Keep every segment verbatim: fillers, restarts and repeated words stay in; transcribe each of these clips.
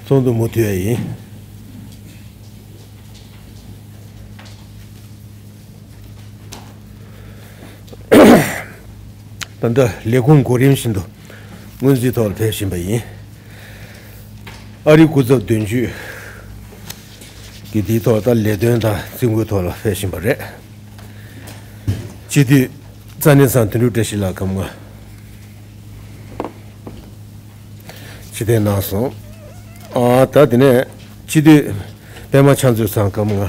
ཚོགས་འདུ་མུ་མཐུད་ཡ་ཡིན། ད་ལྟ་ལས་ཁུངས་གོ་རིམ་བཞིན་དུ་སྔོན་རྩིས་ཐོག་ལ་ཕེབས་བཞིན་པ་ཡིན། ཨ་རིའི་སྐུ་ཚབ་དོན་གཅོད་ཀྱིས་འདིའི་ཐོག་ད་ལས་དོན་དང་རྩིས་འགོའི་ཐོག་ལ་ཕེབས་བཞིན་པ་རེད། སྤྱི་འཐུས་རྩ་ནས་ཚང་དོན་གྲུབ་བཀྲ་ཤིས་ལགས་སྐབས་ལྔ། ཕྱིར་འཐེན་གནང་སོང་། ཨ་ད་དེ་ནས་སྤྱི་འཐུས་པད་མ་ཕྱག་མཛོད་ཚང་སྐབས་ལྔ།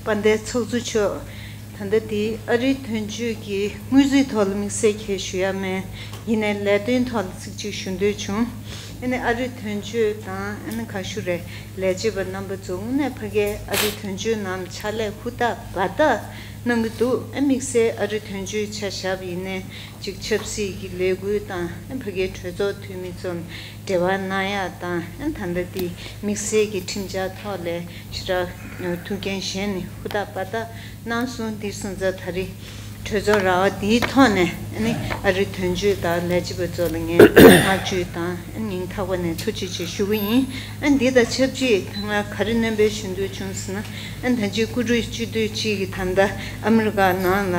དཔལ་ལྡན་ཚོགས་གཙོ་མཆོག་ད་ལྟ་འདི་ཨ་རིའི་དོན་གཅོད་ཀྱི་སྔོན་རྩིས་ཐོག་ལ་དམིགས་བསལ་གྱིས་ཞུ་ཡ་མེད། ཡིན་ནའི་ལས་དོན་ཐོག་ལ་ཚིག་གཅིག་ཞུ་འདོད་བྱུང་། ཨ་ནི་ཨ་རིའི་དོན་གཅོད་དང་ཨ་ནི་ག་ཞུ་རེད། ལས་བྱེད་པ་རྣམ་པ་ཚོ་དངོས་གནས་ཕ་གིའི་ཨ་རིའི་དོན་གཅོད་ནང་ཕྱག་ལས་ཧུར་ཐག་འབད་ཐག་གནང་གི་འདུག་ཨ་དམིགས་བསལ་ཨ་རིའི་དོན་གཅོད་ཆ་བཞག་པ་ཡིན་ནའི་ཅིག་ཆབ་སྲིད་ཀྱི་ལས་འགུལ་དང་ཨ་ཕ་གིའི་གྲོས་ཚོགས་འཐུས་མི་ཚོ་འབྲེལ་བ་གནང་ཡག་དང་ཨ་ད་ལྟ་དེ་དམིགས་བསལ་གྱི་ཁྲིམས་འཆར་ཐོག་ལས་ཞེ་དྲག་ཐུགས་འགན་བཞེས་ནས་ཧུར་ཐག་འབད་ཐག་གནང་སོང་། འདི་སོང་ཙང་ད་རེས་གྲོས་ཚོགས་ར་བ་འདིའི་ཐོག་ནས་ཨ་ནི་ཨ་རིའི་དོན་གཅོད་དང་ལས་བྱེད་པ་ཚོ་ལ་ངས་བསྔགས་བརྗོད་དང་ཨ་སྙིང་ཐག་པ་ནས་ཐུགས་རྗེ་ཆེ་ཞུ་གི་ཡིན། ཨ་འདི་དང་ཆབས་ཅིག་ང་ག་རེ་སྣོན་པ་ཞུ་འདོད་བྱུང་ཟེར་ན། ཨ་ད་ཅི་སྐུ་དྲུང་སྤྱི་འཐུས་གཅིག་གིས་ད་ལྟ་ཨ་མི་རི་ཀ་ནང་ལ་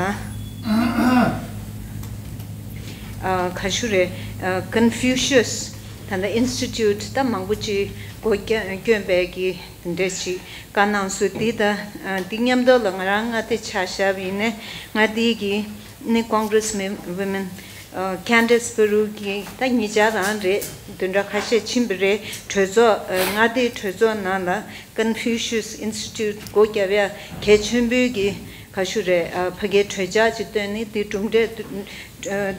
ཨ་ག་ཞུ་རེད། ཨ་ཀོན་ཕུ་ཤུས་ད་ལྟ་ཨིན་སི་ཊི་ཊུཊ་ད་མང་པོ་ཅིག་སྒོ་བསྐྱོན་བསྐྱོན་པའི་གི་འདྲ་ཞིག་བཀའ་གནང་སོང་། འདི་དང་འདི་མཉམ་དུ་ལ་ང་རང་མངའ་སྡེ་ཆ་བཞག་པ་ཡིན་ནའི་མངའ་སྡེའི་གི་ནི་Congress women Candace Peru གི་ད་ཉེ་ཆར་རང་རེད། བདུན་ཕྲག་ཁ་ཤས་ཕྱིན་པ་རེད། གྲོས་ཚོགས་མངའ་སྡེའི་གྲོས་ཚོགས་ནང་ལ་ཀོན་ཕུ་ཤུས་ཨིན་སི་ཊི་ཊུཊ་སྒོ་བརྒྱབ་ཡ་གལ་ཆེན་པོའི་གི་ག་ཞུ་རེད། ཕ་གིའི་གྲོས་འཆར་ཅིག་བཏོན་ནས་འདི་གྲུབ་འབྲས་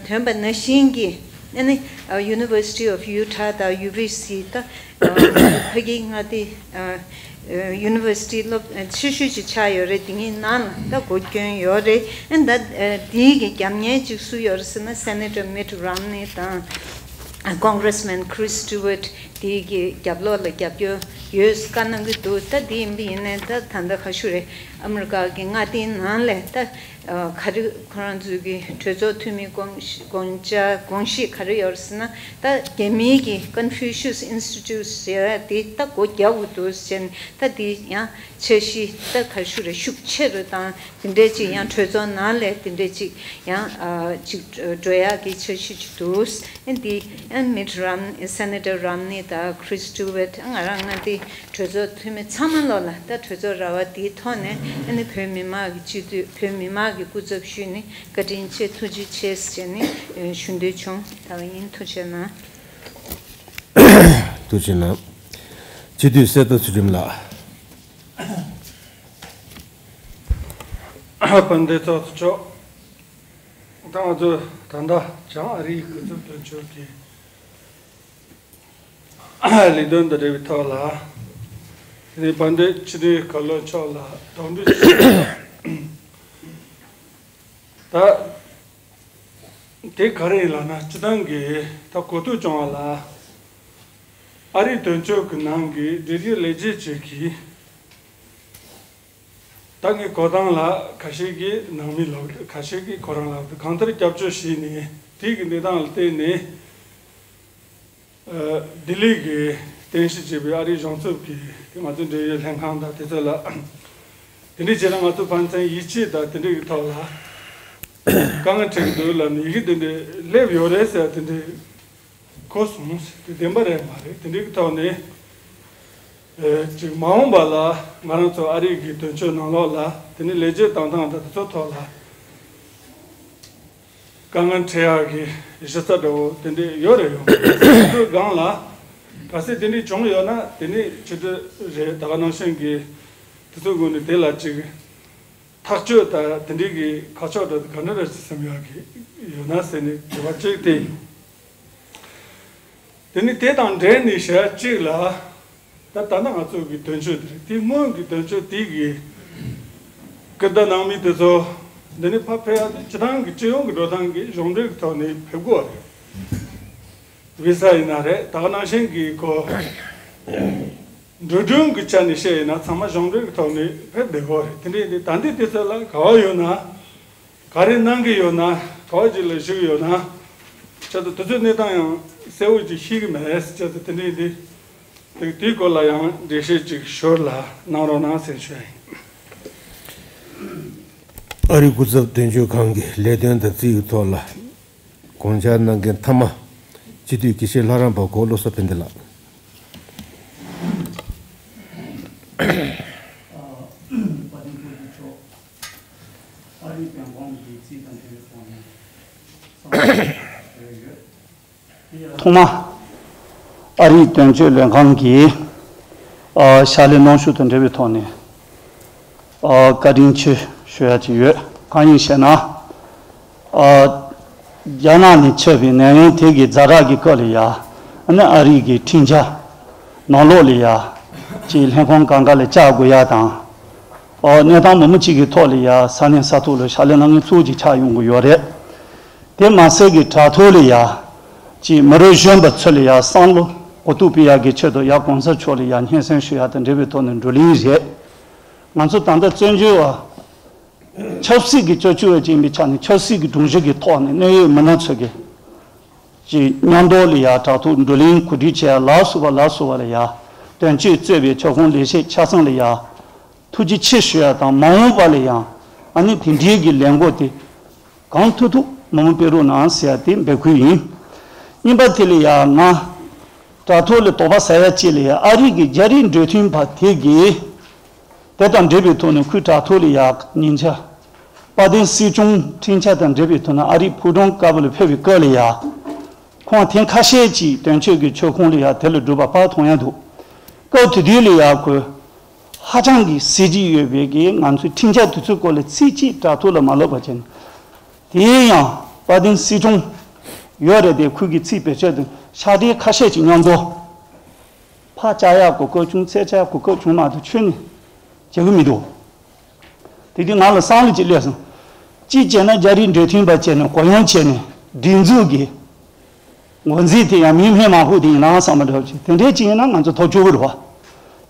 ཐོན་པ་ནང་བཞིན་གི་ཨ་ནི་University of Utah དང་ཡུ་བི་སི་ད་ཕ་གིའི་མངའ་སྡེ་ཡུ་ནི་ཝར་སི་ཊི་སློབ་ཆེ་ཤོས་ཅིག་ཆགས་ཡོད་རེད། དེ་གཉིས་ནང་ལ་ད་སྒོ་བསྐྱོན་ཡོད་རེད། ཨ་ད་དེའི་གི་རྒྱབ་གཉེར་ཅིག་སུ་ཡོད་རེད་ཟེར་ན་Senator Mitt Romney དང་Congressman Chris Stewart དེའི་གི་རྒྱབ་ལོགས་ལ་རྒྱབ་སྐྱོར་ཡོད་བཀའ་གནང་གི་འདུག་ད་དེ་ཡིན་པ་ཡིན་ནའི་ད་ད་ལྟ་ག་ཞུ་རེད། ཨ་མི་རི་ཀ་གི་མངའ་སྡེའི་ནང་ལས་ད་ག་རེ་ཁོ་རང་ཚོའི་གི་གྲོས་ཚོགས་འཐུས་མི་དགོངས་དགོངས་འཆར་དགོངས་གཞི་ག་རེ་ཡོད་རེད་ཟེར་ན། ད་རྒྱ་མིའི་གི་Confucius Institute ཟེར་ཡ་དེ་ད་སྒོ་རྒྱག་དགོས་འདུག་ཟེར་ནས་ད་དེ་ཡང་འཆར་གཞི་ད་ག་རེ་ཞུ་རེད། ཤུགས་ཆེ་རུ་དང་དེ་འདྲས་ཅིག་ཡང་གྲོས་ཚོགས་ནང་ལས་དེ་འདྲས་ཅིག་ཡང་ཨ་ཅིག་འགྲོ་ཡག་གི་འཆར་གཞི་ཅིག་འདུག་ཨ་འདི་ཨ་Mitt Romney Senator Romney དང་Chris Stewart ཨ་ང་རང་ང་འདི་གྲོས་ཚོགས་འཐུས་མི་ཚང་མ་ལོག་ལ་ད་གྲོས་ཚོགས་ར་བ་འདིའི་ཐོག་ནས་ཨ་ནི་བོད་མི་མང་གི་སྤྱི་འཐུས་བོད་མི་མང་གི་སྐུ་ཚབ་ཞུས་ནས་བཀའ་དྲིན་ཆེ་ཐུགས་རྗེ་ཆེ་ཟེར་ནས་ཞུ་འདོད་བྱུང་། ད་བ་ཡིན། ཐུགས་རྗེ་གནང་། ཐུགས་རྗེ་གནང་། སྤྱི་འཐུས་གསེར་རྟ་ཚུལ་ཁྲིམས་ལགས། དཔལ་ལྡན་ཚོགས་གཙོ་མཆོག་ད་ང་ཚོ་ད་ལྟ་བྱང་ཨ་རིའི་སྐུ་ཚབ་དོན་གཅོད་ཀྱི་ལས་དོན་དང་འབྲེལ་བའི་ཐོག་ལ། དེ་ནས་དཔལ་ལྡན་སྤྱི་འཐུས་བཀའ་བློན་མཆོག་ལ་དོགས་འདྲི་ཞུ། ད་དེ་ག་རེ་ཡིན་ལབ་ན། སྤྱི་བཏང་གི་ད་གོ་ཐོས་བྱུང་བ་ལ། ཨ་རིའི་དོན་གཅོད་ཀྱི་ནང་གི་འབྲེལ་ཡོད་ལས་བྱེད་ཅིག་གིས། ད་ངས་གོ་སྟངས་ལ་ཁ་ཤས་ཀྱིས་ནང་མི་ལབ། ཁ་ཤས་ཀྱིས་ཁོ་རང་ལབ་འདུག་གང་ལྟར་སྐྱབས་བཅོལ་བྱས་ནས་དེའི་གི་གནས་སྟངས་ལ་བལྟས་ནས། ཨ་ལྡི་ལི་གི་རྟེན་གཞི་བྱས་པའི་ཨ་རིའི་གཞུང་ཚབ་ཀྱི་དེ་ང་ཚོའི་འབྲེལ་ཡོད་ལྷན་ཁང་དང་དེ་ཚོ་ལ་དེ་འདྲས་བྱས་ན་ང་ཚོ་ཕན་ཚུན་ཡིད་ཆེས་དང་དེ་འདྲས་ཀྱི་ཐོག་ལ་དཀའ་ངལ་འཕྲད་ཀྱི་འདུག་ལབ་ནས་ཡི་གེ་དེ་འདྲས་སླེབས་ཡོད་རེད་ཟེར། དེ་འདྲས་གོ་སོང་། དེ་བདེན་པ་རེད་མ་རེད། དེ་འདྲའི་ཐོག་ནས་ཨེ་ཅིག་མ་འོངས་པ་ལ་ང་རང་ཚོ་ཨ་རི་གི་དོན་གཅོད་ནང་ལོགས་ལ་དེ་ནས་ལས་བྱེད་བཏང་སྟངས་དང་དེ་ཚོ་ཐོག་ལ་དཀའ་ངལ་འཕྲད་ཡག་གི་གཞི་རྩ་འདྲ་བོ་དེ་འདྲས་ཡོད་རེད། ཡོང་དེ་ཚོའི་སྒང་ལ་གལ་སྲིད་དེ་འདྲས་བྱུང་ཡོད་ན་དེ་ནས་ཕྱི་དྲོ་རེད། ད་ག་ནང་བཞིན་གི་དེ་ཚོའི་སྒོ་ནས་དེ་ལ་ཅིག་ཐག་གཅོད་དང་དེ་འདྲའི་གི་ཁ་ཕྱོགས་འདྲ་ག་འདྲ་རེད་ཟེར་སེམས་ཡག་གི་ཡོད་ན་ཟེར་ནས་དྲི་བ་གཅིག་དེ་ཡིན། དེ་ནི་དེ་དང་འབྲེལ་ནས་བཤད་གཅིག་ལ། ད་ད་ལྟ་ང་ཚོ་གི་དོན་གཅོད་དེ་རེད། དེ་སྔོན་གྱི་དོན་གཅོད་དེ་གི་སྐུལ་བརྡ་གནང་མི་དེ་ཚོ་འདི་ནི་ཕར་ཕེབས་ཡག་དེ་སྤྱི་བཏང་གི་སྤྱི་ཡོངས་ཀྱི་འགྲོ་སྟངས་ཀྱི་གཞུང་འབྲེལ་གྱི་ཐོག་ནས་ཕེབས་དགོས་པ་རེད། བི་ས་ཡིན་ན་རེད། ད་ག་ནང་བཞིན་གྱི་ཁོ་ འགྲོ་གྲོན་གྱི་ཆ་ནས་བཤད་ཡིན་ན་ཚང་མ་གཞུང་འབྲེལ་གྱི་ཐོག་ནས་ཕེབས་བསྡད་ཡོད་རེད། དེ་འདྲ་ཡིན་དུས་ད་ལྟའི་དུས་ཚོད་ལ་ག་བ་ཡོད་ན། ག་རེ་གནང་གི་ཡོད་ན། ག་བ་ཅིག་ལ་བཞུགས་ཡོད་ན། ཆེད་དུ་དུས་ཚོད་གནས་སྟངས་ཡང་གསལ་བོ་ཅིག་ཤེས་ཀྱི་མེད། ཆེད་དུ་དེ་འདྲ་ཡིན་དུས། དེ་དེའི་སྐོར་ལ་ཡང་འགྲེལ་བཤད་ཅིག་ཞོར་ལ་གནང་རོགས་གནང་ཟེར་ཞུ་ཡ་ཡིན། ཨ་རིའི་སྐུ་ཚབ་དོན་གཅོད་ཁང་གི་ལས་དོན་དང་རྩིས་ཀྱི་ཐོག་ལ་དགོངས་འཆར་གནང་མཁན་མཐའ་མ། སྤྱི་འཐུས་དགེ་བཤེས་ལྷ་རམས་པ་གོ་བློ་བཟང་ཕན་བདེ་ལགས། བཀའ་དྲིན་སྐུ་ཚེ་མཆོག་ཨ་རིའི་བོད་འབངས་ཀྱི་རྩིས་དང་འབྲེལ་བའི་ཐོག་ནས་གསང་བ་ཞུ་ཡོད། ཐོག་མ་ཨ་རིའི་དོན་གཅོད་ལས་ཁང་གིས་ཨ་ཕྱག་ལས་གནང་ཕྱོགས་དང་འབྲེལ་བའི་ཐོག་ནས་ཨ་བཀའ་དྲིན་ཆེ་ཞུ་ཡ་ཅིག་ཡོད། གང་ཡིན་ཞེ་ན། ཨ་རྒྱ་ནག་ནས་ཆད་པའི་ནད་ཡམས་དེ་གི་ཛ་དྲག་གི་སྐབས་ལ་ཡ། ཨ་ནི་ཨ་རི་གི་འཕྲིན་བཅར་ནང་ལོགས་ལ་ཡ། ཅིག་ལྷན་ཁང་གང་ག་ལ་བཅར་དགོས་ཡ་དང་། ཨོ་གནས་སྟངས་མང་པོ་ཅིག་གི་ཐོག་ལ་ཡ་ས་གནས་ས་ཐོག་ལ་ཕྱག་ལས་གནང་མཁན་ཚོ་ཅིག་ཆགས་ཡོང་གི་ཡོད་རེད། དེ་མ་ཟད་ཀྱི་དྲ་ཐོག་ལ་ཡ། ཅིག་མི་རབས་གཞོན་པ་ཚོ་ལ་ཡ་བསམ་བློ་གོ་རྟོགས་སྤེལ་ཡ་གི་ཆེད་དུ་ཡ་གོང་ས་མཆོག་ལ་ཡ་སྙན་སེང་ཞུ་ཡ་དང་འབྲེལ་བའི་ཐོག་ནས་བགྲོ་གླེང་རེད། ང་ཚོ་ད་ལྟ་བཙན་བྱོལ་བ། ཆབ་སྲིད་ཀྱི་སྤྱོད་ཚུལ་བ་ཅན་པའི་ཆ་ནས་ཆབ་སྲིད་ཀྱི་སྒྲོམ་གཞི་གི་ཐོག་ནས་གནད་ཡོད་མི་སྣ་ཚོ་གི་ཅིག་མཉམ་དུ་ལ་ཡ་དྲ་ཐོག་བགྲོ་གླེང་གོ་སྒྲིག་བྱས་ལ་སོགས་པ་ལ་སོགས་པ་ལ་ཡ་དོན་གཅོད་གཙོས་པའི་ཁྱབ་ཁོངས་ལས་བྱེད་ཆ་ཚང་ལ་ཡ་ཐུགས་རྗེ་ཆེ་ཞུ་ཡ་དང་མ་འོངས་པ་ལ་ཡང་ཨ་ནི་དེ་འདྲའི་གི་ལས་འགུལ་དེ་གང་ཐུབ་ཐུབ་མང་པོ་སྤེལ་རོགས་གནང་ཟེར་ཡ་དེ་འབོད་སྐུལ་ཡིན། གཉིས་པ་དེ་ལ་ཡ་ང་དྲ་ཐོག་ལ་དོགས་པ་ཟ་ཡ་གཅིག་ལ་ཡ་ཨ་རི་གི་རྒྱ་རིགས་འབྲེལ་མཐུད་པ་དེ་གིས། དེ་དང་འབྲེལ་བའི་ཐོག་ནས་ཁོའི་དྲ་ཐོག་ལ་ཡ་ཉིན་ཆ་དཔལ་ལྡན་སྲིད་སྐྱོང་འཕྲིན་བཅར་དང་འབྲེལ་བའི་ཐོག་ནས་ཨ་རིའི་ཕོ་བྲང་དཀར་པོ་ལ་ཕེབས་པའི་སྐབས་ལ་ཡ། ཁོང་ཐེངས་ཁ་ཤས་ཅིག་དོན་གཅོད་ཀྱི་ཁྱབ་ཁོངས་ལ་ཡ་དེ་ལ་འགྲོ་བ་ཕར་མཐོང་ཡ་འདུག་སྐབས་དེ་དུས་ལ་ཡ་ཁོས་ཧ་ཅང་གི་གཟི་བརྗིད་ཡོད་པའི་གི་ང་ཚོའི་འཕྲིན་བཅར་དེ་ཚོའི་སྐོར་ལ་ཚིག་གཅིག་དྲ་ཐོག་ལ་མ་ལབ་པ་བྱས་ནས། དེ་ཡང་དཔལ་ལྡན་སྲིད་སྐྱོང་ཡོད་རེད་དེ་ཁོས་གི་ཚིག་བེད་སྤྱོད་དུ་ཕྱག་སྦྲེལ་ཁ་ཤས་ཅིག་མཉམ་དུ། ཕར་བཅར་ཡག་གོ་སྐབས་བྱུང་། ཚུར་བཅར་གོ་སྐབས་བྱུང་མ་གཏོགས་ཁྱོན་ནས་བྱེད་གི་མི་འདུག་དེ་དུས་ང་ལ་བསམ་བློ་ཅིག་སླེབས་སོང་། གཅིག་བྱས་ན་རྒྱ་རིགས་འབྲེལ་མཐུད་པ་བྱས་ནས་གུ་ཡངས་བྱས་ནས་སྒྲིག་འཛུགས་ཀྱི་འགོ་འཛིན་དེ་ཡང་མི་སྨན་མང་པོ་དེ་ཡིན་ན་བསམ་པ་འདྲ་བོ་ཅིག་དེ་འདྲའི་ཅིག་ཡིན་ན་ང་ཚོ་ཐོབ་ཆོག་གི་རེད་བ།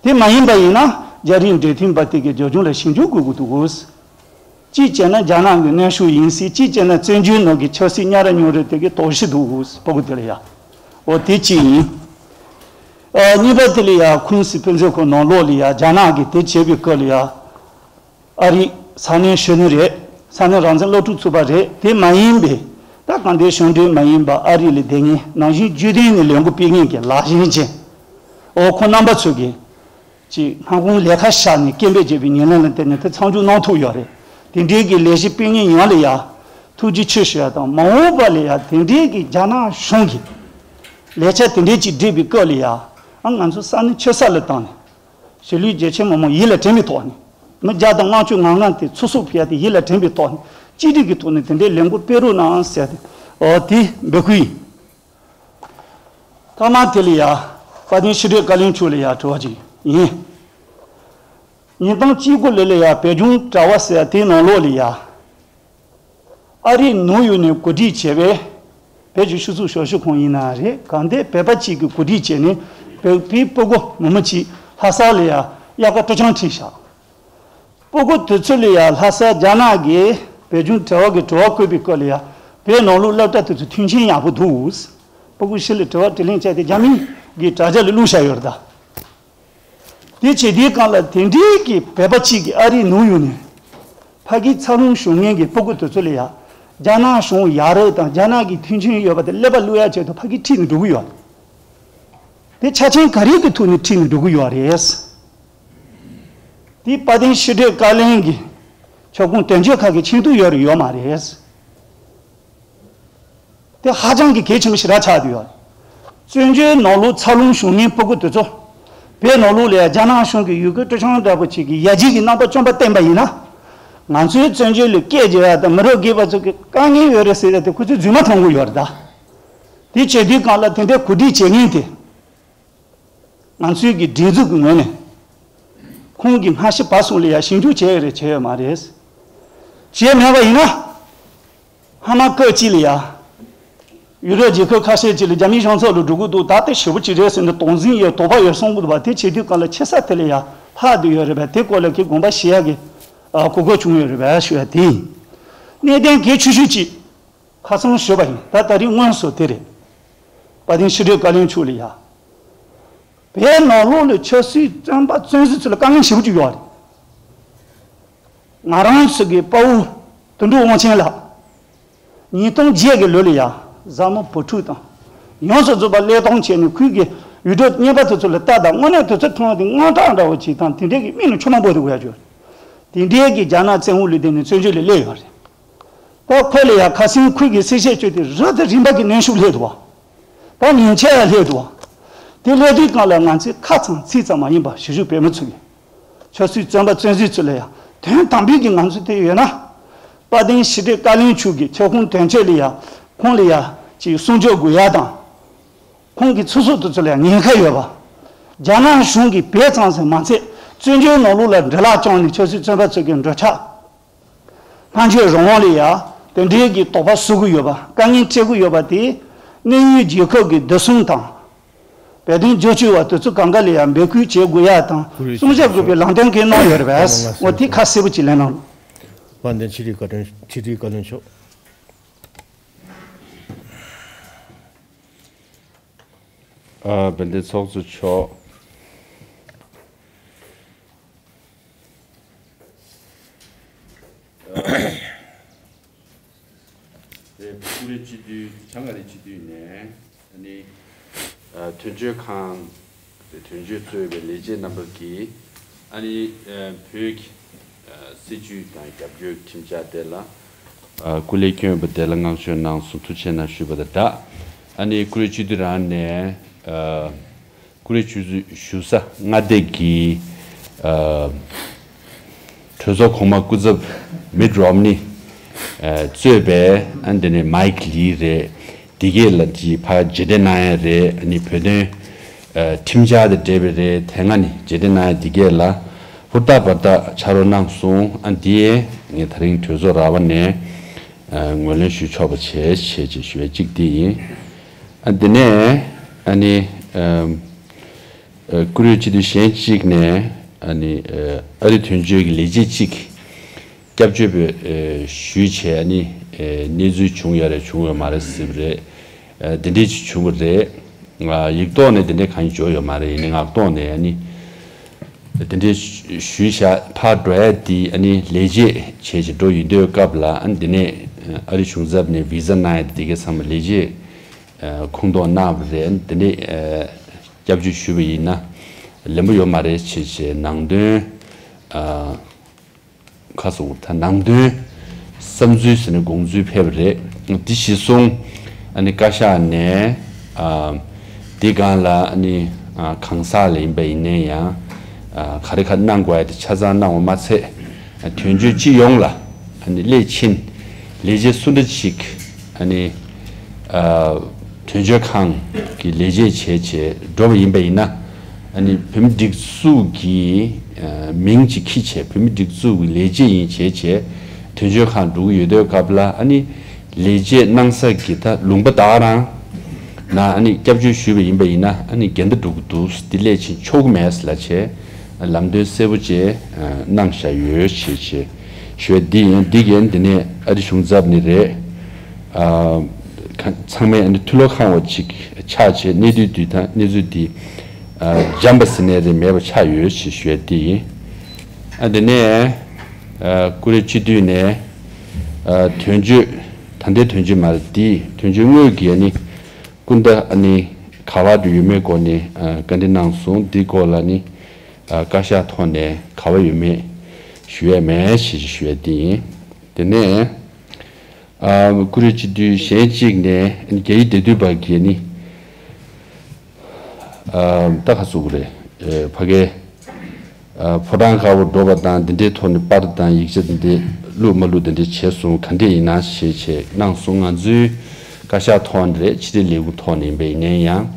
དེ་མ་ཡིན་པ་ཡིན་ན་རྒྱ་རིགས་འབྲེལ་མཐུད་པ་དེ་གི་རྒྱབ་ལྗོངས་ལ་ཞིབ་འཇུག་དགོས་ཀྱི་འདུག་གོ། གཅིག་བྱས་ན་རྒྱ་ནག་གི་གནོན་ཤུགས་ཡིན་སྲིད། གཅིག་བྱས་ན་བཙན་བྱོལ་ནང་གི་ཆབ་སྲིད་གཉའ་ར་ཉོ་རེ་དེ་གི་དོགས་གཞི་འདུག་གོ་སྤུ་གུ་དེ་ལ་ཡ། འོ་དེ་གཅིག་ཡིན། ཨ་གཉིས་པ་དེ་ལ་ཡ་ཁུན་སི་ཕུན་ཚོགས་ཁོ་ནང་ལོགས་ལ་ཡ་རྒྱ་ནག་གིས་དེ་བྱེད་པའི་སྐབས་ལ་ཡ། ཨ་རིའི་ས་གནས་གཞོན་ནུ་རེད། ས་གནས་རང་བཙན་སློབ་ཕྲུག་ཚོགས་པ་རེད། དེ་མ་ཡིན་པའི་ད་གང་ལྟར་གཞུང་འབྲེལ་མ་ཡིན་པ་ཨ་རི་ལ་བསྡད་མཁན་ནང་བཞིན་རྒྱུན་ལྡན་ནས་ལས་འགུལ་སྤེལ་མཁན་གྱི་ལག་ཤེས་ཅན། འོ་ཁོ་རྣམ་པ་ཚོ་གིས། ཅིག་སྔ་དགོང་ལས་ཀ་བཞག་ནས་སྐད་འབོད་བྱས་པའི་ཉིན་ལན་ལ་བརྟེན་ནས་དེ་མཚམས་འཇོག་གནང་ཐུབ་ཡོད་རེད། དེ་འདྲའི་གི་ལས་གཞི་སྤེལ་མཁན་ཡོངས་ལ་ཡ། ཐུགས་རྗེ་ཆེ་ཞུ་ཡ་དང་མ་འོངས་པ་ལ་ཡ་དེ་འདྲའི་གི་རྒྱ་ནག་གཞུང་གི་ལས་འཆར་དེ་འདྲའི་ཅིག་བསྒྲིགས་པའི་སྐབས་ལ་ཡ། ཨ་ང་ཚོ་ས་གནས་ཆོས་ས་ལ་བཏང་ནས། གཞིས་ལུས་རྒྱ་ཆེ་མི་མང་ཡིད་ལ་དྲན་པའི་ཐོག་ནས། མི་བརྒྱ་དང་ལྔ་བཅུ་ང་ལྔ་དེ་ཚོགས་སུ་ཕེབས་ཏེ་ཡིད་ལ་དྲན་པའི་ཐོག་ནས་གཅིག་སྒྲིལ་གྱི་ཐོག་ནས་དེ་འདྲའི་ལས་འགུལ་སྤེལ་རོགས་གནང་ཟེར་ཏེ། འོ་དེ་འབོད་སྐུལ་ཡིན། མཐའ་མ་དེ་ལ་ཡ། དཔལ་ལྡན་ཕྱི་དྲིལ་བཀའ་བློན་མཆོག་ལ་ཡ་དྲི་བ་ཅིག་ཡིན། ཉིས་སྟོང་བཅུ་དགུ་ལོ་ལ་ཡ་བོད་ལྗོངས་དྲ་བ་ཟེར་དེའི་ནང་ལོགས་ལ་ཡ། ཨ་རིའི་ནང་ཡོད་ནས་གོ་སྒྲིག་བྱས་པའི་བོད་ཀྱི་སྤྱི་ཚོགས་ཞབས་ཞུ་ཁང་ཡིན་ན་རེད། གང་ལྟར་བོད་པ་གཅིག་གིས་གོ་སྒྲིག་བྱས་ནས་བོད་པའི་སྤུ་གུ་མི་མང་གཅིག་ལྷ་ས་ལ་ཡ་དབྱར་ཁ་སྤྲོ་འཆམ་ཁྲིད་བཞག་སྤུ་གུ་དེ་ཚོ་ལ་ཡ་ལྷ་ས་རྒྱ་ནག་གི་བོད་ལྗོངས་དྲ་བ་གི་དྲི་བ་བཀོད་པའི་སྐབས་ལ་ཡ་བོད་ནང་ལོགས་སློབ་གྲྭ་དེ་ཚོ་མཐུན་རྐྱེན་ཡག་པོ་འདུག་སྤུ་གུ་ཕྱི་ལ་དྲི་བ་དྲིས་ལན་བྱས་ཏེ་རྒྱ་མི་གི་དྲ་རྒྱ་ལ་བླུགས་བཞག་ཡོད་རེད་ད། དེ་བྱེད་དུས་སྒང་ལ་དེ་འདྲའི་གི་བོད་པ་གཅིག་གིས་ཨ་རིའི་ནང་ཡོད་ནས་ཕ་གིའི་འཚར་ལོངས་བྱུང་མཁན་གྱི་སྤུ་གུ་དེ་ཚོ་ལ་ཡ་རྒྱ་ནག་གཞུང་ཡག་རེད་དང་རྒྱ་ནག་གི་མཐུན་རྐྱེན་ཡོད་པ་དེ་ཀླད་པ་བླུག་ཡ་ཆེད་དུ་ཕ་གི་ཁྲིད་ནས་འགྲོ་གི་ཡོད། དེ་ཆ་རྐྱེན་ག་རེ་གི་ཐོག་ནས་ཁྲིད་ནས་འགྲོ་གི་ཡོད་རེད། དེ་དཔལ་ལྡན་ཕྱི་དྲིལ་བཀའ་བློན་གྱི་ཁྱབ་ཁོངས་དོན་གཅོད་ཁག་གི་མཁྱེན་རྟོགས་ཡོད་རེད་ཡོད་མ་རེད། དེ་ཧ་ཅང་གི་གལ་ཆེན་པོ་ཞེ་དྲག་ཆགས་བསྡད་ཡོད། བཙན་བྱོལ་ནང་ལོགས་འཚར་ལོངས་བྱུང་མཁན་སྤུ་གུ་དེ་ཚོ། བོད་ནང་ལོགས་ལ་ཡ་རྒྱ་ནག་གཞུང་གི་ཡུལ་སྐོར་སྤྲོ་འཆམ་འདྲ་པོ་ཅིག་གི་ཡར་རྒྱས་ཀྱི་རྣམ་པ་བཅོམ་པ་བསྟན་པ་ཡིན་ན། ང་ཚོའི་བཙན་བྱོལ་ལ་སྐད་རྒྱག་ཡ་དང་མི་རབས་རྒས་པ་ཚོ་གི་དཀའ་ངལ་ཡོད་རེད་ཟེར་ཡ་དེ་ཁོ་ཚོས་རྫུན་མ་མཐོང་གི་ཡོད་རེད་ད། དེ་བྱེད་དུས་སྒང་ལ་དེ་འདྲའི་གོ་སྒྲིག་བྱེད་མཁན་དེ། ང་ཚོའི་གི་སྒྲིག་འཛུགས་ཀྱི་ངོས་ནས། ཁོང་གི་སྔ་ཕྱི་བར་གསུམ་ལ་ཡ་ཞིབ་འཇུག་བྱས་ཡོད་རེད་བྱས་ཡོད་མ་རེད། བྱས་མེད་པ་ཡིན་ན། ཧ་མ་སྐབས་གཅིག་ལ་ཡ། ཡུ་རོབ་རྒྱལ་ཁབ་ཁ་ཤས་ཅིག་ལ་རྒྱ་མིའི་གཞུང་ཚབ་ལ་འགྲོ་གི་འདུག་ད་དེ་ཞེ་པོ་ཅིག་རེད་ཟེར་ནས་དོགས་ཟོན་ཡོད། དོགས་པ་ཡོད་གསུང་གི་འདུག་བ། དེ་བྱེད་དུས་གང་ལ་ཆེ་ས་དེ་ལ་ཡ་ལྷག་བསྡད་ཡོད་རེད་པས། དེ་སྐོར་ལ་ཁྱེད་དགོངས་པ་བཞེས་ཡག་གི་གོ་སྐབས་བྱུང་ཡོད་རེད་པས་ཞུ་ཡ་དེ་ཡིན། གནད་དོན་གལ་ཆེ་ཤོས་ཅིག་ཁ་སང་ཞུས་པ་ཡིན། ད་ད་རིང་དངོས་སུ་དེ་རེད། དཔལ་ལྡན་ཕྱི་དྲིལ་བཀའ་བློན་མཆོག་ལ་ཡ། བོད་ནང་ལོགས་ལ་ཆབ་སྲིད་བཙོན་པ་བཙོན་ཟུར་ཚོ་ལ་དཀའ་ངལ་ཞེ་པོ་ཅིག་ཡོད་རེད། ང་རང་ཚོ་གི་དཔའ་བོ་དོན་གྲུབ་དབང་ཆེན་ལགས། ཉིས་སྟོང་བརྒྱད་ཀྱི་ལོ་ལ་ཡ། བཟའ་མི་བུ་ཕྲུག་དང་། ཡོངས་སུ་རྫོགས་པ་བློས་གཏོང་བྱས་ནས་ཁུལ་གྱི་ཡུལ་གྲུ་གཉན་པ་དེ་ཚོ་ལ་ལྟ་དང་། དངོས་གནས་དེ་ཚོ་མཐོང་བ་དེ་དངངས་སྐྲག་འདྲ་བོ་ཅིག་དང་། དེ་འདྲའི་གི་མིག་ནས་མཆི་མ་འབབ་དེ་འོ་ཡ་ཅོ། དེ་འདྲའི་གི་རྒྱ་ནག་བཙོན་འོག་ལ་བསྡད་ནས་བཙོན་འཇུག་ལ་སླེབས་ཡོད་རེད། ད་ཁོ་ལ་ཡ་ཁ་སང་ཁུལ་གྱི་གསལ་བཤད་བྱས་ཏེ་རི་དེ་རིམ་པ་གི་གནོན་ཤུགས་སླེབས་འདུག་བ། ད་ཉེན་ཆེ་ཡ་སླེབས་འདུག་བ། དེ་སླེབས་དུས་གང་ལ་ང་ཚོས་ཁ་ཚང་ཚིག་ཙམ་མ་ཡིན་པ་གཞིས་བཞུགས་བོད་མི་ཚོ་གི་ཆབ་སྲིད་བཙོན་པ་བཙོན་ཟུར་ཚོ་ལ་ཡ་དོན་དམ་པའི་གི་ང་ཚོ་དེ་ཡོད་ན། དཔལ་ལྡན་ཕྱི་དྲིལ་བཀའ་བློན་མཆོག་གིས་ཁྱབ་ཁོངས་དོན་གཅོད་ལ་ཡ་ཁོང་ལ་ཡ་ཅིག་གསུང་ཆོས་དགོས་ཡ་དང་། ཁོང་གི་ཚུགས་གསོག་དེ་ཚོ་ལ་ཡ་ཉེན་ཁ་ཡོད་པ། རྒྱ་ནག་གཞུང་གིས་བོད་ཙམ་ཟེར་མ་ཚད་བཙན་བྱོལ་ནང་ལོགས་ལ་འདྲེ་ལག་བཅངས་ནས་ཆབ་སྲིད་བཙོན་པ་ཚོ་གི་འགྲོ་འཆག་སྨྲ་བརྗོད་རང་དབང་ལ་ཡ་དེ་འདྲའི་གི་དོགས་པ་བཟོ་གི་ཡོད་པ། དཀའ་ངལ་སྤྲད་གི་ཡོད་པ་དེ་གནས་ཡུལ་རྒྱལ་ཁབ་ཀྱི་བདེ་སྲུང་དང་། བོད་དོན་རྒྱབ་སྐྱོར་བ་དེ་ཚོ་གང་ག་ལ་ཡང་འབོད་སྐུལ་བྱེད་དགོས་ཡ་དང་གསུང་བཤད་དགོས་པའི་ལམ་སྟོན་གལ་གནང་ཡོད་རེད་པས། འོ་དེ་ཁ་གསལ་པོ་ཅིག་ལན་གནང་རོགས། དཔལ་ལྡན་ཕྱི་དྲིལ་བཀའ་དྲིན་ཕྱི་དྲིལ་བཀའ་བློན་མཆོག་ཨ། དཔལ་ལྡན་ཚོགས་གཙོ་མཆོག་དེ་ཀུ་རེ་སྤྱི་འཐུས་བྱང་ཨ་རི་སྤྱི་འཐུས་ནས་ཨ་ནི་ཨ་དོན་གཅོད་ཁང་དེ་དོན་གཅོད་གཙོས་པའི་ལས་བྱེད་རྣམ་པ་གིས་ཨ་ནི་ཨ་བོད་ཀྱི་ཨ་སྲིད་བྱུས་དང་རྒྱབ་སྐྱོར་ཁྲིམས་འཆར་དེ་ལ་ཨ་སྐུ་ལས་བསྐྱོན་པ་དེ་ལ་བསྔགས་བརྗོད་གནང་སོང་། ཐུགས་རྗེ་གནང་ཞུས་པ་དང་སྦྲགས། ཨ་ནི་ཀུ་རེ་སྤྱི་འཐུས་རང་ནས་ཨ། ཀུ་རེ་ཞུ་ཞུ་ས་མངའ་སྡེ་གི་ཨ་གྲོས་ཚོགས་གོང་མ་སྐུ་ཚབ་མིཊ་རོམ་ནི་ཨ་གཙོས་པའི་ཨ་འདི་ནས་མཱིཀ་ལི་རེད། འདི་གས་ལ་ཅིག་ཕར་རྗེས་འདེད་གནང་ཡ་རེད། ཨ་ནི་བོད་དོན་ཨ་ཁྲིམས་འཆར་དང་འབྲེལ་བའི་རེད། དེ་སྔ་ནས་རྗེས་འདེད་གནང་ཡ་འདི་གས་ལ་ཧུར་ཐག་འབད་ཐག་ཕྱག་རོགས་གནང་སོང་། ཨ་འདི་ངས་དེ་རིང་གྲོས་ཚོགས་ར་བ་ནས་ཨ་ངོས་ལེན་ཞུ་ཆོག་པ་བྱས་བྱས་ཅེས་ཞུ་བའི་གཅིག་འདི་ཡིན། ཨ་འདི་ནས་ཨ་ནི་ཨ། ཨ་ཀུ་རེ་སྤྱི་འཐུས་གཞན་གཅིག་ནས་ཨ་ནི་ཨ་ཨ་རི་དོན་གཅོད་ཀྱི་ལས་བྱེད་གཅིག་སྐྱབས་བཅོལ་བའི་ཨ་ཞུས་བྱས་ཨ་ནི་ཨ་གནས་ཚུལ་བྱུང་ཡོད་རེད་བྱུང་ཡོད་མ་རེད་ཟེར་བ་རེད། ཨ་དེ་འདྲས་ཅིག་བྱུང་བ་རེད། ང་ཡིག་ཐོག་ནས་དེ་འདྲས་གང་ཡང་བརྗོད་ཡོད་མ་རེད། ཡིན་ནའི་ངག་ཐོག་ནས་ཨ་ནི་དེ་འདྲས་ཞུས་བཞག་ཕར་འགྲོ་ཡ་དེ་ཨ་ནི་ལས་བྱེད་བྱས་བྱས་འགྲོ་ཡོང་དུས་སྐབས་ལ་ཨ་ནི་དེ་ནས་ཨ་རི་གཞུང་ཚབ་ནས་བི་ཟ་གནང་ཡ་དེ་གའི་ཚང་མ་ལས་བྱེད་ཨ་ཁོངས་གཏོགས་གནང་བ་རེད། ཨ་ནི་དེ་འདྲས་ཨ། སྐྱབས་བཅོལ་ཞུས་པ་ཡིན་ན་ལན་པོ་ཡོད་མ་རེད་བྱས་བྱས་ནང་དོན་ཨ་ཁ་སོ་ད་ནང་དོན་བསམ་ཚུལ་ཟེར་ནས་དགོངས་ཚུལ་ཕེབས་པ་རེད། འདི་གཞི་བཟུང་ཨ་ནི་བཀའ་ཤག་ནས་ཨ་འདི་སྒང་ལ་ཨ་ནི་ཨ་གང་ཟག་ལ་ཡིན་པ་ཡིན་ནའི་ཡང་ཨ་ག་རེ་ག་གནང་དགོས་ཡ་དེ་ཆ་ཚང་གནང་བ་མ་ཚད་ཨ་དོན་གཅོད་སྤྱི་ཡོངས་ལ་ཨ་ནི་སླད་ཕྱིན་ལས་བྱེད་སུ་འདྲ་ཞིག་ཨ་ནི་ཨ་དོན་གཅོད་ཁང་གི་ལས་བྱེད་བྱས་བྱས་འགྲོ་བ་ཡིན་པ་ཡིན་ན་ཨ་ནི་བོད་མི་སྒྲིག་འཛུགས་ཀྱི་ཨ་མིང་ཅིག་འཁྱེར་བྱས་བོད་མི་སྒྲིག་འཛུགས་ཀྱི་ལས་བྱེད་ཡིན་བྱས་བྱས་དོན་གཅོད་ཁང་འགྲོ་གི་ཡོད་དུས་སྐབས་ལ་ཨ་ནི་ལས་བྱེད་གནང་ས་གི་ད་ལུང་པ་ད་ག་རང་ན་ཨ་ནི་སྐྱབས་བཅོལ་ཞུས་པ་ཡིན་པ་ཡིན་ན་ཨ་ནི་འགལ་ཟླ་འགྲོ་གི་འདུག་འདི་སླད་ཕྱིན་ཆོག་གི་མེད་ལབ་བྱས་ལམ་སྟོན་གསལ་པོ་བྱས་གནང་བཞག་ཡོད་ཞེས་བྱས་ཞུ་བ་འདི་ཡིན། འདི་གས་འདི་ནས་ཨ་རི་གཞུང་ཚབ་ནི་རེད། ཨ་ཁ་ཚང་མས་ཨ་ནི་ཐུགས་ལ་ཁང་བ་ཅིག་ཆགས་བྱས་གནས་དུས་དུས་དང་གནས་ཚུལ་འདི་ཨ་འཇམ་པ་ཟེར་ནས་རེ་མེད་པ་ཆགས་ཡོད་ཞེས་ཞུ་བ་འདི་ཡིན། ཨ་དེ་ནས་ཨ་ཀུ་རེ་སྤྱི་འཐུས་ནས་ཨ་དོན་གཅོད་ད་ལྟའི་དོན་གཅོད་མ་རེད། འདི་དོན་གཅོད་དངོས་ཀྱི་ཨ་ནི་སྐུ་ཟླ་ཨ་ནི་ག་བར་དུ་ཡོད་མེད་སྐོར་ནས་ཨ་བཀའ་འདྲི་གནང་སོང་། འདི་སྐོར་ལ་ནི་ཨ་བཀའ་ཤག་ཐོག་ནས་ག་བ་ཡོད་མེད་ཞུ་ཡས་མེད་ཞེས་ཞུ་ཡས་འདི་ཡིན། དེ་ནས་ཨ་ཀུ་རེ་སྤྱི་འཐུས་གཞན་གཅིག་ནས་ཨ་ནི་རྒྱ་ཡིག་འབྲེལ་མཐུད་པ་གིས་ནི་ཨ་ད་ག་ཚོད་རེད། ཨེ་ཕ་གའི་ཨ་ཕོ་བྲང་དཀར་པོ་འགྲོ་བ་དང་འདི་འདྲའི་ཐོག་ནས་པར་དང་ཡིག་ཆ་འདི་འདྲའི་བླུགས་མ་བླུགས་འདི་འདྲའི་བྱས་སོང་། ག་འདྲས་ཡིན་ན་ཞེས་བྱས་གནང་སོང་། ང་ཚོའི་བཀའ་ཤག་ཐོག་ནས་རེད། ཕྱི་དྲིལ་ལས་ཁུངས་ཐོག་ནས་ཡིན་པ་ཡིན་ནའི་ཡང་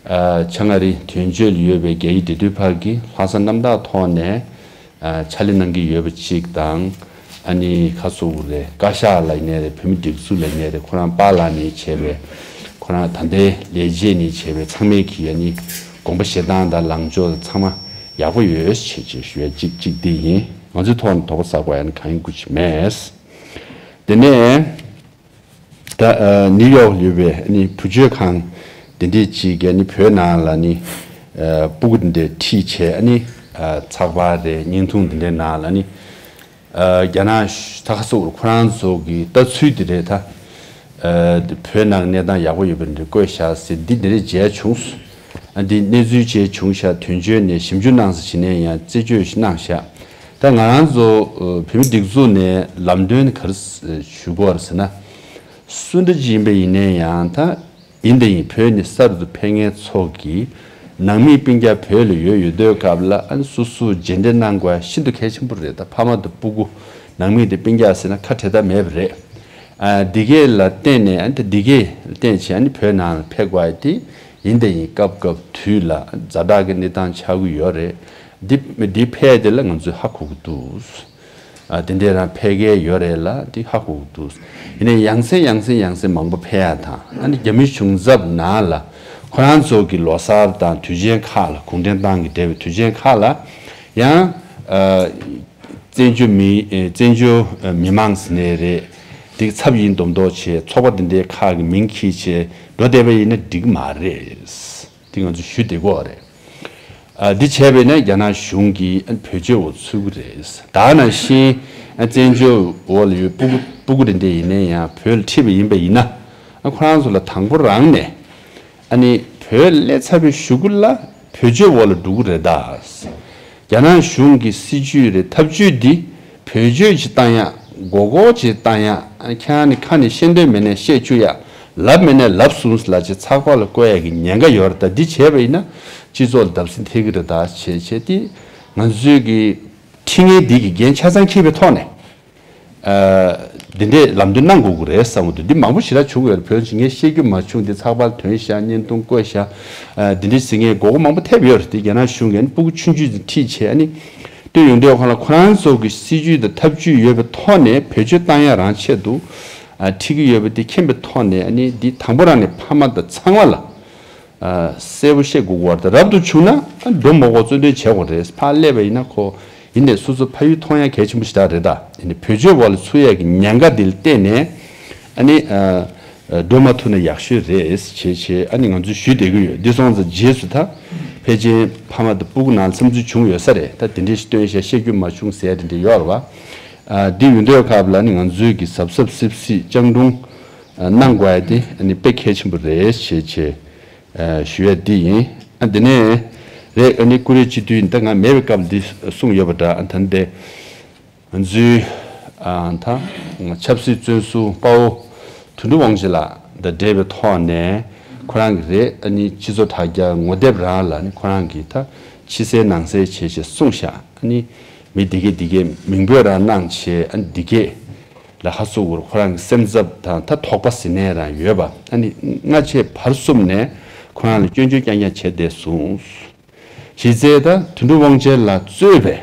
ཨ་བྱང་ཨ་རི་དོན་གཅོད་ལ་ཡོད་པའི་རྒྱ་ཡིག་འབྲེལ་མཐུད་པ་གིས་ལྷག་བསམ་རྣམ་དག་ཐོག་ནས་ཨ་ཕྱག་ལས་གནང་གི་ཡོད་པ་གཅིག་དང་། ཨ་ནི་ཁ་སོ་བོ་རེད། བཀའ་ཤག་ལ་ཡིན་ནའི་རེད། བོད་མི་སྒྲིག་འཛུགས་ལ་ཡིན་ནའི་རེད། ཁོ་རང་པཱ་ལགས་ནས་བྱས་པའི་ ད་ལྟའི་ལས་བྱེད་ནས་བྱས་པའི་ཚང་མས་ཀྱིས་ཨ་ནི་དགོངས་པ་བཞེས་སྟངས་དང་ལངས་ཕྱོགས་ཚང་མ་ཡག་པོ་ཡོད་ཅེས་ཅེས་ཞུ་ཡ་གཅིག་གཅིག་འདི་ཡིན། ང་ཚོའི་ཐོག་ནས་དོགས་པ་ཟ་དགོས་ཡ་ནི་གང་ཡང་དགོས་ཀྱི་མེད། དེ་ནས་ད་ནིའུ་ཡོག་ལ་ཡོད་པའི་ཨ་ནི་བུ་བཅོལ་ཁང་དེ་འདྲས་ཅིག་གིས་ཨ་ནི་བོད་ནང་ལ་ནི་སྤུ་གུ་འདི་འདྲས་ཁྲིད་བྱས་ཨ་ནི་ཚགས་པར་རེད་བརྙན་ཐུང་འདི་འདྲའི་ནང་ལ་ནི། རྒྱ་ནག་ད་ག་སོགས་ཁོ་རང་ཚོ་གི་ལྟ་ཚུལ་དེ་རེད་ད། བོད་ནང་གནས་སྟངས་ཡག་པོ་ཡོད་པ་འདྲ་བཀོད་བཞག་ཟེར་འདི་འདི་རེད་མཇལ་བྱུང་། འདི་གནས་ཚུལ་བཅས་བྱུང་ཤག་དོན་གཅོད་ནས་ཞིབ་འཇུག་གནང་ཟེར་བྱས་ནས་ཡང་རྩད་གཅོད་ཞིག་གནང་ཤག་ད་ང་རང་ཚོ་བོད་མི་སྒྲིག་འཛུགས་ནས་ལམ་སྟོན་ག་རེ་ཞུ་དགོས་རེད་ཟེར་ན། སུ་འདྲ་ཅིག་ཡིན་པ་ཡིན་ནའི་ཡང་ད། ཡིན་དང་ཡིན་བོད་ནས་གསར་དུ་ཕེབས་མཁན་ཚོ་གིས་ནང་མིའི་སྤུན་ཀྱག་བོད་ལ་ཡོད་ཡོད་དུས་སྐབས་ལ་ཨ་ནི་སོ་སོ་རྗེས་འདེད་གནང་དགོས་ཤིན་ཏུ་གལ་ཆེན་པོ་རེད། ད་ཕ་མ་དང་སྤུ་གུ་ནང་མི་དང་སྤུན་ཀྱག་ཟེར་ན་ཁ་བྲལ་ཐབས་མེད་པ་རེད། ཨ་འདི་གས་ལ་བརྟེན་ནས་ཨ་ནི་ད་འདི་གས་ལ་བརྟེན་བྱས་ཨ་ནི་བོད་ནང་ལ་ཕེབས་དགོས་ཡ་དེ་ཡིན་དང་ཡིན་སྐབས་སྐབས་དུས་ལ་ཛ་དྲག་གི་གནས་སྟངས་ཆགས་ཀྱི་ཡོད་རེད། འདི་འདི་ཕེབས་དེ་ལ་ང་ཚོས་ཧ་གོ་གི་འདུག་ཨ་དེ་འདྲས་རང་ཕལ་སྐད་ཡོད་རེད་ལ་དེ་ཧ་གོ་གི་འདུག་ཡིན་ནའི་ཡང་སེ་ཡང་སེ་ཡང་སེ་མང་པོ་ཕེབས་ཡ་དང་ཨ་ནི་རྒྱ་མི་གཞུང་ཚབ་ནང་ལ་ཁོ་རང་ཚོ་གི་ལོ་གསར་དང་དུས་ཆེན་ཁག་ལ་གུང་ཁྲན་ཏང་གི་འབྲེལ་བའི་དུས་ཆེན་ཁག་ལ་ཡང་ཨ་བཙན་བྱོལ་མི་ཨ་བཙན་བྱོལ་ཨ་མི་མང་ཟེར་ནའི་རེད། དེ་གི་ཚབ་ཡིན་མདོག་མདོག་བྱས་ཚོགས་པ་དེ་འདྲའི་ཁག་གི་མིང་འཁྱེར་བྱས་འགྲོ་བསྡད་པ་ཡིན་ན་འགྲིག་གི་མ་རེད། དེ་ང་ཚོས་ཞུ་བདེ་གོ་རེད། ཨ་འདི་བྱས་པས་ན་རྒྱ་ནག་གཞུང་གིས་ཨ་བེད་སྤྱོད་འོག་ཚུད་ཀྱི་རེད། ད་ནང་བཞིན་ཨ་བཙན་བྱོལ་འོག་ལ་ཡོད་སྤུ་གུ་སྤུ་གུ་རེ་འདྲ་ཡིན་ན་ཡང་བོད་ལ་ཁྲིད་པ་ཡིན་པ་ཡིན་ན་ཨ་ཁོ་རང་ཚོ་ལ་དང་པོ་རང་ནས་ཨ་ནི་བོད་སླེབས་ཚར་བའི་གཞུག་གུ་ལ་བེད་སྤྱོད་འོག་ལ་འགྲོ་གི་རེད་ད། རྒྱ་ནག་གཞུང་གི་སྲིད་ཇུས་རེད། ཐབས་ཇུས་འདི་བེད་སྤྱོད་ཅིག་བཏང་ཡག་མགོ་སྐོར་ཅིག་བཏང་ཡག་ཁྱེད་རང་ནི་ཁ་ནས་ཤེས་འདོད་མེད་ནས་བཤད་བཅུག་ཡག་ལབ་མེད་ནས་ལབ་སོང་ལ་ཅིག་ཚགས་པར་ལ་བཀོད་ཡག་གི་ཉེན་ཁ་ཡོད་རེད་ད། འདི་བྱས་པ་ཡིན་ན་སྤྱི་ཚོགས་ལ་བརྡབ་གསིག་ཐེབས་ཀྱི་རེད་ད་བྱས་བྱས་ཏེ་ང་ཚོའི་གི་ཁྲི་ངན་འདི་གི་འགན་ཆ་ཚང་འཁྱེར་བའི་ཐོག་ནས། འདི་འདྲས་ལམ་སྟོན་གནང་དགོས་ཀྱི་རེད་བསམ་གྱི་འདུག་འདི་མང་པོ་ཞེ་དྲག་བྱུང་ཡོད་རེད། བོད་ཕྱི་ངས་བཤད་རྒྱུ་མ་བྱུང་། འདི་ཚགས་པར་ཐོན་ཤག་བརྙན་ཐུང་བཀོད་ཤག་འདི་འདྲས་ཟེར་མཁན་མགོ་སྐོར་མང་པོ་ཐེབས་ཡོད་རེད། འདི་རྒྱ་ནག་གཞུང་གིས་ཨ་ནི་སྤུ་གུ་ཆུང་ཆུང་ཅིག་ཁྲིད་བྱས་ཨ་ནི་སྟོན་ཡོང་དུས་ཁོང་ལ་ཁོ་རང་ཚོ་གི་སྲིད་ཇུས་དང་ཐབས་ཇུས་ཡོད་པའི་ཐོག་ནས་བེད་སྤྱོད་བཏང་ཡག་རང་ཆེད་དུ་ཁྲིད་ཀྱི་ཡོད་པ་འདི་མཁྱེན་པའི་ཐོག་ནས་ཨ་ནི་འདི་དང་པོ་རང་ནས་ཕ་མ་དང་ཚང་མ་ལ། གསལ་པོ་བཤད་དགོས་ཀྱི་རེད། རབ་ཏུ་བྱུང་ན་འགྲོ་མ་དགོས་གཙོ་འདོན་བྱེད་དགོས་རེད། ཕར་སླེབས་པ་ཡིན་ན་ཁོ་ཡིན་ནས་སོ་སོ་ཕ་ཡུལ་མཐོང་ཡ་གལ་ཆེན་པོ་ཞེ་དྲག་རེད་ད། ཡིན་ནས་བེད་སྤྱོད་འོག་ལ་ཚུད་ཡ་གི་ཉེན་ཁ་འདི་ལ་བརྟེན་ནས་ཨ་ནི་འགྲོ་མ་ཐུབ་ན་ཡག་ཤོས་རེད་བྱས་བྱས་ཨ་ནི་ང་ཚོས་ཞུས་བསྡད་ཀྱི་ཡོད། འདི་སོང་ཙང་རྗེས་སུ་ད་ཕལ་ཆེར་ཕ་མ་དང་སྤུ་གུ་ནང་ལ་འཚམས་འདྲི་བྱུང་ཡོད་ས་རེད། ད་དེ་འདྲས་ཞིག་སྟོན་ཤག་བཤད་རྒྱུ་མ་བྱུང་ཟེར་ཡ་དེ་འདྲས་ཡོད་རེད་བ། འདི་ཡོད་དུས་སྐབས་ལ་ནི་ང་ཚོས་ཀྱི་གཟབ་གཟབ་སིབ་སིབ་སྤྱང་གྲུང་གནང་དགོས་ཡ་དེ་ཨ་ནི་དཔེ་གལ་ཆེན་པོ་རེད་བྱས་བྱས། ཞུ་ཡ་འདི་ཡིན། ཨ་འདི་ནས་རེད། ཨ་ནི་ཀུ་རེ་སྤྱི་འཐུས་ད་ང་མེད་པའི་སྐབས་འདི་གསུངས་ཡོད་པ་འདྲ། ཨ་ད་འདི་ང་ཚོའི་ཨ་ད་ཆབ་སྲིད་བཙོན་ཟུར་དཔའ་བོ་དོན་གྲུབ་དབང་ཆེན་ལགས་དང་འབྲེལ་བའི་ཐོག་ནས་ཁོ་རང་གི་རེད། ཨ་ནི་སྤྱི་ཚོགས་དྲ་རྒྱ་ངོ་དེབ་རང་ལ་ནི་ཁོ་རང་གི་ད་ཕྱི་གསལ་ནང་གསལ་བྱས་བྱས་གསུངས་ཤག་ཨ་ནི་མི་འདི་གས་འདི་གས་མིང་འབོད་རང་གནང་བྱས་ཨ་ནི་འདི་གས། ལ་ཧ་སུ་གུར་ཁོ་རང་གི་སེམས་འཚབ་དང་ད་དོགས་པ་ཟིན་ནས་རང་ཡོད་པ་ཨ་ནི་སྔ་ཕྱི་བར་གསུམ་ནས་ཁོ་རང་ལ་སྐྱོན་བརྗོད་རྐྱང་རྐྱང་བྱས་བསྡད་སོང་། གཞི་རྩའི་ད་དོན་གྲུབ་དབང་ཆེན་ལ་གཙོས་པའི་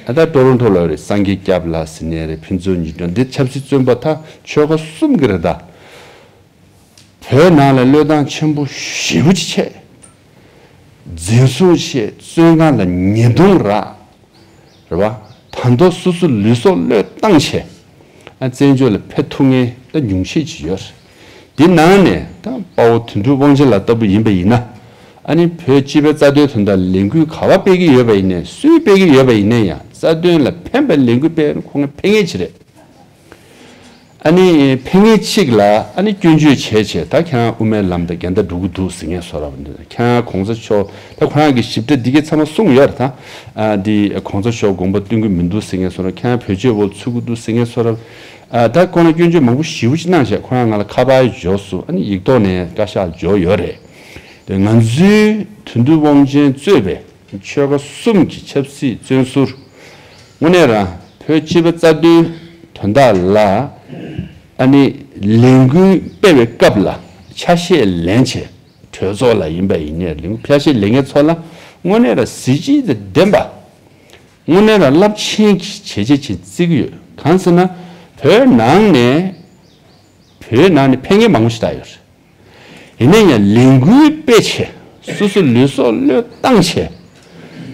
ཨ་ད་ཊོ་རོན་ཊོ་ལ་རེད། སངས་རྒྱས་སྐྱབས་ལགས་ཟིན་ནས་རེད། ཕུན་ཚོགས་ཉི་སྒྲོན་འདི་ཆབ་སྲིད་བཙོན་པ་ད་ཆོལ་ཁ་གསུམ་གི་རེད་ད། བོད་ནང་ལ་བློས་བཏང་ཆེན་པོ་ཞེ་པོ་ཅིག་བྱས། འཛིན་བཟུང་བྱས་བཙོན་ཁང་ལ་ཉེས་རྡུང་རག་རེད་བ། ད་དུང་སོ་སོ་ལུས་སྲོག་བློས་བཏང་བྱས། ཨ་བཙན་བྱོལ་ལ་ཕེབས་ཐུབ་མཁན་ད་ཉུང་ཤས་ཅིག་ཡོད་རེད། འདི་ནང་ནས་ད་དཔའ་བོ་དོན་གྲུབ་དབང་ཆེན་ལགས་ལྟ་བུ་ཡིན་པ་ཡིན་ན། ཨ་ནི་བོད་སྤྱི་པའི་རྩ་དོན་དོན་དག་ལས་འགུལ་ག་པར་སྤེལ་གྱི་ཡོད་པ་ཡིན་ནའི་སུས་སྤེལ་གྱི་ཡོད་པ་ཡིན་ནའི་ཡང་རྩ་དོན་ལ་ཕན་པའི་ལས་འགུལ་སྤེལ་ན་ཁོང་ཕན་མཁན་ཅིག་རེད། ཨ་ནི་ཕན་ངེས་གཅིག་ལ་ཨ་ནི་སྐྱོན་བརྗོད་བྱས་བྱས་ད་ཁྱེད་རང་དབུ་མའི་ལམ་དང་འགལ་ཟླ་འགྲོ་གི་འདུག་ཟེར་མཁན་ཚོ་ར་བ་འདི་ཁྱེད་རང་གོང་ས་མཆོག་ད་ཁོ་རང་གི་ཞིབ་ཕྲ་འདི་གའི་ཚང་མ་གསུངས་ཡོད་རེད་ད། ཨ་འདི་གོང་ས་མཆོག་དགོངས་པ་སྟོན་གི་མི་འདུག་ཟེར་མཁན་ཚོ་ར་ཁྱེད་རང་བེད་སྤྱོད་འོག་ཚུད་གི་འདུག་ཟེར་མཁན་ཚོ་ར། ཨ་ད་ཁོ་རང་སྐྱོན་བརྗོད་མང་པོ་ཞེ་པོ་ཅིག་གནང་བྱས་ཁོ་རང་ང་ལ་ཁ་པར་འབྱོར་སོང་། ཨ་ནི་ཡིག་ཐོག་ནས་བཀའ་ཤག་འབྱོར་ཡོད་རེད། དེ་ང་ཚོའི་དོན་གྲུབ་དབང་ཆེན་གཙོས་པའི་ཆོལ་ཁ་གསུམ་གྱི་ཆབ་སྲིད་བཙོན་ཟུར། དངོས་གནས་རང་བོད་སྤྱི་པའི་རྩ་དོན་དོན་དག་ལ་ཨ་ནི་ལས་འགུལ་སྤེལ་བའི་སྐབས་ལ་ཆ་ཤས་ལེན་བྱས་གྲོས་ཚོགས་ལ་ཡིན་པ་ཡིན་ནའི་ལས་འགུལ་ཆ་ཤས་ལེན་མཁན་ཚོ་ལ་དངོས་གནས་རང་གཟི་བརྗིད་དང་ལྡན་པ། དངོས་གནས་རང་རླབས་ཆེན་གྱི་བྱས་རྗེས་ཅིག་བརྩི་གི་ཡོད། གང་ཟེར་ན་བོད་ནང་ནས་བོད་ནང་ནས་ཕན་མཁན་མང་པོ་ཞིག་ད་ཡོད་རེད། ཡིན་ན་ཡང་ལས་འགུལ་སྤེལ་བྱས། སོ་སོ་ལུས་སྲོག་བློས་བཏང་བྱས།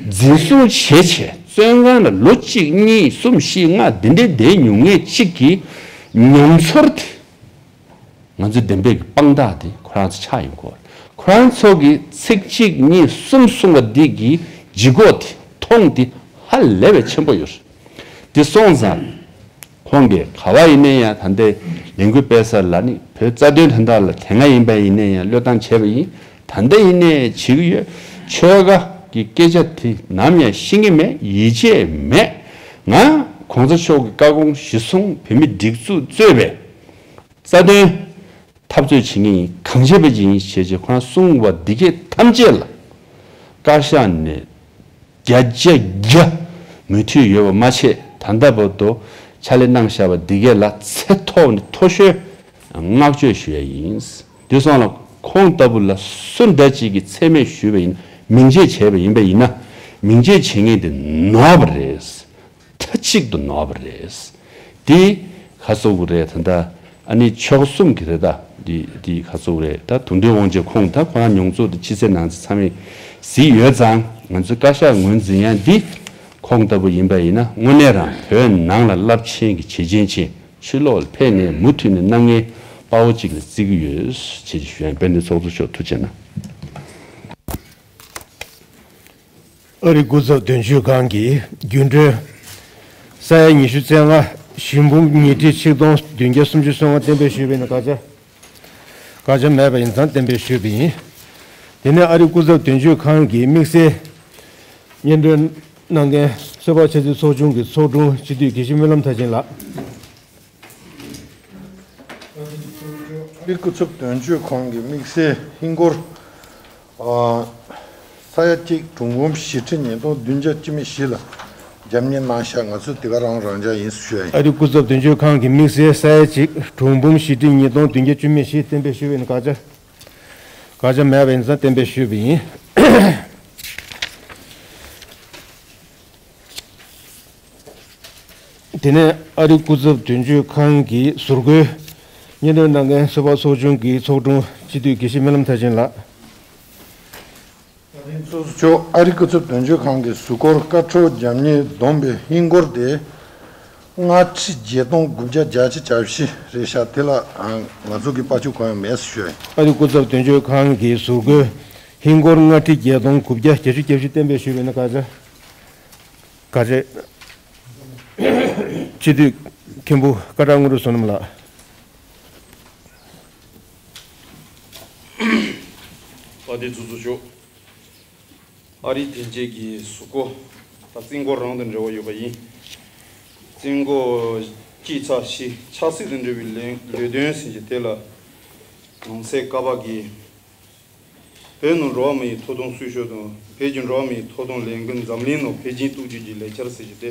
འཛིན་བཟུང་བྱས་བྱས། བཙོན་ཁང་ལ་ལོ་གཅིག་གཉིས་གསུམ་བཞི་ལྔ་འདི་འདྲའི་བསྡད་མྱོང་མཁན་གཅིག་གི་མྱོང་ཚོར་དེ། ང་ཚོའི་བདེན་པའི་གི་དཔང་རྟགས་དེ་ཁོ་རང་ཚོ་ཆགས་ཡོང་གི་ཡོད་རེད། ཁོ་རང་ཚོ་གིས་ཚིག་གཅིག་གཉིས་གསུམ་གསུངས་པ་འདི་གི་ལྗིད་ཁོག་དེ་མཐོང་དེ་ཧ་ལས་པའི་ཆེན་པོ་ཡོད་རེད། དེ་སོང་ཙང་། ཁོང་གིས་ག་བ་ཡིན་ན་ཡང་ད་ལྟའི་ལས་འགུལ་སྤེལ་ས་ལ་ནི་བོད་རྩ་དོན་དོན་དག་ལ་དེ་སྔ་ཡིན་པ་ཡིན་ན་ཡང་བློས་བཏང་བྱས་པ་ཡིན། ད་ལྟ་ཡིན་ནའི་བྱེད་ཀྱི་ཡོད། ཆོལ་ཁ་གི་སྐད་ཆ་དེ་ནམ་ཡང་ཤེས་ཀྱི་མེད། ཡིད་ཆེས་མེད། ང་གོང་ས་མཆོག་གི་བཀའ་དགོངས་གཞིར་བཟུང་བོད་མི་སྒྲིག་འཛུགས་གཙོས་པའི་རྩ་དོན་འཐབ་རྩོད་བྱེད་མཁན་ཡིན། གང་བྱེད་པ་ཅིག་ཡིན་ཞེས་བྱས་ཁོ་རང་གསུངས་པ་འདི་གས་ཐམས་ཅད་ལ་བཀའ་ཤག་ནས་བརྒྱ་ཆ་བརྒྱ་མོས་མཐུན་ཡོད་པ་མ་ཆད། ད་ལྟ་བར་དུ་ཕྱག་ལས་གནང་བཞག་པ་འདི་གས་ལ་ཚད་ཐོག་ནས་མཐོ་ཤོས་བསྔགས་བརྗོད་ཞུ་ཡ་ཡིན། དེ་སོང་ལ་ཁོང་ལྟ་བུ་ལ་སུ་འདྲ་ཅིག་གིས་མཚན་སྨད་ཞུས་པ་ཡིན། མིང་བརྗེ་བྱས་པ་ཡིན་པ་ཡིན་ན། མིང་བརྗེ་བྱེད་མཁན་དེ་ནོར་བ་རེད། མཐའ་གཅིག་ཏུ་ནོར་བ་རེད། དེ་ག་ཚོད་རེད་ད་ལྟ། ཨ་ནི་ཕྱོགས་གསུམ་གྱི་རེད་ད། དེ་དེ་ག་ཚོད་རེད་ད། དུང་འདྲེན་དབང་ཆེན་ཁོང་ད་ཁོ་རང་མྱོང་ཚོར་དེ་ཕྱི་གསལ་ནང་གསལ་ཚང་མས་གཟིགས་ཡོད་ཙང་། ང་ཚོའི་བཀའ་ཤག་ངོས་འཛིན་ཡ་འདི་ཁོང་ལྟ་བུ་ཡིན་པ་ཡིན་ན། དངོས་གནས་རང་བོད་ནང་ལ་རླབས་ཆེན་གྱི་བྱས་རྗེས་ཅན། ཕྱི་ལོགས་ལ་ཕེབས་ནས་མུ་མཐུད་ནས་གནང་མཁན་དཔའ་བོ་གཅིག་ལ་བརྩི་གི་ཡོད་ཅེས་ཞུ་ཡ་ཡིན། དཔལ་ལྡན་ཚོགས་གཙོ་མཆོག་ཐུགས་རྗེ་གནང་། ཨ་རིའི་སྐུ་ཚབ་དོན་གཅོད་ཁང་གི་རྒྱུན་གྲོན་ས་ཡ་ཉི་ཤུ་རྩ་ལྔ། ཞིང་འབུམ་ཉིས་ཁྲི་ཆིག་སྟོང་བདུན་བརྒྱ་སུམ་ཅུ་སོ་ལྔ་གཏན་འབེབས་ཞུས་པ་ཡིན་ན། དགག་བྱ། དགག་བྱ་མེད་པ་ཡིན་ཙང་གཏན་འབེབས་ཞུས་པ་ཡིན། དེ་ནས་ཨ་རིའི་སྐུ་ཚབ་དོན་གཅོད་ཁང་གི་དམིགས་བསལ་སྙན་སྒྲོན་གནང་མཁན་ཚོད་དཔག་ཆབ་སྲིད་ཚོགས་ཆུང་གི་ཚོགས་དྲུང་སྤྱི་འཐུས་དགེ་བཤེས་སྨོན་ལམ་མཐར་ཕྱིན་ལགས། ཨ་རིའི་སྐུ་ཚབ་དོན་གཅོད་ཁང་གི་དམིགས་བསལ་ཧིན་སྒོར་ཨ་ས་ཡ་གཅིག་གྲངས་འབུམ་བཞི་ཁྲི་ཉིས་སྟོང་བདུན་བརྒྱ་བཅུ་མེད་བཞི་ལ་རྒྱབ་གཉེར་གནང་ཤག། ང་ཚོ་དེ་ག་རང་རང་འཇགས་ཡིན་ཞུ་ཡ་ཡིན། ཨ་རིའི་སྐུ་ཚབ་དོན་གཅོད་ཁང་གི་དམིགས་བསལ་ས་ཡ་གཅིག་གྲངས་འབུམ་བཞི་ཁྲི་ཉིས་སྟོང་བདུན་བརྒྱ་བཅུ་མེད་བཞི་གཏན་འབེབས་ཞུས་པ་ཡིན་ན། དགག་བྱ། དགག་བྱ་མེད་པ་ཡིན་ཙང་གཏན་འབེབས་ཞུས་པ་ཡིན། དེ་ནས་ཨ་རིའི་སྐུ་ཚབ་དོན་གཅོད་ཁང་གི་ཟུར་བཀོལ་སྙན་སྒྲོན་གནང་མཁན་ཚོད་དཔག་ཚོགས་ཆུང་གི་ཚོགས་དྲུང་སྤྱི་འཐུས་དགེ་བཤེས་སྨོན་ལམ་མཐར་ཕྱིན་ལགས། བཀའ་དྲིན་ཚོགས་གཙོ་མཆོག། ཨ་རིའི་སྐུ་ཚབ་དོན་གཅོད་ཁང་གི་ཟུར་བཀོལ་བཀའ་འཁྲོལ་རྒྱབ་གཉེར་བསྡོམས་པའི་ཧིན་སྒོར་དེ་ལྔ་ཁྲི་བརྒྱད་སྟོང་དགུ་བརྒྱ་བརྒྱད་ཅུ་གྱ་བཞི་རེད་ཤག། དེ་ལ་ང་ཚོ་གི་པར་ཆུ་གང་ཡང་མེད་ཟེར་ཞུ་ཡ་ཡིན། ཨ་རིའི་སྐུ་ཚབ་དོན་གཅོད་ཁང་གི་ཟུར་བཀོལ་ཧིན་སྒོར་ལྔ་ཁྲི་བརྒྱད་སྟོང་དགུ་བརྒྱ་གྱ་བཞི་གྱ་བཞི་གཏན་འབེབས་ཞུས་པ་ཡིན་ན། དགག་བྱ། དགག་བྱ། སྤྱི་འཐུས་མཁན་པོ་སྐད་གྲགས་དངོས་གྲུབ་བསོད་ནམས་ལགས། དཔལ་ལྡན་ཚོགས་གཙོ་མཆོག། ཨ་རིའི་དོན་གཅོད་ཀྱི་ཟུར་བཀོལ་ད་རྩིས་འགོ་རང་དང་འབྲེལ་བ་ཡོད་པ་ཡིན། རྩིས་འགོ་དཀྱིལ་ཚགས་བཞི། ཆབ་སྲིད་དང་འབྲེལ་བའི་ལས་ལས་དོན་ཟེར་གྱི་དེ་ལ། ནང་གསེས་ཀ་པ་གི། བོད་ནང་འགྲོ་བ་མིའི་ཐོབ་ཐང་སྲུང་སྐྱོབ་དང་། བོད་ཀྱི་འགྲོ་བ་མིའི་ཐོབ་ཐང་ལས་འགུལ་འཛམ་གླིང་ནང་བོད་བརྒྱུད་གཏུག་རྒྱུ་གྱི་ལས་འཆར་ཟེར་གྱི་དེ།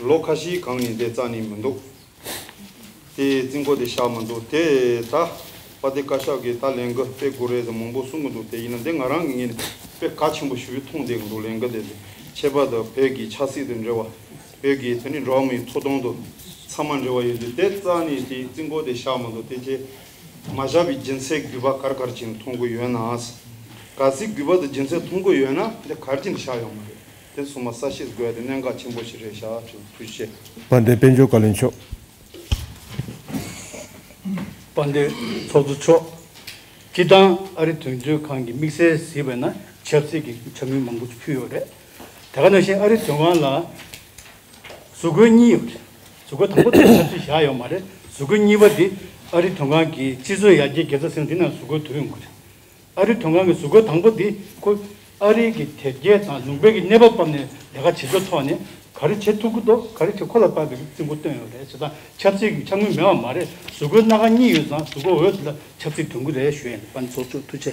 ལོ་ཁ་ཤས་གང་ནས་དེ་རྩ་ནས་མི་འདུག། དེ་རྩིས་འགོ་དེ་བཞག་མ་འདུག། དེ་ད་དཔལ་ལྡན་བཀའ་ཤག་གིས་ད་ལས་འགུལ་སྤེལ་དགོས་རེད་ཟེར་མང་པོ་གསུང་གི་འདུག། དེ་ཡིན་ན་དེ་ང་རང་གི་ངོས་ནས་དཔེ་གལ་ཆེན་པོ་ཞེ་པོ་མཐོང་བསྡད་ཀྱི་འདུག། ལས་འགུལ་དེ་ཁྱད་པར་དུ་བོད་ཀྱི་ཆབ་སྲིད་དང་འབྲེལ་བ། བོད་ཀྱི་དེ་ནི་འགྲོ་བ་མིའི་ཐོབ་ཐང་དང་ཚང་མ་འབྲེལ་བ་ཡོད་དུས། དེ་རྩ་ནས་དེ་རྩིས་འགོ་དེ་བཞག་མ་འདུག། དེ་ཆེད་མ་བཞག་པའི་རྒྱུ་མཚན་དགོས་པ་ག་རེ་ག་རེ་ཅིག་མཐོང་གི་ཡོད་ན། གལ་སྲིད་དགོས་པ་དང་རྒྱུ་མཚན་མཐོང་གི་ཡོད་ན་དེ་ག་རེ་བྱས་ནས་བཞག་ཡོད་མ་རེད། དེ་ཚང་མ་གསལ་བཤད་དགོས་ཡ་དེ་གནད་འགག་ཆེན་པོ་ཞིག་རེད་བཞག། ཐུགས་རྗེ་ཆེ། དཔལ་ལྡན་དཔལ་འབྱོར་བཀའ་བློན་མཆོག། དཔལ་ལྡན་ཚོགས་གཙོ་མཆོག། སྤྱིར་བཏང་ཨ་རི་དོན་གཅོད་ཁང་གི་དམིགས་བསལ་གཟིགས་པ་ཡིན་ན་ཆབ་སྲིད་ཀྱི་འཆར་དངུལ་མང་པོ་ཞིག་ཕུལ་ཡོད་རེད། དེ་ག་ནང་བཞིན་ཨ་རི་དོན་ཁང་ལ་ཟུར་བཀོལ་གཉིས་ཡོད་རེད། ཟུར་བཀོལ་དང་པོ་དེ་ཆབ་སྲིད་བཞག་ཡོད་མ་རེད། ཟུར་བཀོལ་གཉིས་པ་དེ་ཨ་རི་དོན་ཁང་གི་སྤྱི་ཚོགས་ཡར་རྒྱས་དགེ་རྩ་ཟེར་ན་དེ་ནང་ཟུར་བཀོལ་དུ་ཡོང་གི་རེད། ཨ་རིའི་དོན་ཁང་གི་ཟུར་བཀོལ་དང་པོ་འདི་ཁོ་ཨ་རིའི་གི་དེབ་སྐྱེལ་དང་ལུང་པའི་གི་གནས་བབ་བབས་ནས་ལས་ཀ་བྱེད་ཕྱོགས་ཐོག་ནས་ག་རེ་བྱེད་ཐུབ་ཀྱི་འདུག། ག་རེ་བྱེད་ཁོ་ལ་དཔག་པའི་རྩིས་འགོ་བཏོན་ཡོད་རེད། བྱས་ཙང་ཆབ་སྲིད་ཀྱི་འཆར་དངུལ་མེད་པ་མ་རེད། ཟུར་བཀོལ་སྣ་ཁ་གཉིས་ཡོད་ཙང་ཟུར་བཀོལ་འོས་དེ་ལ་ཆབ་སྲིད་དོན་གྱི་རེད་ཞུ་ཡིན། དཔལ་ཚོགས་གཙོ་ཐུགས་རྗེ་ཆེ།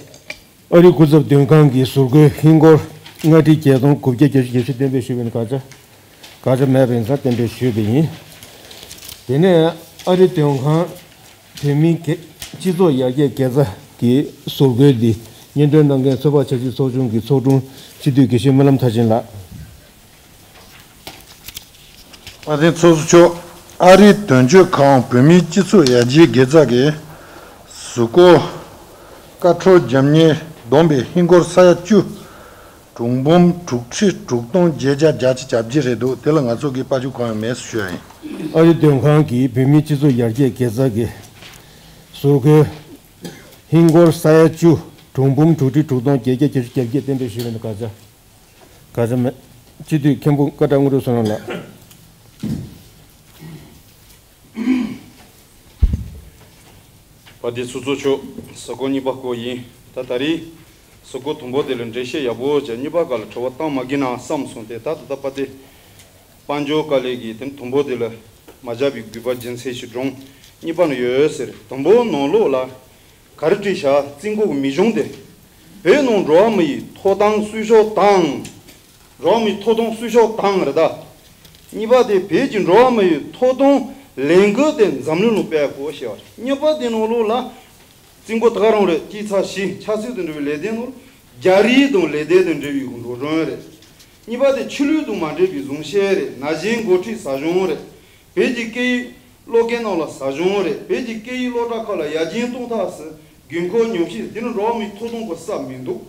ཨ་རིའི་སྐུ་ཚབ་དོན་ཁང་གི་ཟུར་བཀོལ་ཧིན་སྒོར་ལྔ་ཁྲི་བརྒྱད་སྟོང་དགུ་བརྒྱ་བརྒྱད་ཅུ་གྱ་བཞི་གཏན་འབེབས་ཞུས་པ་ཡིན། དགག་བྱ། དགག་བྱ་མེད་པ་ཡིན་ཙང་གཏན་འབེབས་ཞུས་པ་ཡིན། དེ་ནས་ཨ་རི་དོན་ཁང་བོད་མིའི་གི་སྤྱི་ཚོགས་ཡར་རྒྱས་དགེ་རྩ་གི་ཟུར་བཀོལ་འདི་སྙན་སྒྲོན་གནང་མཁན་ཚོད་དཔག་ཆབ་སྲིད་ཚོགས་ཆུང་གི་ཚོགས་དྲུང་སྤྱི་འཐུས་དགེ་བཤེས་སྨོན་ལམ་མཐར་ཕྱིན་ལགས། དཔལ་ལྡན་ཚོགས་གཙོ་མཆོག། ཨ་རིའི་དོན་གཅོད་ཁང་བོད་མིའི་སྤྱི་ཚོགས་ཡར་རྒྱས་དགེ་རྩ་གི་ཟུར་བཀོལ་ ས་འཕྲོ་རྒྱབ་གཉེར་བསྡོམས་པས་ཧིན་སྒོར་ས་ཡ་བཅུ་དྲུག་འབུམ་དྲུག་ཁྲི་དྲུག་སྟོང་བརྒྱད་བརྒྱ་བརྒྱད་ཅུ་གྱ་བརྒྱད་རེད་འདུག་དེ་ལ་ང་ཚོ་གིས་དཔལ་འབྱོར་གང་ཡང་མེད་ཟེར་ཞུ་ཡ་ཡིན། ཨ་རི་དོན་ཁང་གིས་བོད་མིའི་སྤྱི་ཚོགས་ཡར་རྒྱས་དགེ་རྩ་གི་ཟུར་བཀོལ་ཧིན་སྒོར་ས་ཡ་བཅུ་དྲུག་འབུམ་དྲུག་ཁྲི་དྲུག་སྟོང་བརྒྱད་བརྒྱ་བརྒྱད་ཅུ་གྱ་བརྒྱད་གཏན་འབེབས་ཞུས་པ་ཡིན་འདུག་ག་ཚ། ག་ཚ་མེད། སྤྱི་འཐུས་མཁན་པོ་སྐད་གྲགས་དངོས་གྲུབ་བསོད་ནམས་ལགས། དཔལ་ལྡན་ཚོགས་གཙོ་མཆོག་གཟའ་འཁོར་གཉིས་པ་སྐོར་ཡིན། ད་ད་རེས་གཟའ་འཁོར་དང་པོ་དེ་ལ་འགྲེལ་བཤད་ཡག་པོ་བྱས། གཉིས་པ་ག་ལ་དྲི་བ་བཏང་མ་དགོས་ན་བསམ་སོང་སྟེ། ད་ད་ལྟ་དཔལ་ལྡན་དཔལ་འབྱོར་བཀའ་བློན་གྱིས་དེ་དང་པོ་དེ་ལ་མ་བཞག་པའི་དགོས་པ་རྒྱུ་མཚན་ཞིག་སྒྲུང་གཉིས་པ་ནས་ཡོད་ཟེར། དང་པོ་ནང་ལོགས་ལ་ག་རེ་བྲིས་བཞག་རྩིས་འགོ་གི་མིང་གཞུང་དེ། བོད་ནང་འགྲོ་བ་མི་ཡི་ཐོབ་ཐང་སྲུང་སྐྱོབ་དང་། འགྲོ་བ་མིའི་ཐོབ་ཐང་སྲུང་སྐྱོབ་དང་རེད་ད། གཉིས་པ་དེ་བོད་ཀྱི་འགྲོ་བ་མི་ཡི་ཐོབ་ཐང་ལས་འགུལ་དེ་འཛམ་གླིང་ལ་སྤེལ་དགོས་ཞེས་པ་རེད། གཉིས་པ་དེ་ནང་ལོགས་ལ་རྩིས་འགོ་ད་ག་རང་རེད། དཀྱིལ་ཆ་བཞི། ཆབ་སྲིད་དང་འབྲེལ་བའི་ལས་དོན་ནང་རྒྱ་རིགས་དང་ལས་དོན་དང་འབྲེལ་བའི་འགྲོ་གྲོན་རེད། གཉིས་པ་དེ་ཆོས་ལུགས་དང་མ་འབྲེལ་བའི་བཟང་བཤད་རེད། ན་གཞོན་འགོ་ཁྲིད་ཟབ་སྦྱོང་རེད། བོད་ཀྱི་སྐད་ཡིག་སློབ་དགེ་རྣམས་ལ་ཟབ་སྦྱོང་རེད། བོད་ཀྱི་སྐད་ཡིག་སློབ་གྲྭ་ཁག་ལ་ཡར་རྒྱས་གཏོང་ཐབས་སུ་དགོས་མཁོ་ཉམས་ཞིབ། འདི་ནི་འགྲོ་བ་མིའི་ཐོབ་ཐང་གི་ས་མི་འདུག་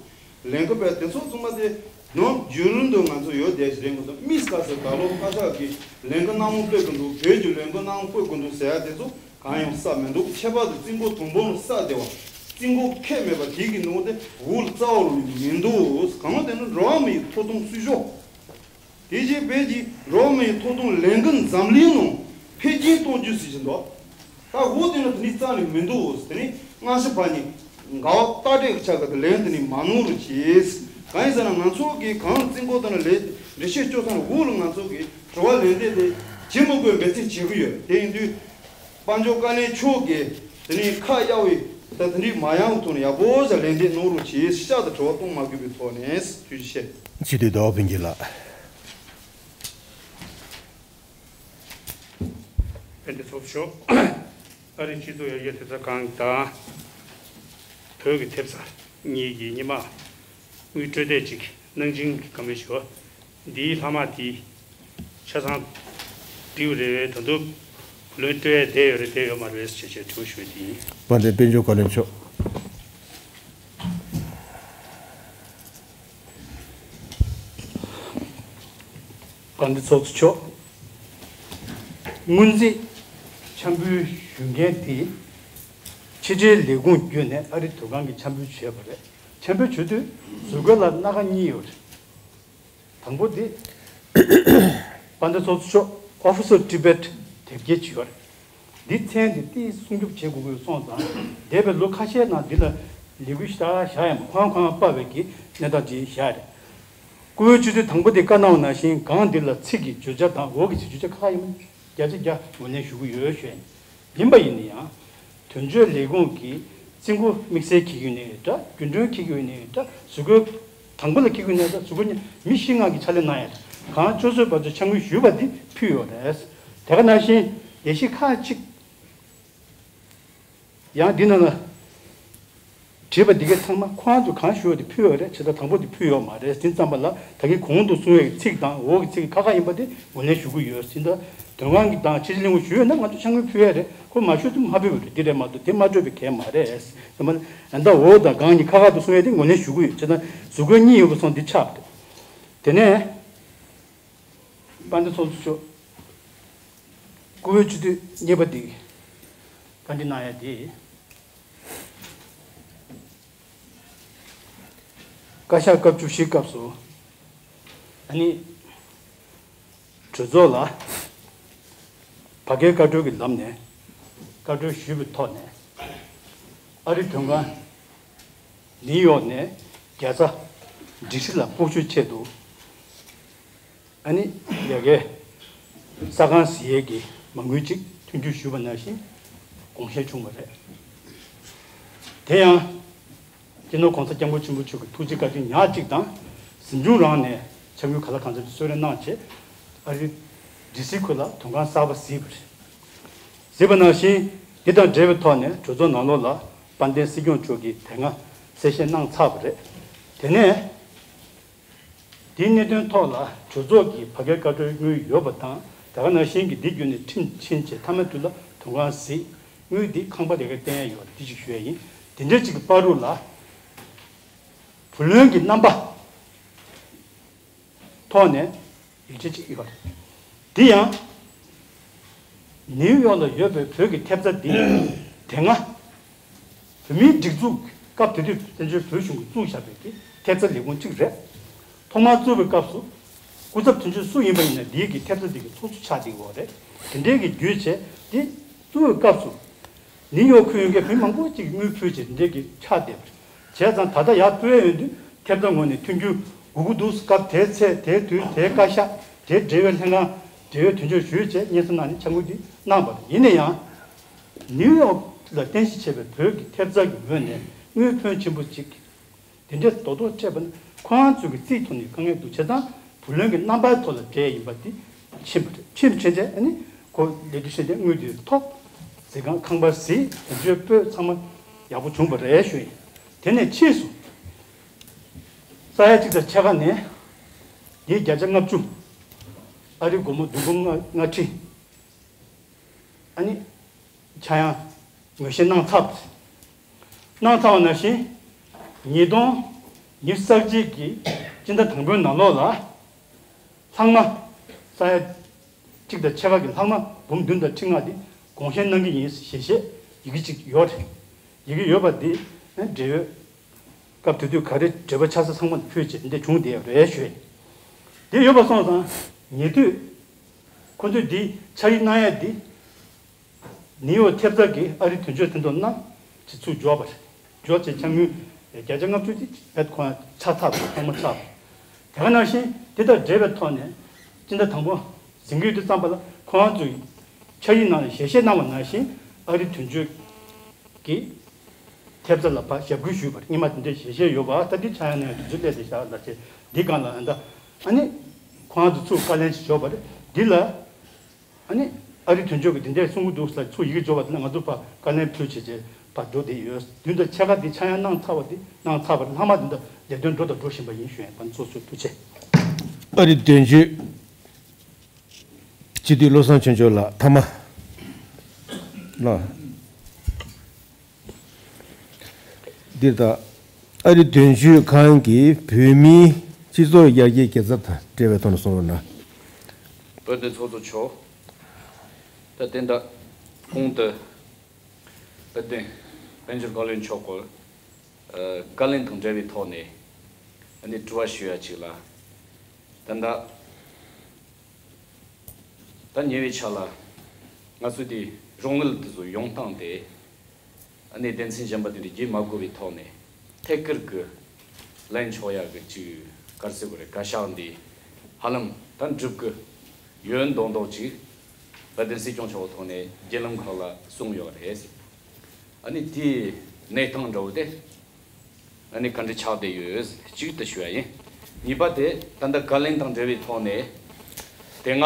ལས་འགུལ་སྤེལ་དེ་ཚོ་ཚང་མ་དེ་ནམ་རྒྱུན་ལམ་དུ་ང་ཚོ་ཡོད་བསྡད་ཞིག་རེད་མ་གཏོགས། དམིགས་བཀར་ཟེར་ད་ལོ་བཀའ་ཤག་གིས་ལས་འགུལ་སྣ་མང་སྤེལ་གི་འདུག་བོད་ཀྱི་ལས་འགུལ་སྣ་མང་སྤེལ་གི་འདུག་ཟེར་ཡ་དེ་ཚོ་གང་ཡང་ས་མི་འདུག་ཁྱད་པར་དུ་རྩིས་འགོ་དང་པོ་ནས་ས་དེ་བ་རྩིས་འགོ་ཁེ་མེད་པ་དེ་གི་ནང་དེ་འོག་ལ་རྩ་བ་ལ་མི་འདུག་གང་ལ་དེ་ནི་འགྲོ་བ་མིའི་ཐོབ་ཐང་སྲུང་སྐྱོབ། དེ་བཞིན་བོད་ཀྱི་འགྲོ་བ་མིའི་ཐོབ་ཐང་ལས་འགུལ་འཛམ་གླིང་ནང་འཕེལ་རྒྱས་གཏོང་རྒྱུ་ཟེར་གྱི་འདུག་ད་འོ་དེ་ནི་དེ་ནི་རྩ་ནས་མི་འདུག་དེ་ནི་སྔ་ཕྱི་བར་ནས་འགལ་བ་ལྟག་སྤྲད་ཀྱི་ཆ་ག་དེ་ལན་དེ་ནི་མ་གནང་རོགས་གྱིས། གང་ཡིན་ཟེར་ན་ང་ཚོ་གིས་གང་རྩིས་འགོ་དང་ལས་འགྲེལ་བཤད་སྐྱོར་ཚང་འོག་ལ་ང་ཚོ་གིས་དྲི་བ་ལན་འདེབས་དེ་བྱེད་མི་དགོས་འབད་བརྩོན་བྱེད་ཀྱི་ཡོད། དེ་ཡིན་དུས་དཔལ་འབྱོར་བཀའ་བློན་མཆོག་གིས་དེ་ནི་ཁ་གཡར་བའི་ད་དེ་འདྲའི་མ་ཡང་ཐོག་ནས་ཡག་པོ་ཞིག་ལན་འདེབས་གནང་རོགས་གྱིས། ཤག་ཏུ་དྲི་བ་གཏོང་མ་དགོས་པའི་ཐོག་ནས་ཐུགས་རྗེ་ཆེ། སྤྱི་འཐུས་ཟླ་བ་ཕུན་སྐྱིད་ལགས། དཔལ་ལྡན་ཚོགས་གཙོ་མཆོག་ཨ་རིའི་སྤྱི་ཚོགས་ཡར་རྒྱས་དོན་ཚན་ཁང་དང་། བོད་ཀྱི་ཐེབས་རྩ་གཉིས་ཀྱི་སྔོན་མ་དངུལ་སྤྲོད་བདེ་གཅིག་གནང་སྦྱིན་གྱི་བཀའ་མོལ་ཞུ་བ། འདིའི་ལྷག་མ་དེ་ཆ་ཚང་འགྲིག་རེད། ད་དུང་བུ་ལོན་སྤྲོད་ཡས་བསྡད་ཡོད་རེད་བསྡད་ཡོད་མ་རེད་ཟེར་བྱས་དྲི་བ་ཞུ་བ་དེ་ཡིན། དཔལ་ལྡན་དཔལ་འབྱོར་བཀའ་བློན་མཆོག་དཔལ་ལྡན་ཚོགས་གཙོ་མཆོག་སྔོན་རྩིས་འཆར་འབུལ་ཞུ་མཁན་དེ་ཕྱི་དྲིལ་ལས་ཁུངས་བརྒྱུད་ནས་ཨ་རི་དོན་ཁང་གིས་འཆར་འབུལ་བྱས་པ་རེད། འཆར་འབུལ་བྱེད་དུས་ཟུར་བཀོལ་ལ་སྣ་ཁ་གཉིས་ཡོད་རེད། དང་པོ་འདི་དཔལ་ལྡན་ཚོགས་གཙོ་མཆོག་Office of Tibet དེབ་སྐྱེལ་བྱས་ཡོད་རེད། འདི་མཚན་འདི་ཏིས་སྲུང་སྐྱོབ་བྱེད་དགོས་ཀྱི་སོང་ཙང་འདས་པའི་ལོ་ཁ་ཤས་ནང་འདི་ལ་ལས་འགུལ་ཞེ་དྲག་བཞག་ཡང་ཁོང་ཁོང་སྤར་བའི་གི་གནས་སྟངས་འདི་བཞག་རེད། བཀུར་འོས་སྤྱི་འཐུས་དང་པོ་དེ་བཀའ་གནང་བ་ནང་བཞིན་གང་འདི་ལ་ཚིག་གི་བརྗོད་བྱ་དང་འོག་གི་ཚིག་བརྗོད་བྱ་ཁག་ཁག་ཡིན་པ་བརྒྱ་ཆ་བརྒྱ་ངོས་ལེན་ཞུ་གི་ཡོད་ཞུ་ཡ་ཡིན། ཡིན་པ་ཡིན་ན་ཡང་། དོན་གཅོད་ལས་ཁུངས་ཀྱིས་རྩིས་འགོ་དམིགས་བསལ་འཁྱེར་གྱི་ཡོད་ནའི་འདྲ། རྒྱུན་གྲོན་འཁྱེར་གྱི་ཡོད་ནའི་འདྲ། ཟུར་བཀོལ་དང་པོ་ལ་འཁྱེར་གྱི་ཡོད་ནའི་འདྲ། ཟུར་བཀོལ་གཉིས་མི་བཞི་ལྔ་གིས་ཕྱག་ལས་གནང་ཡོད་རེད། གང་ཆུ་ཚོད་བར་དུ་འཆར་འགོད་ཞུས་པ་འདི་ཕུལ་ཡོད་རེད། དེ་ག་ནང་བཞིན་ལས་གཞི་ཁག་ཅིག་ཡང་འདི་ནང་ལ་བྲིས་པ་འདི་གའི་ཚང་མ་ཁོ་རང་ཚོས་གང་ཞུས་པ་དེ་ཕུལ་ཡོད་རེད། བྱས་ཙང་དང་པོ་དེ་ཕུལ་ཡོད་མ་རེད། དེ་ཙམ་པ་ལ་ད་གིན་གོང་དུ་གསུངས་པའི་ཚིག་དང་འོག་གི་ཚིག་ཁག་ཁག་ཡིན་པ་དེ་ངོས་ལེན་ཞུ་གི་ཡོད། དེ་འདྲ་དོན་ཁང་གི་དང་ཕྱི་དྲིལ་ལས་ཁུངས་ཞུས་ཡོད་ན་ང་ཚོ་འཆར་འགོད་ཕུལ་ཡ་རེད། ཁོ་མ་ཞུས་དུས་མ་ཕུལ་བ་རེད། འདི་རེད་མ་གཏོགས་དེ་མ་སྤྲོད་པའི་གལ་མ་རེད། དེ་མ་ཨ་ད་འོག་དང་སྒང་གཉིས་ཁག་ཁག་ཏུ་གསུངས་ཡ་དེ་ངོས་ལེན་ཞུ་གི་ཡོད། བྱས་ཙང་ཟུར་བཀོལ་གཉིས་ཡོད་པ་སོང་འདི་ཆགས་པ་རེད། དེ་ནས་དཔལ་ལྡན་ཚོགས་གཙོ་མཆོག་བཀུར་འོས་སྤྱི་འཐུས་གཉིས་པ་འདི་བཀའ་འདྲི་གནང་ཡ་དེ། བཀའ་ཤག་སྐབས་བཅུ་བཞི་སྐབས་སུ་ཨ་ནི་གྲོས་ཚོགས་ལ་བར་བརྒལ་བཀའ་འཁྲོལ་གྱི་ལམ་ནས་བཀའ་འཁྲོལ་ཞུས་པའི་ཐོག་ནས་ཨ་རི་དོན་ཁང་ནིའུ་ཡོག་ནས་རྒྱལ་ས་ཌི་སི་ལ་སྤོ་བཤུད་ཆེད་དུ་ཨ་ནི་ཡ་གའི་ས་ཁང་ཟེར་ཡས་ཀྱི་མ་དངུལ་ཅིག་མཐུན་འགྱུར་ཞུས་པ་ནང་བཞིན་དགོངས་བཞེས་བྱུང་བ་རེད། དེ་ཡང་སྤྱི་ནོར་༸གོང་ས་༸སྐྱབས་མགོན་ཆེན་པོ་མཆོག་གི་ཐུགས་རྗེ་བཀའ་དྲིན་ཉག་གཅིག་དང་། གཟིམ་ཆུང་རང་ནས་འཆར་འགོད་ག་ལ་གང་འཚམ་ཅིག་གསོལ་རས་གནང་བྱས་ཨ་རི་ཌི་སི་ཁུལ་ལ་དོན་ཁང་གསར་པ་གཟིགས་པ་རེད། གཟིགས་པ་ནང་བཞིན་འདི་དང་འབྲེལ་བའི་ཐོག་ནས་གྲོས་ཚོགས་ནང་ལོགས་ལ་དཔལ་ལྡན་སྲིད་སྐྱོང་མཆོག་གིས་དེ་སྔ་གསལ་བཤད་གནང་ཚར་བ་རེད། དེ་ནས། དེའི་གནད་དོན་ཐོག་ལ་གྲོས་ཚོགས་ཀྱི་བར་བརྒལ་བཀའ་འཁྲོལ་དངུལ་ཡོད་པ་དང་དེ་ག་ནང་བཞིན་གྱི་འདི་བརྒྱུད་ནས་ཁྲིམས་ཕྱིན་བྱས་མཐའ་མའི་དུས་ལ་དོན་ཁང་གཟིགས། དངུལ་འདི་ཁང་པ་དེ་གར་བསྟན་ཡ་ཡོད་འདི་ཞིག་ཞུ་ཡ་ཡིན། དེ་འདྲ་ཅིག་གི་བར་དུ་ལ་བུ་ལོན་གྱི་རྣམ་པ་ཐོག་ནས་ཡིག་ཆ་ཅིག་ཡོད་རེད། དེ་ཡང་ནིའུ་ཡོག་ལ་ཡོད་པའི་བོད་ཀྱི་ཐེབས་རྩ་འདི་དེ་སྔ་བོད་མིའི་སྒྲིག་འཛུགས་སྐབས་དེ་དུས་བཙན་བྱོལ་བོད་གཞུང་གིས་བཙུགས་བཞག་པའི་གི་ཐེབས་རྩ་ལས་ཁུངས་གཅིག་རེད། ཐོག་མར་བཙུགས་པའི་སྐབས་སུ་སྐུ་ཚབ་དོན་གཅོད་སུ་ཡིན་པ་ཡིན་ན་འདིའི་གི་ཐེབས་རྩ་འདི་གི་ཚོགས་གཙོ་ཆགས་བསྡད་ཡོད་རེད། དེ་འདྲའི་གི་བརྒྱུད་བྱས་དེ་བཙུགས་པའི་སྐབས་སུ་ནིའུ་ཡོག་ཁུལ་ཡོད་མཁན་བོད་མི་མང་པོ་ཅིག་དངུལ་ཕུལ་བྱས་དེ་འདྲའི་གི་ཆགས་བསྡད་པ་རེད། བྱས་ཙང་ད་ལྟ་ཡར་ཕུལ་ཡས་ཡོད་དུས་ཐེབས་རྩ་ངོས་ནས་མཐུན་འགྱུར་དགོས་ཀྱི་འདུག་སྐབས་དེའི་ཚེ་དེའི་དུས་དེའི་བཀའ་ཤག་དེའི་འབྲེལ་ཡོད་ལྷན་ཁང་འབྲེལ་ཡོད་དོན་གཅོད་ཞུས་བྱས་སྙན་སེང་གནང་ནས་ཆ་འགོད་འདི་གནང་བ་རེད། ཡིན་ན་ཡང་ནིའུ་ཡོག་ལ་རྟེན་གཞི་བྱས་པའི་བོད་ཀྱི་ཐེབས་རྩ་གི་ངོས་ནས་དངུལ་ཕོན་ཆེན་པོ་ཅིག་དེ་འདྲའི་རྡོག་རྡོག་སྤྲད་པ་ནི་ཁོ་རང་ཚོའི་གི་རྩིས་ཐོག་ནས་དཀའ་ངལ་འདུག་བྱས་ཙང་བུ་ལོན་གྱི་རྣམ་པའི་ཐོག་ལ་སྤྲད་ཡིན་པ་འདི་ཕྱིན་པ་རེད། ཕྱིན་ཕྱིན་ཆད་ཨ་ནི་ཁོ་ལས་དུས་ཕྱིན་ཆད་དངུལ་དེ་ཐོབ། གཟིགས་ཁང་ཁང་པ་གཟིགས་དོན་གཅོད་སྤོས་ཚང་མ་ཡག་པོ་བྱུང་བ་རེད་ཞུ་ཡིན། དེ་ནས་ཕྱིས་སུ་ས་ཡ་གཅིག་དང་ཕྱེད་ཀ་ནས་འདིའི་བརྒྱ་ཆ་ལྔ་བཅུ་ཨ་རིའི་སྒོར་མོ་བདུན་སྟོང་ལྔ་ཁྲི་ཨ་ནི་ཆག་ཡང་ངོས་བཞེས་གནང་ཚར་བ་རེད། གནང་ཚར་བ་ནང་བཞིན་ཉིས་སྟོང་ཉི་ཤུ་རྩ་གཅིག་གི་སྤྱི་ཟླ་དང་པོའི་ནང་ལོགས་ལ་ལྷག་མ་ས་ཡ་གཅིག་དང་ཕྱེད་ཀ་གི་ལྷག་མ་འབུམ་བདུན་དང་ཁྲི་ལྔ་དེ་དགོངས་བཞེས་གནང་གི་ཡིན་ཞེས་བཤད་ཡི་གེ་གཅིག་ཡོད་རེད། ཡི་གེ་ཡོད་པ་འདི་འབྲེལ་ཡོད་སྐབས་དེ་དུས་ག་རེ་འབྲེལ་བ་ཆགས་ས་ཚང་མ་ཕུལ་བྱས་འདི་བྱུང་བསྡད་ཡོད་རེད་ཞུ། དེ་ཡོད་པ་སོང་ཙང་ཉེ་དུས་ཁོ་ཚོས་འདི་ཕྱག་ཡིག་གནང་ཡས་འདི་ནིའུ་ཡོག་ཐེབས་རྩ་གི་ཨ་རིའི་དོན་གཅོད་མཐུན་ཚོགས་ནང་ཅིག་ཚུར་འབྱོར་བ་རེད། འབྱོར་བྱས་ཕྱག་དངུལ་བརྒྱ་ཆ་ལྔ་བཅུ་དེ་རྦད་ཁོང་ཆག་ཚར་བ་ཐོག་མ་ཚར་བ། དེ་ག་ནང་བཞིན་དེ་དང་འབྲེལ་བའི་ཐོག་ནས་སྤྱི་ཟླ་དང་པོ་ཟིན་གྱི་ཡོད་དུས་ཙམ་པ་ལ་ཁོང་ཚོས་ཕྱག་ཡིག་ནང་ལ་ཞལ་བཞེས་གནང་བ་ནང་བཞིན་ཨ་རིའི་དོན་གཅོད་ཀྱི་ཐེབས་རྩ་ལ་ཕར་ཞབས་སྐུལ་ཞུས་པ་རེད། སྔོན་མ་དེ་འདྲའི་ཞལ་བཞེས་ཡོད་པ་ད་འདི་ཆག་ཡང་ནས་དུས་ཚོད་སླེབས་ཏེ་བཞག་ལ་བྱས་འདི་སྒང་ལ་ཨ་ད་ཨ་ནི་ཁོང་ཚོ་ཚུར་བཀའ་ལན་ཞིག་འབྱོར་བ་རེད། འདི་ལ་ཨ་ནི་ཨ་རིའི་དོན་གཅོད་ཀྱིས་འདི་འདྲས་གསུང་གི་འདུག་ཟེར་ཚུར་ཡི་གེ་འབྱོར་བ་དེ་ནི་ང་ཚོ་ཕར་བཀའ་ལན་ཕུལ་བྱས་བྱས་ཕར་འགྲོ་བསྡད་ཡོད། བདུན་དང་ཕྱེད་ཀ་འདི་ཆག་ཡང་གནང་ཚར་བ་འདི་གནང་ཚར་བ་རེད། ལྷག་མ་དེ་འདྲ་ལས་དོན་འགྲོ་དང་འགྲོ་བཞིན་པ་ཡིན་ཞུ་ཡིན། ཕར་ཚོགས་གཙོས་ཐུགས་རྗེ། ཨ་རིའི་དོན་གཅོད་སྤྱི་འཐུས་བློ་བཟང་ཆོས་འབྱོར་ལགས་མཐའ་མ་ལ། འདིར་ད་ཨ་རི་དོན་གཅོད་ཁང་གིས་བོད་མིའི་སྤྱི་ཚོགས་ཡར་རྒྱས་དགེ་རྩ་དང་འབྲེལ་བའི་ཐོག་ནས་གསུངས་རོགས་གནང་། བོད་དོན་ཚོགས་གཙོ་མཆོག་ད་དེ་འདྲ་གོང་དུ་བོད་དོན་དཔལ་འབྱོར་བཀའ་བློན་མཆོག་གིས་བཀའ་ལན་དང་འབྲེལ་བའི་ཐོག་ནས་ཨ་ནི་དྲི་བ་ཞུ་ཡ་ཅིག་ལ། ད་ལྟ་ད་ཉེ་བའི་ཆར་ལ་ང་ཚོ་དེ་རོགས་དངུལ་དེ་ཚོ་ཡོང་སྟངས་དེ་ཨ་ནི་སྡེ་ཚན་གཞན་པ་དེ་འདྲ་བརྒྱུད་མ་དགོས་པའི་ཐོག་ནས་ཐད་ཀར་གྱི་ལེན་ཆོག་ཡག་གི་ཅིག་ག་རེ་ཟེར་དགོས་རེད། བཀའ་ཤག་འདི་ཧ་ལམ་ད་འགྲུབ་གི་ཡོད་མདོག་མདོག་ཅིག་བོད་དོན་སྲིད་སྐྱོང་མཆོག་ཐོག་ནས་བརྒྱུད་ལམ་ཁག་ལ་གསུངས་ཡོད་རེད། ཨ་ནི་དེའི་གནས་སྟངས་འདྲ་བོ་དེ་ཨ་ནི་ག་འདྲ་ཆགས་བསྡད་ཡོད་གཅིག་དེ་ཞུ་ཡ་ཡིན། གཉིས་པ་དེ་ད་ལྟ་བཀའ་ལན་དང་འབྲེལ་བའི་ཐོག་ནས་དེ་སྔ་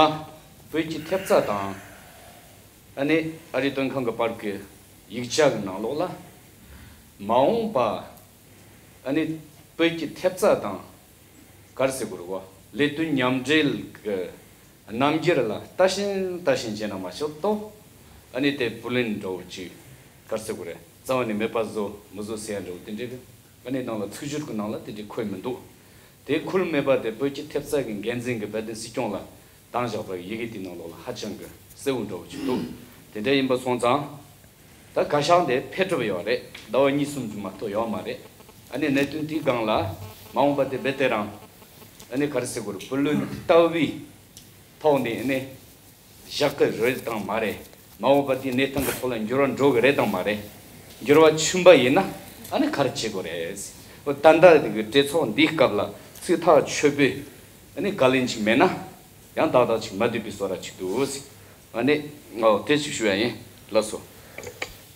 བོད་ཀྱི་ཐེབས་རྩ་དང་ཨ་ནི་ཨ་རིའི་དོན་ཁང་གི་བར་གྱི་ཡིག་ཆ་གི་ནང་ལོགས་ལ་མ་འོངས་པ་ཨ་ནི་བོད་ཀྱི་ཐེབས་རྩ་དང་ག་རེ་ཟེར་དགོས་རེད་གོ། ལས་དོན་མཉམ་འབྲེལ་གྱི་རྣམ་འགྱུར་ལ་ལྟ་བཞིན་ལྟ་བཞིན་བྱས་ན་མ་གཏོགས་ཨ་ནི་དེ་བུ་ལོན་འདྲ་བོ་ཅིག་ག་རེ་ཟེར་དགོས་རེད། རྩ་བ་ནས་མེད་པ་བཟོ་མི་བཟོ་ཟེར་ཡ་འདྲ་བོ་དེ་འདྲའི་གི་ཨ་ནི་ནང་ལ་ཚིག་སྦྱོར་གྱི་ནང་ལ་དེ་འདྲའི་འཁོད་མི་འདུག་དེ་འཁོད་མེད་པ་དེ་བོད་ཀྱི་ཐེབས་རྩ་གི་འགན་འཛིན་གྱི་བོད་དོན་སྲིད་སྐྱོང་ལ་བཏང་བཞག་པའི་ཡི་གེ་དེའི་ནང་ལོགས་ལ་ཧ་ཅང་གི་གསལ་བོ་འདྲ་བོ་ཅིག་འདུག་དེ་འདྲ་ཡིན་པ་སོང་ཙང་། ད་བཀའ་ཤག་འདི་ཕེབས་གྲུབ་ཡོད་རེད། ཟླ་བ་གཉིས་གསུམ་ཙམ་མ་གཏོགས་ཡོད་མ་རེད། ཨ་ནི་གནད་དོན་དེའི་སྒང་ལ་མ་འོངས་པ་དེ་རྦད་དེ་རང་ཨ་ནི་ག་རེ་ཟེར་དགོས་རེད། བུ་ལོན་ལྟ་བུའི་ཐོག་ནས་ཨ་ནི་བཞག་གི་རེད་དང་མ་རེད། མ་འོངས་པ་དེའི་གནས་སྟངས་ཀྱི་ཐོག་ལ་འགྱུར་བ་འགྲོ་གི་རེད་དང་མ་རེད། འགྱུར་བ་ཕྱིན་པ་ཡིན་ན་ཨ་ནི་ག་རེ་བྱེད་དགོས་རེད། འོ་ད་ལྟ་གི་གྲོས་ཚོགས་འདིའི་སྐབས་ལ་ཚིག་ཐག་ཆོད་པོས་ཨ་ནི་བཀའ་ལན་ཅིག་མེད་ན་ཡང་ཏག་ཏག་ཅིག་མ་བསྡད་པའི་བཟོ་འདྲ་ཅིག་འདུག་ཨ་ནི་ངོ་དེ་ཅིག་ཞུ་ཡ་ཡིན། ལགས་སོ།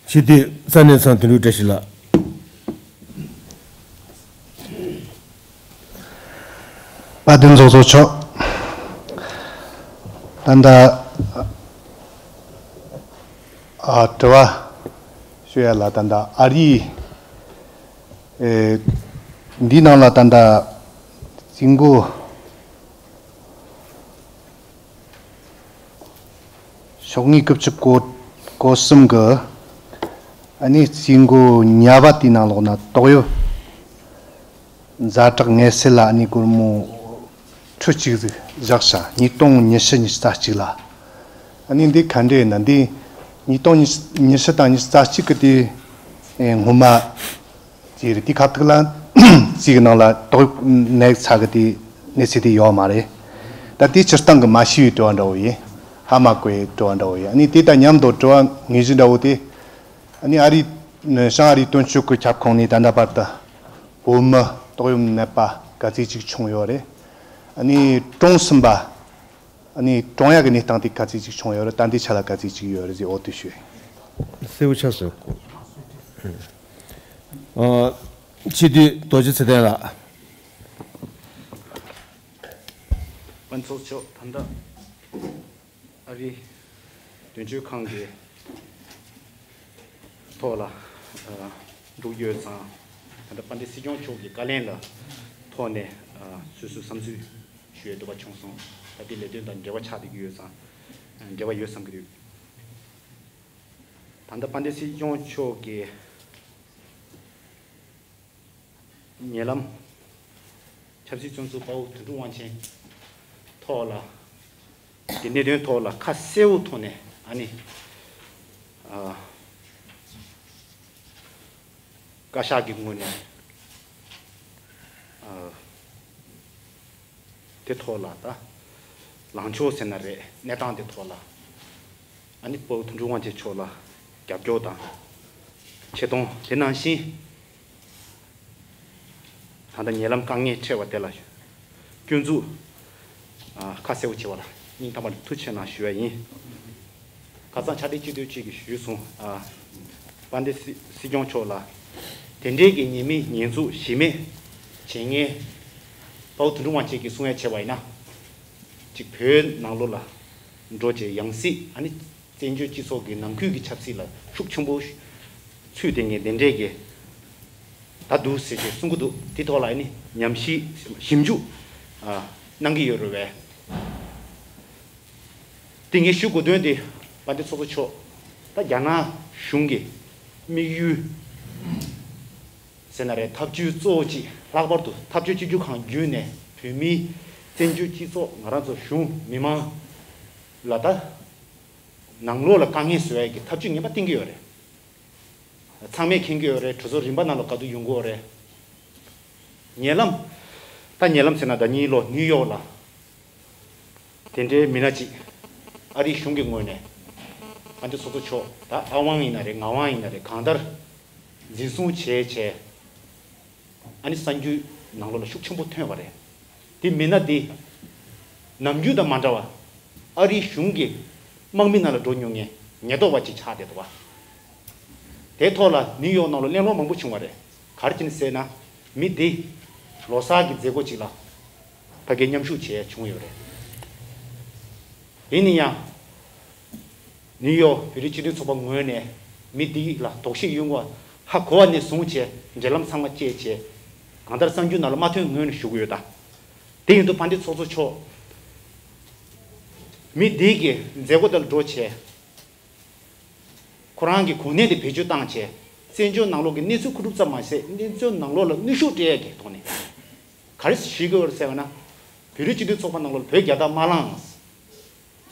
སྤྱི་འཐུས་ས་གནས་ཚང་དོན་གྲུབ་བཀྲ་ཤིས་ལགས། དཔལ་ལྡན་ཚོགས་གཙོ་མཆོག་ད་ལྟ་ཨ་དྲི་བ་ཞུ་ཡ་ལ་ད་ལྟ་ཨ་རིའི་ཨེ་འདིའི་ནང་ལ་ད་ལྟ་རྫིང་བུ་ཤོག་ངོས་དགུ་བཅུ་གོ་གོ་གསུམ་གི་ ཨ་ནི་རྩིས་འགོ་ཉ་པ་དེའི་ནང་ལོགས་ན་ཏོག་དབྱིབས་ཛ་དྲག་ངལ་སེལ་ལ་ཨ་ནི་སྒོར་མོ་ཁྲི་གཅིག་ཟིག་བཞག་ཤག་ཉིས་སྟོང་ཉི་ཤུ་ཉི་ཤུ་རྩ་གཅིག་ལ། ཨ་ནི་འདི་ག་འདྲ་ཡིན་ན། འདི་ཉིས་སྟོང་ཉི་ཤུ་དང་ཉི་ཤུ་རྩ་གཅིག་གི་དེ་ཨེ་སྔོན་མ་དེ་རེད། དེ་ཁ་ཐུག་ལ་རྩིས་ཀྱི་ནང་ལ་ཏོག་དབྱིབས་ནད་ཚ་གི་དེ་གནས་ཚུལ་དེ་ཡོད་མ་རེད། ད་དེ་སྤྱིར་བཏང་གི་མ་ཤེས་པའི་དྲི་བ་འདྲ་བོ་ཡིན། ཧ་མ་གོ་བའི་དྲི་བ་འདྲ་བོ་ཡིན། ཨ་ནི་དེ་དང་མཉམ་དུ་དྲི་བ་དངོས་གཞི་འདྲ་བོ་དེ། ཨ་ནི་ཨ་རི་བྱང་ཨ་རིའི་དོན་གཅོད་ཀྱི་ཁྱབ་ཁོངས་ནས་ད་ལྟ་བར་དུ་བོད་མི་ཏོག་དབྱིབས་ནད་པ་ག་ཚད་ཅིག་བྱུང་ཡོད་རེད། ཨ་ནི་གྲོངས་ཟིན་པ། ཨ་ནི་གྲོངས་ཡག་གི་གནས་སྟངས་དེ་ག་ཚད་ཅིག་བྱུང་ཡོད་རེད། ད་ལྟའི་ཆ་ལ་ག་ཚད་ཅིག་ཡོད་རེད་ཟེར་འོ་དེ་ཞུ། གསལ་པོ་ཆགས་སོང་། ཨ། སྤྱི་འཐུས་རྡོ་རྗེ་ཚེ་བརྟན་ལགས། དཔོན་ཚོགས་མཆོག་ད་ལྟ་ཨ་རི་དོན་གཅོད་ཁང་གི་ཐོག་ལ་ཨ་འདུག་ཡོད་ཙང་། ད་ལྟ་དཔལ་ལྡན་སྲིད་སྐྱོང་མཆོག་གི་བཀའ་ལན་ལ་ཐོག་ནས་ཨ་སོ་སོའི་བསམ་ཚུལ་ཞུ་ཡས་འདོད་པ་བྱུང་སོང་། ད་ལྟའི་ལས་དོན་དང་འབྲེལ་བ་ཆགས་བསྡད་ཀྱི་ཡོད་ཙང་འབྲེལ་བ་ཡོད་བསམ་གྱི་འདུག་ད་ལྟ་དཔལ་ལྡན་སྲིད་སྐྱོང་མཆོག་གིས་ཉེ་ལམ་ཆབ་སྲིད་བཙོན་ཟུར་དཔའ་བོ་དོན་གྲུབ་དབང་ཆེན་ཐོག་ལ་གི་གནད་དོན་ཐོག་ལ་ཁ་གསལ་པོ་ཐོག་ནས་ཨ་ནི་ཨ་བཀའ་ཤག་གི་ངོས་ནས་ཨ་དེ་ཐོག་ལ་ད་ལངས་ཕྱོགས་ཟེར་ན་རེད། གནས་སྟངས་དེ་ཐོག་ལ་ཨ་ནི་དཔའ་བོ་དོན་གྲུབ་དབང་ཆེན་མཆོག་ལ་རྒྱབ་སྐྱོར་དང་ཆེ་མཐོང་། དེ་ནང་བཞིན་ད་ལྟ་ཉེ་ལམ་དཀའ་ངལ་འཕྲད་པ་དེ་ལ་སྐྱོན་འཛུགས་ཨ་ཁ་གསལ་པོ་བྱས་པ་ལ་སྙིང་ཐག་པ་ནས་ཐུགས་རྗེ་ཆེ་གནང་ཞུ་བ་ཡིན། ཁ་སང་ཕྱག་སྦྲེལ་སྤྱི་འཐུས་གཅིག་གིས་ཞུས་སོང་། ཨ་དཔལ་ལྡན་སྲིད་སྲིད་སྐྱོང་མཆོག་ལ་དེ་འདྲའི་གི་ཉེས་མིང་ཉེས་འཛུགས་གཞི་མེད་བྱེད་མཁན་དཔའ་བོ་དོན་གྲུབ་དབང་ཆེན་གྱིས་གསུང་ཡ་བྱས་པ་ཡིན་ན། གཅིག་བོད་ནང་ལོགས་ལ་འགྲོ་བྱས་ཡང་སྲིད་ཨ་ནི་བཙན་བྱོལ་སྤྱི་ཚོགས་ཀྱི་ནང་ཁུལ་གྱི་ཆབ་སྲིད་ལ་ཤུགས་ཆེན་པོ་ཚུད་བསྡད་མཁན་དེ་འདྲས་ཀྱི་ད་འདུག་ཟེར་བྱས་གསུང་གི་འདུག་དེ་ཐོག་ལ་ཨ་ནི་ཉམས་ཞིབ་ཞིབ་འཇུག་ཨ་གནང་གི་ཡོད་རེད་པས། དེ་ངས་ཞུ་དགོས་དོན་དེ་དཔལ་ལྡན་ཚོགས་གཙོ་མཆོག་ད་རྒྱ་ནག་གཞུང་གི་དམིགས་ཡུལ་ཟེར་ན་རེད། ཐབས་ཇུས་གཙོ་བོ་གཅིག་ལྷག་པར་དུ་འཐབ་ཕྱོགས་གཅིག་གྱུར་ཁང་བརྒྱུད་ནས་བོད་མིའི་བཙན་བྱོལ་སྤྱི་ཚོགས་ང་རང་ཚོ་གཞུང་མི་མང་ལ་ད་ནང་ལོགས་ལ་དཀའ་ངལ་བཟོ་ཡ་གི་ཐབས་ཇུས་ངན་པ་བསྟེན་གྱི་ཡོད་རེད། ཚང་མས་མཁྱེན་གྱི་ཡོད་རེད། གྲོས་ཚོགས་རིམ་པ་ནང་ལ་ག་དུས་ཡོང་གི་ཡོད་རེད། ཉེ་ལམ། ད་ཉེ་ལམ་ཟེར་ན་ཟླ་གཉིས་ལོག་ནིའུ་ཡོག་ལ་དེ་འདྲའི་མི་སྣ་གཅིག་ཨ་རིའི་གཞུང་གི་ངོས་ནས་ཨ་འདི་ཚོགས་གཙོ་མཆོག་ད་ཨ་དབང་ཡིན་ན་རེད། ངག་དབང་ཡིན་ན་རེད། གང་ལྟར་འཛིན་བཟུང་བྱས་བྱས་ཨ་ནི་གསར་འགྱུར་ནང་ལོགས་ལ་ཤུགས་ཆེན་པོ་ཐོན་པ་རེད། དེ་མི་སྣ་དེ་ནམ་རྒྱུན་དང་མ་འདྲ་བ་ཨ་རིའི་གཞུང་གི་དམག་མི་ནང་ལ་འགྲོ་མྱོང་མཁན་ཉེན་རྟོག་པ་ཅིག་ཆགས་བསྡད་འདུག་བ། དེའི་ཐོག་ལ་ནིའུ་ཡོག་ནང་ལ་གླེང་སློང་མང་པོ་བྱུང་བ་རེད། ག་རེ་བྱས་ནས་ཟེར་ན། མི་འདི་ལོ་གསར་གྱི་མཛད་སྒོ་ཅིག་ལ་ཕ་གིར་མཉམ་ཞུགས་བྱས་བྱུང་ཡོད་རེད། ཡིན་ན་ཡང་ནིའུ་ཡོག་བོད་རིགས་སྤྱི་མཐུན་ཚོགས་པ་ངོས་ནས་མི་འདི་ལ་དོགས་གཞི་ཡོད་པ་ཧ་གོ་བ་ནས་བཟུང་བྱས་འབྲེལ་ལམ་ཚང་མ་བཅད་བྱས་གང་ལྟར་གསར་འགྱུར་ནང་ལ་མ་ཐོན་སྔོན་ནས་ཞུ་གི་ཡོད་ད། དེ་ཡིན་དུས་དཔལ་ལྡན་ཚོགས་གཙོ་མཆོག་མི་འདི་གི་མཛད་སྒོ་དེ་ལ་འགྲོ་བྱས། ཁོ་རང་གི་གོ་གནས་དེ་བེད་སྤྱོད་བཏང་བྱས། བཙན་བྱོལ་ནང་ལོགས་ཀྱི་གནས་ཚུལ་མཁོ་སྒྲུབ་ཙམ་མ་ཟད་བཙན་བྱོལ་ནང་ལོགས་ལ་གནོན་ཤུགས་སྤྲད་ཡས་ཀྱི་ཐོག་ནས། ག་རེ་ཞུ་གི་ཡོད་རེད་ཟེར་བ་ན། བོད་རིགས་སྤྱི་མཐུན་ཚོགས་པ་ནང་ལོགས་ལ་བོད་རྒྱལ་དར་མ་བསླངས།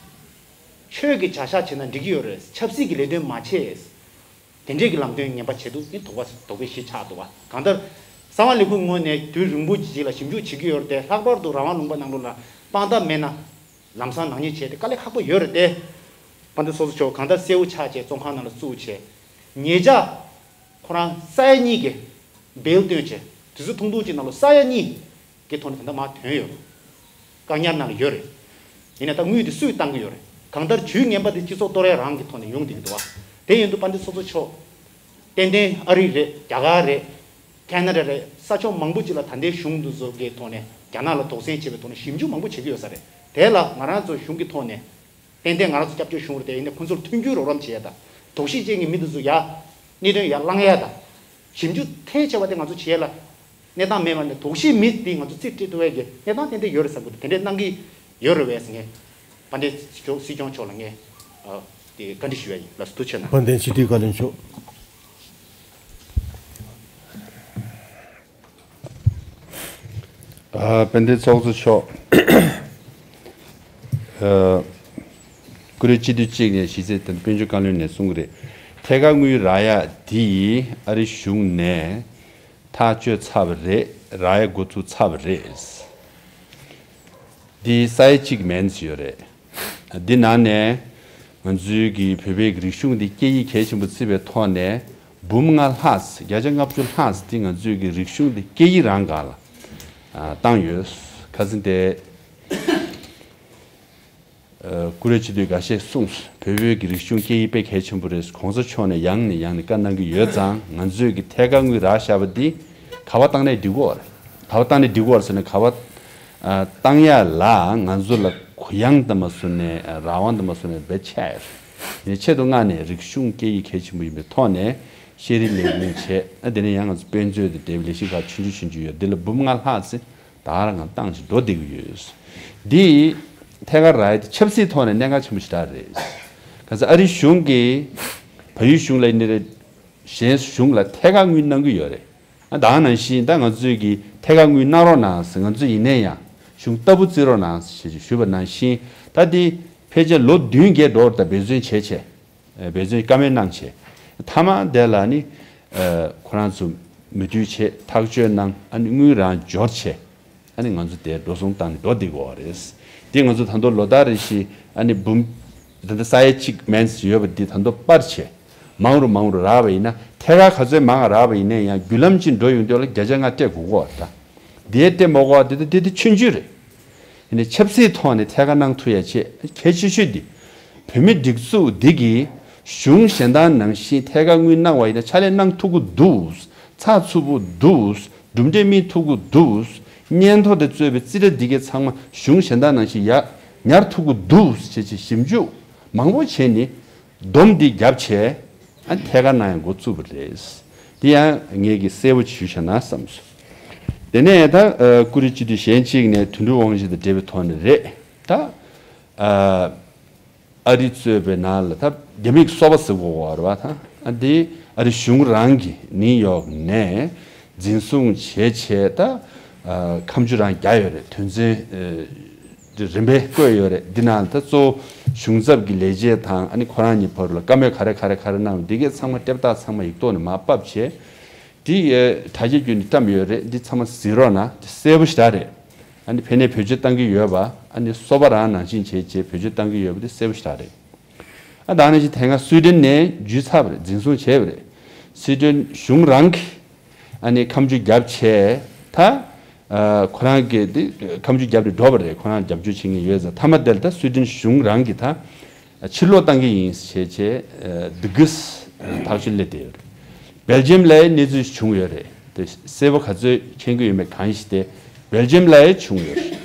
ཆོས་ཀྱི་བྱ་གཞག་བྱས་ན་འགྲིག་གི་ཡོད་རེད། ཆབ་སྲིད་ཀྱི་ལས་དོན་མ་བྱས། དེ་འདྲས་ཀྱི་ལམ་སྟོན་ངན་པ་བྱས་འདུག་ནི་དོགས་པ་དོགས་པའི་གཞི་ཆགས་འདུག་བ། གང་ལྟར་གསང་བ་ལས་ཁུངས་ངོས་ནས་དུས་རིང་པོ་ཅིག་ལ་ཞིབ་འཇུག་བྱེད་ཀྱི་ཡོད་རེད་དེ། ལྷག་པར་དུ་རང་དབང་ལུང་པ་ནང་ལོགས་ལ་དཔང་རྟགས་མེད་ན། ལམ་སང་ནག་ཉེས་བྱས་ཏེ་དཀའ་ལས་ཁག་པོ་ཡོད་རེད་དེ། དཔལ་ལྡན་ཚོགས་གཙོ་མཆོག་གང་ལྟར་གསལ་བོ་ཆགས་བྱས་བཙོན་ཁང་ནང་ལ་བཙུགས་བྱས། ཉེ་ཆར་ཁོ་རང་ས་ཡ་གཉིས་ཀྱི་བེལ་བཏོན་བྱས། དུས་ཚོད་ཐུང་ཐུང་ཅིག་ནང་ལ་ས་ཡ་གཉིས་ཀྱི་ཐོག་ནས་ད་ལྟ་མར་ཐོན་ཡོད་རེད། བཀག་ཉར་ནང་ལ་ཡོད་རེད། ཡིན་ནའི་ད་དངུལ་དེ་སུས་བཏང་གི་ཡོད་རེད། གང་ལྟར་ཇུས་ངན་པ་དེ་སྤྱི་ཚོགས་གཏོར་ཡ་རང་གི་ཐོག་ནས་ཡོང་བསྡད་ཀྱི་འདུག་བ། དེ་ཡིན་དུས་དཔལ་ལྡན་ཚོགས་གཙོ་མཆོག་ཏན་ཏན་ཨ་རི་རེད། རྒྱ་གར་རེད། ཁེ་ན་ཌ་རེད། ས་ཕྱོགས་མང་པོ་ཅིག་ལ་ད་ལྟའི་གཞུང་དེ་ཚོ་གི་ཐོག་ནས་རྒྱ་ནག་ལ་དོགས་ཟོན་བྱེད་པའི་ཐོག་ནས་ཞིབ་འཇུག་མང་པོ་བྱེད་ཀྱི་ཡོད་ས་རེད། དེ་ལ་ང་རང་ཚོ་གཞུང་གི་ཐོག་ནས་ཏན་ཏན་ང་རང་ཚོ་སྐྱབས་བཅོལ་གཞུང་རེད་དེ། ཡིན་ནའི་ཁོང་ཚོར་མཐུན་འགྱུར་རོགས་རམ་བྱེད་ཡ་དང་། དོགས་གཞི་ཅན་གྱི་མི་དེ་ཚོ་ཡར་གནད་དོན་ཡར་བསླང་ཡ་དང་། ཞིབ་འཇུག་མཐའ་ཆེ་བ་དེ་ང་ཚོ་བྱེད་ཡ་ལ་གནས་སྟངས་མེད་པ་ནས། དོགས་གཞིའི་མི་དེ་ང་ཚོ་རྩིས་སྤྲད་ཐུབ་ཡ་གི་གནས་སྟངས་ཏན་ཏན་ཡོད་རེད་བསམ་གྱི་འདུག་དེ་འདྲས་གནང་གི་ཡོད་རེད་བས་ངས་དཔལ་ལྡན་སྲིད་སྐྱོང་མཆོག་ལ་ངས་ཨ་དེ་བཀའ་འདྲི་ཞུ་ཡ་ཡིན། ལགས་སོ། ཐུགས་རྗེ་ཆེ་གནང་། དཔལ་ལྡན་སྤྱི་འཐུས་བཀའ་བློན་མཆོག་ཨ། དཔལ་ལྡན་ཚོགས་གཙོ་མཆོག་ཨ། ཀུ་རེ་སྤྱི་འཐུས་གཅིག་ནས་གཞི་རྩའི་དཔལ་འབྱོར་བཀའ་བློན་ནས་གསུང་གི་རེད། ཐད་ཀར་དངུལ་རག་ཡ་འདི་ཨ་རི་གཞུང་ནས་ཐག་གཅོད་ཚར་བ་རེད། རག་ཡ་འགོ་ཚུགས་ཚར་བ་རེད། འདི་ས་ཡ་གཅིག་མན་ཡོད་རེད། འདི་ནང་ནས་ང་ཚོའི་གི་བོད་པའི་གི་རིག་གཞུང་འདི་སྐད་ཡིག་གལ་ཆེན་པོ་བརྩི་བའི་ཐོག་ནས་འབུམ་ལྔ་ལྷག་བརྒྱ་ཆ་ལྔ་བཅུ་ལྷག་འདི་ང་ཚོའི་གི་རིག་གཞུང་འདི་སྐད་ཡིག་རང་སྒང་ལ་ཨ། བཏང་ཡོད། ཁ་སང་དེ་ཨ། ཀུ་རེ་སྤྱི་འཐུས་འགའ་ཤས་གསུངས། བོད་པའི་གི་རིག་གཞུང་སྐད་ཡིག་དཔེ་གལ་ཆེན་པོ་རེད། གོང་ས་མཆོག་ནས་ཡང་ནས་ཡང་ནས་བཀའ་གནང་གི་ཡོད་ཙང་། ང་ཚོས་གི་ཐད་ཀར་དངུལ་རག་བཞག་པ་འདི་ག་པར་བཏང་ནའི་འགྲིག་གི་རེད། ག་པར་བཏང་ནའི་འགྲིག་གི་རེད་ཟེར་ནས་ག་པར་ཨ། བཏང་ཡ་ལ་ང་ཚོ་ལ་གུ་ཡངས་དང་མ་བཟོ་ནས་རང་དབང་དང་མ་བཟོ་ནས་བེད་ཆད་ཡོད། ཡིན་ཆེད་དུ་མངགས་ནས་རིག་གཞུང་སྐད་ཡིག་གལ་ཆེན་པོ་ཡིན་པའི་ཐོག་ནས་ཤེས་རིག་ལས་ཁུངས་བྱས། ཨ། དེ་ནས་ཡང་ང་ཚོ་དཔེ་མཛོད་དང་འབྲེལ་བའི་ལས་གཞི་ཁག་ཆུང་ཆུང་ཆུང་ཆུང་ཡོད། འདི་ལ་འབུམ་ལྔ་ལྷག་ཙམ་ད་ག་རང་བཏང་བྱས་འགྲོ་བསྡད་ཀྱི་ཡོད། འདི་ཐད་ཀར་རག་ཡ་དེ་ཆབ་སྲིད་ཐོག་ནས་གནད་འགག་ཆེན་པོ་ཞེ་དྲག་རེད། ག་ཚོད་ཨ་རི་གཞུང་གིས་བལ་ཡུལ་གཞུང་ལ་ཡིན་ནའི་རེད། གཞན་གཞུང་ལ་ཐད་ཀར་དངུལ་གནང་གི་ཡོད་རེད། ཨ། ད་ག་ནང་བཞིན་ད་ང་ཚོས་ཀྱི་ཐད་ཀར་དངུལ་གནང་རོགས་གནང་ཟེར། ང་ཚོས་ཡིན་ནའི་ཡང་གཞུང་ལྟ་བུ་བརྩི་རོགས་གནང་ཞེས་ཞུས་པ་ནང་བཞིན། ད་འདི་ཕལ་ཆེར་ལོ་བདུན་བརྒྱད་འགྲོ་བར་ད་འབད་བརྩོན་བྱས་བྱས། ཨ། འབད་བརྩོན་བཀའ་མོལ་གནང་བྱས། མཐའ་མ་དེ་ལ་ནི་ཨ། ཁོ་རང་ཚོ་མོས་མཐུན་བྱས། ཐག་གཅོད་གནང་། ཨ་ནི་དངུལ་རང་འབྱོར་བྱས། ཨ་ནི་ང་ཚོ་དེ་འགྲོ་སོང་བཏང་ནས་འགྲོ་བསྡད་ཀྱི་ཡོད་རེད། འདི་ང་ཚོ་ད་དུང་ལོ་ལྟར་རེ་བཞིན་ཨ་ནི་འབུམ་ད་ལྟ་ས་ཡ་གཅིག་མན་ཙམ་ཡོད་པ་འདི་ད་དུང་སྤར་བྱས། མང་རུ་མང་རུ་རག་པ་ཡིན་ན། ཐད་ཀར་ག་ཚོད་མང་རག་པ་ཡིན་ནའི་ཡང་བརྒྱུད་ལམ་ཅིག་འགྲོ་ཡོང་དུས་ལ་བརྒྱ་ཆ་ལྔ་སྤྲད་དགོས་ཀྱི་ཡོད་རེད་ད། འདི་སྤྲད་མ་དགོས་པ་འདི་ད་འདི་ད་ཆུང་ཆུང་རེད། ཡིན་ནའི་ཆབ་སྲིད་ཐོག་ནས་ཐད་ཀར་གནང་ཐུབ་ཡ་ཆེད་གལ་ཆེ་ཤོས་འདི། བོད་མི་སྒྲིག་འཛུགས་འདི་གིས་གཞུང་གཞན་དག་ནང་བཞིན་ཐད་ཀར་དངུལ་གནང་བ་ཡིན་ན་ཕྱག་ལས་གནང་ཐུབ་ཀྱི་འདུག། ཚགས་ཚུད་པོ་འདུག། གྲུབ་འབྲས་སྨིན་ཐུབ་ཀྱི་འདུག། སྙན་ཐོ་དང་གཙོས་པའི་རྩིས་ཁྲ་འདི་གའི་ཚང་མ་གཞུང་གཞན་དག་ནང་བཞིན་ཡར་ཉར་ཐུབ་ཀྱི་འདུག་ཟེར་བྱས་ཞིབ་འཇུག་མང་པོ་བྱས་ནས། སྡོམ་འདི་བརྒྱབ་བྱས། ཨ། ཐད་ཀར་གནང་ཡང་འགོ་བཙུགས་པ་རེད། འདི་ཡང་ངེད་ཀྱིས་གསལ་པོ་ཞུས་བཞག་ན་བསམ་སོང་། དེ་ནས་ད་ཨ། ཀུ་རེ་སྤྱི་འཐུས་གཞན་གཅིག་ནས་དོན་གྲུབ་དབང་ཆེན་དང་འབྲེལ་བའི་ཐོག་ནས་རེད་ད། ཨ། ཨ་རི་གཙོས་པའི་ནང་ལ་ད་རྒྱ་མིའི་སོ་པ་ཟེར་དགོས་པ་རེད་པ། ད་ཨ་འདི་ཨ་རི་གཞུང་རང་གིས་ནིའུ་ཡོག་ནས་འཛིན་བཟུང་བྱས་བྱས། ད་ཨ། ཁ་མཆུ་རང་བརྒྱབ་ཡོད་རེད། དོན་ཚན་ཨ། རིམ་པས་བཀོད་ཡོད་རེད། འདི་ནང་ད་གཙོ་བོ་གཞུང་ཚབ་ཀྱི་ལས་བྱེད་དང་། ཨ་ནི་ཁོ་རང་གཉིས་བར་ལ་བཀའ་མོལ་ག་རེ་ག་རེ་ག་རེ་གནང་། འདི་གའི་ཚང་མ་དེབ་རྟགས་ཚང་མ་ཡིག་ཐོག་ནས་མར་ཕབ་བྱས། འདི་ཨ། དྲ་རྒྱ་བརྒྱུད་ནས་བཀྲམ་ཡོད་རེད། འདི་ཚང་མ་གཟིགས་རོགས་གནང་། འདི་གསལ་པོ་ཞེ་དྲག་རེད། ཨ་ནི་ཕ་ནས་བེད་སྤྱོད་བཏང་གི་ཡོད་པ། ཨ་ནི་སོ་པ་རང་ནང་བཞིན་བྱས་བྱས་བེད་སྤྱོད་བཏང་གི་ཡོད་པ་འདི་གསལ་པོ་ཞེ་དྲག་རེད། ཨ། ད་ནང་བཞིན་དེ་སྔ་སུའི་ཏན་ནས་བརྒྱུད་ཚར་བ་རེད། འཛིན་བཟུང་བྱས་པ་རེད། སུའི་ཏན་གཞུང་རང་གིས་ཨ་ནི་ཁ་མཆུ་བརྒྱབ་བྱས། ད་ཨ། ཁོ་རང་གིས་དེ་ཁ་མཆུ་བརྒྱབ་སྟེ་འགྲོ་བ་རེད། ཁོ་རང་རྒྱབ་སྐྱོར་བྱེད་མཁན་ཡོད་ཙང་། མཐའ་མ་དེ་ལ་ད་སུའི་ཏན་གཞུང་རང་གིས་ད་ཕྱིར་སློག་བཏང་གི་ཡིན་ཞེས་བྱས་ཨ། འདི་གིས་ཐག་གཅོད་སླེབས་བསྡད་ཡོད་རེད། སྦེལ་ཇམ་ལ་ཡང་གནས་ཚུལ་བྱུང་ཡོད་རེད། དེ་གསལ་པོ་ག་ཚོད་མཁྱེན་གྱི་ཡོད་མེད་གང་ཡིན་ཞིག་སྟེ། སྦེལ་ཇམ་ལ་ཡང་བྱུང་ཡོད་རེད།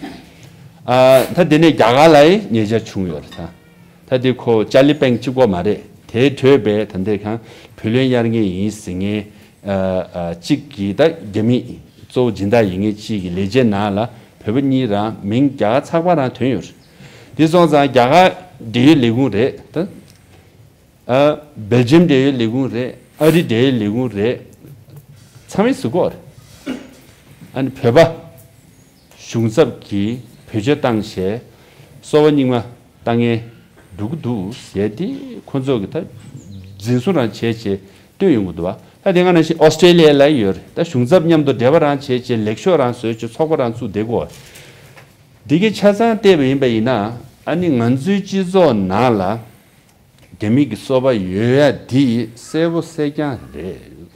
ཨ། ད་དེ་ནས་རྒྱ་གར་ལ་ཡང་ཉེ་ཆར་བྱུང་ཡོད་རེད་ད། ད་དེ་ཁོ་ཅར་ལི་པེང་གཅིག་པོ་མ་རེད། དེའི་འགྲོས་པས་ད་ལྟའི་གང་བུ་ལོན་གཡར་མཁན་ཡིན་ཟེར་མཁན་ཨ། ཨ། གཅིག་གིས། ད་རྒྱ་མི་གཙོ་བོ་སྦྱིན་བདག་ཡིན་མཁན་གཅིག་གི་ལས་བྱེད་ནང་ལ་བོད་པ་གཉིས་རང་མིང་རྒྱ་གར་ཚགས་པར་རང་ཐོན་ཡོད་རེད། དེ་སོང་ཙང་རྒྱ་གར་འབྲེལ་ཡོད་ལས་ཁུངས་རེད་ད། ཨ། སྦེལ་ཇམ་འབྲེལ་ཡོད་ལས་ཁུངས་རེད། ཨ་རི་འབྲེལ་ཡོད་ལས་ཁུངས་རེད། ཚང་མས་གཟིགས་ཀྱི་ཡོད་རེད། ཨ་ནི་བོད་པ་གཞུང་ཚབ་ཀྱིས་བེད་སྤྱོད་བཏང་བྱས་སོ་པ་རྙིང་མ་བཏང་མཁན་འགྲོ་གི་འདུག་ཟེར་ཏེ། ཁོ་ཚོ་གིས་ད་འཛིན་བཟུང་རང་བྱས་བྱས་བཏོན་ཡོང་གི་འདུག་པ། ད་དེ་སྔ་ནང་བཞིན་ཨོ་སི་ཀྲེ་ལི་ཡ་ལ་ཡོད་རེད། ད་གཞུང་ཚབ་མཉམ་དུ་འབྲེལ་བ་རང་བྱས་བྱས་ལེགས་ཤོས་རང་བཟོས་བྱས་ཚོགས་པ་རང་བཙུགས་བསྡད་ཀྱི་ཡོད་རེད། འདི་གའི་ཆ་ཚང་བལྟས་པ་ཡིན་པ་ཡིན་ན། ཨ་ནི་ང་ཚོའི་སྤྱི་ཚོགས་ནང་ལ་རྒྱ་མི་གི་སོ་པ་ཡོད་ཡ་འདི་གསལ་པོ་གསལ་རྐྱང་རེད།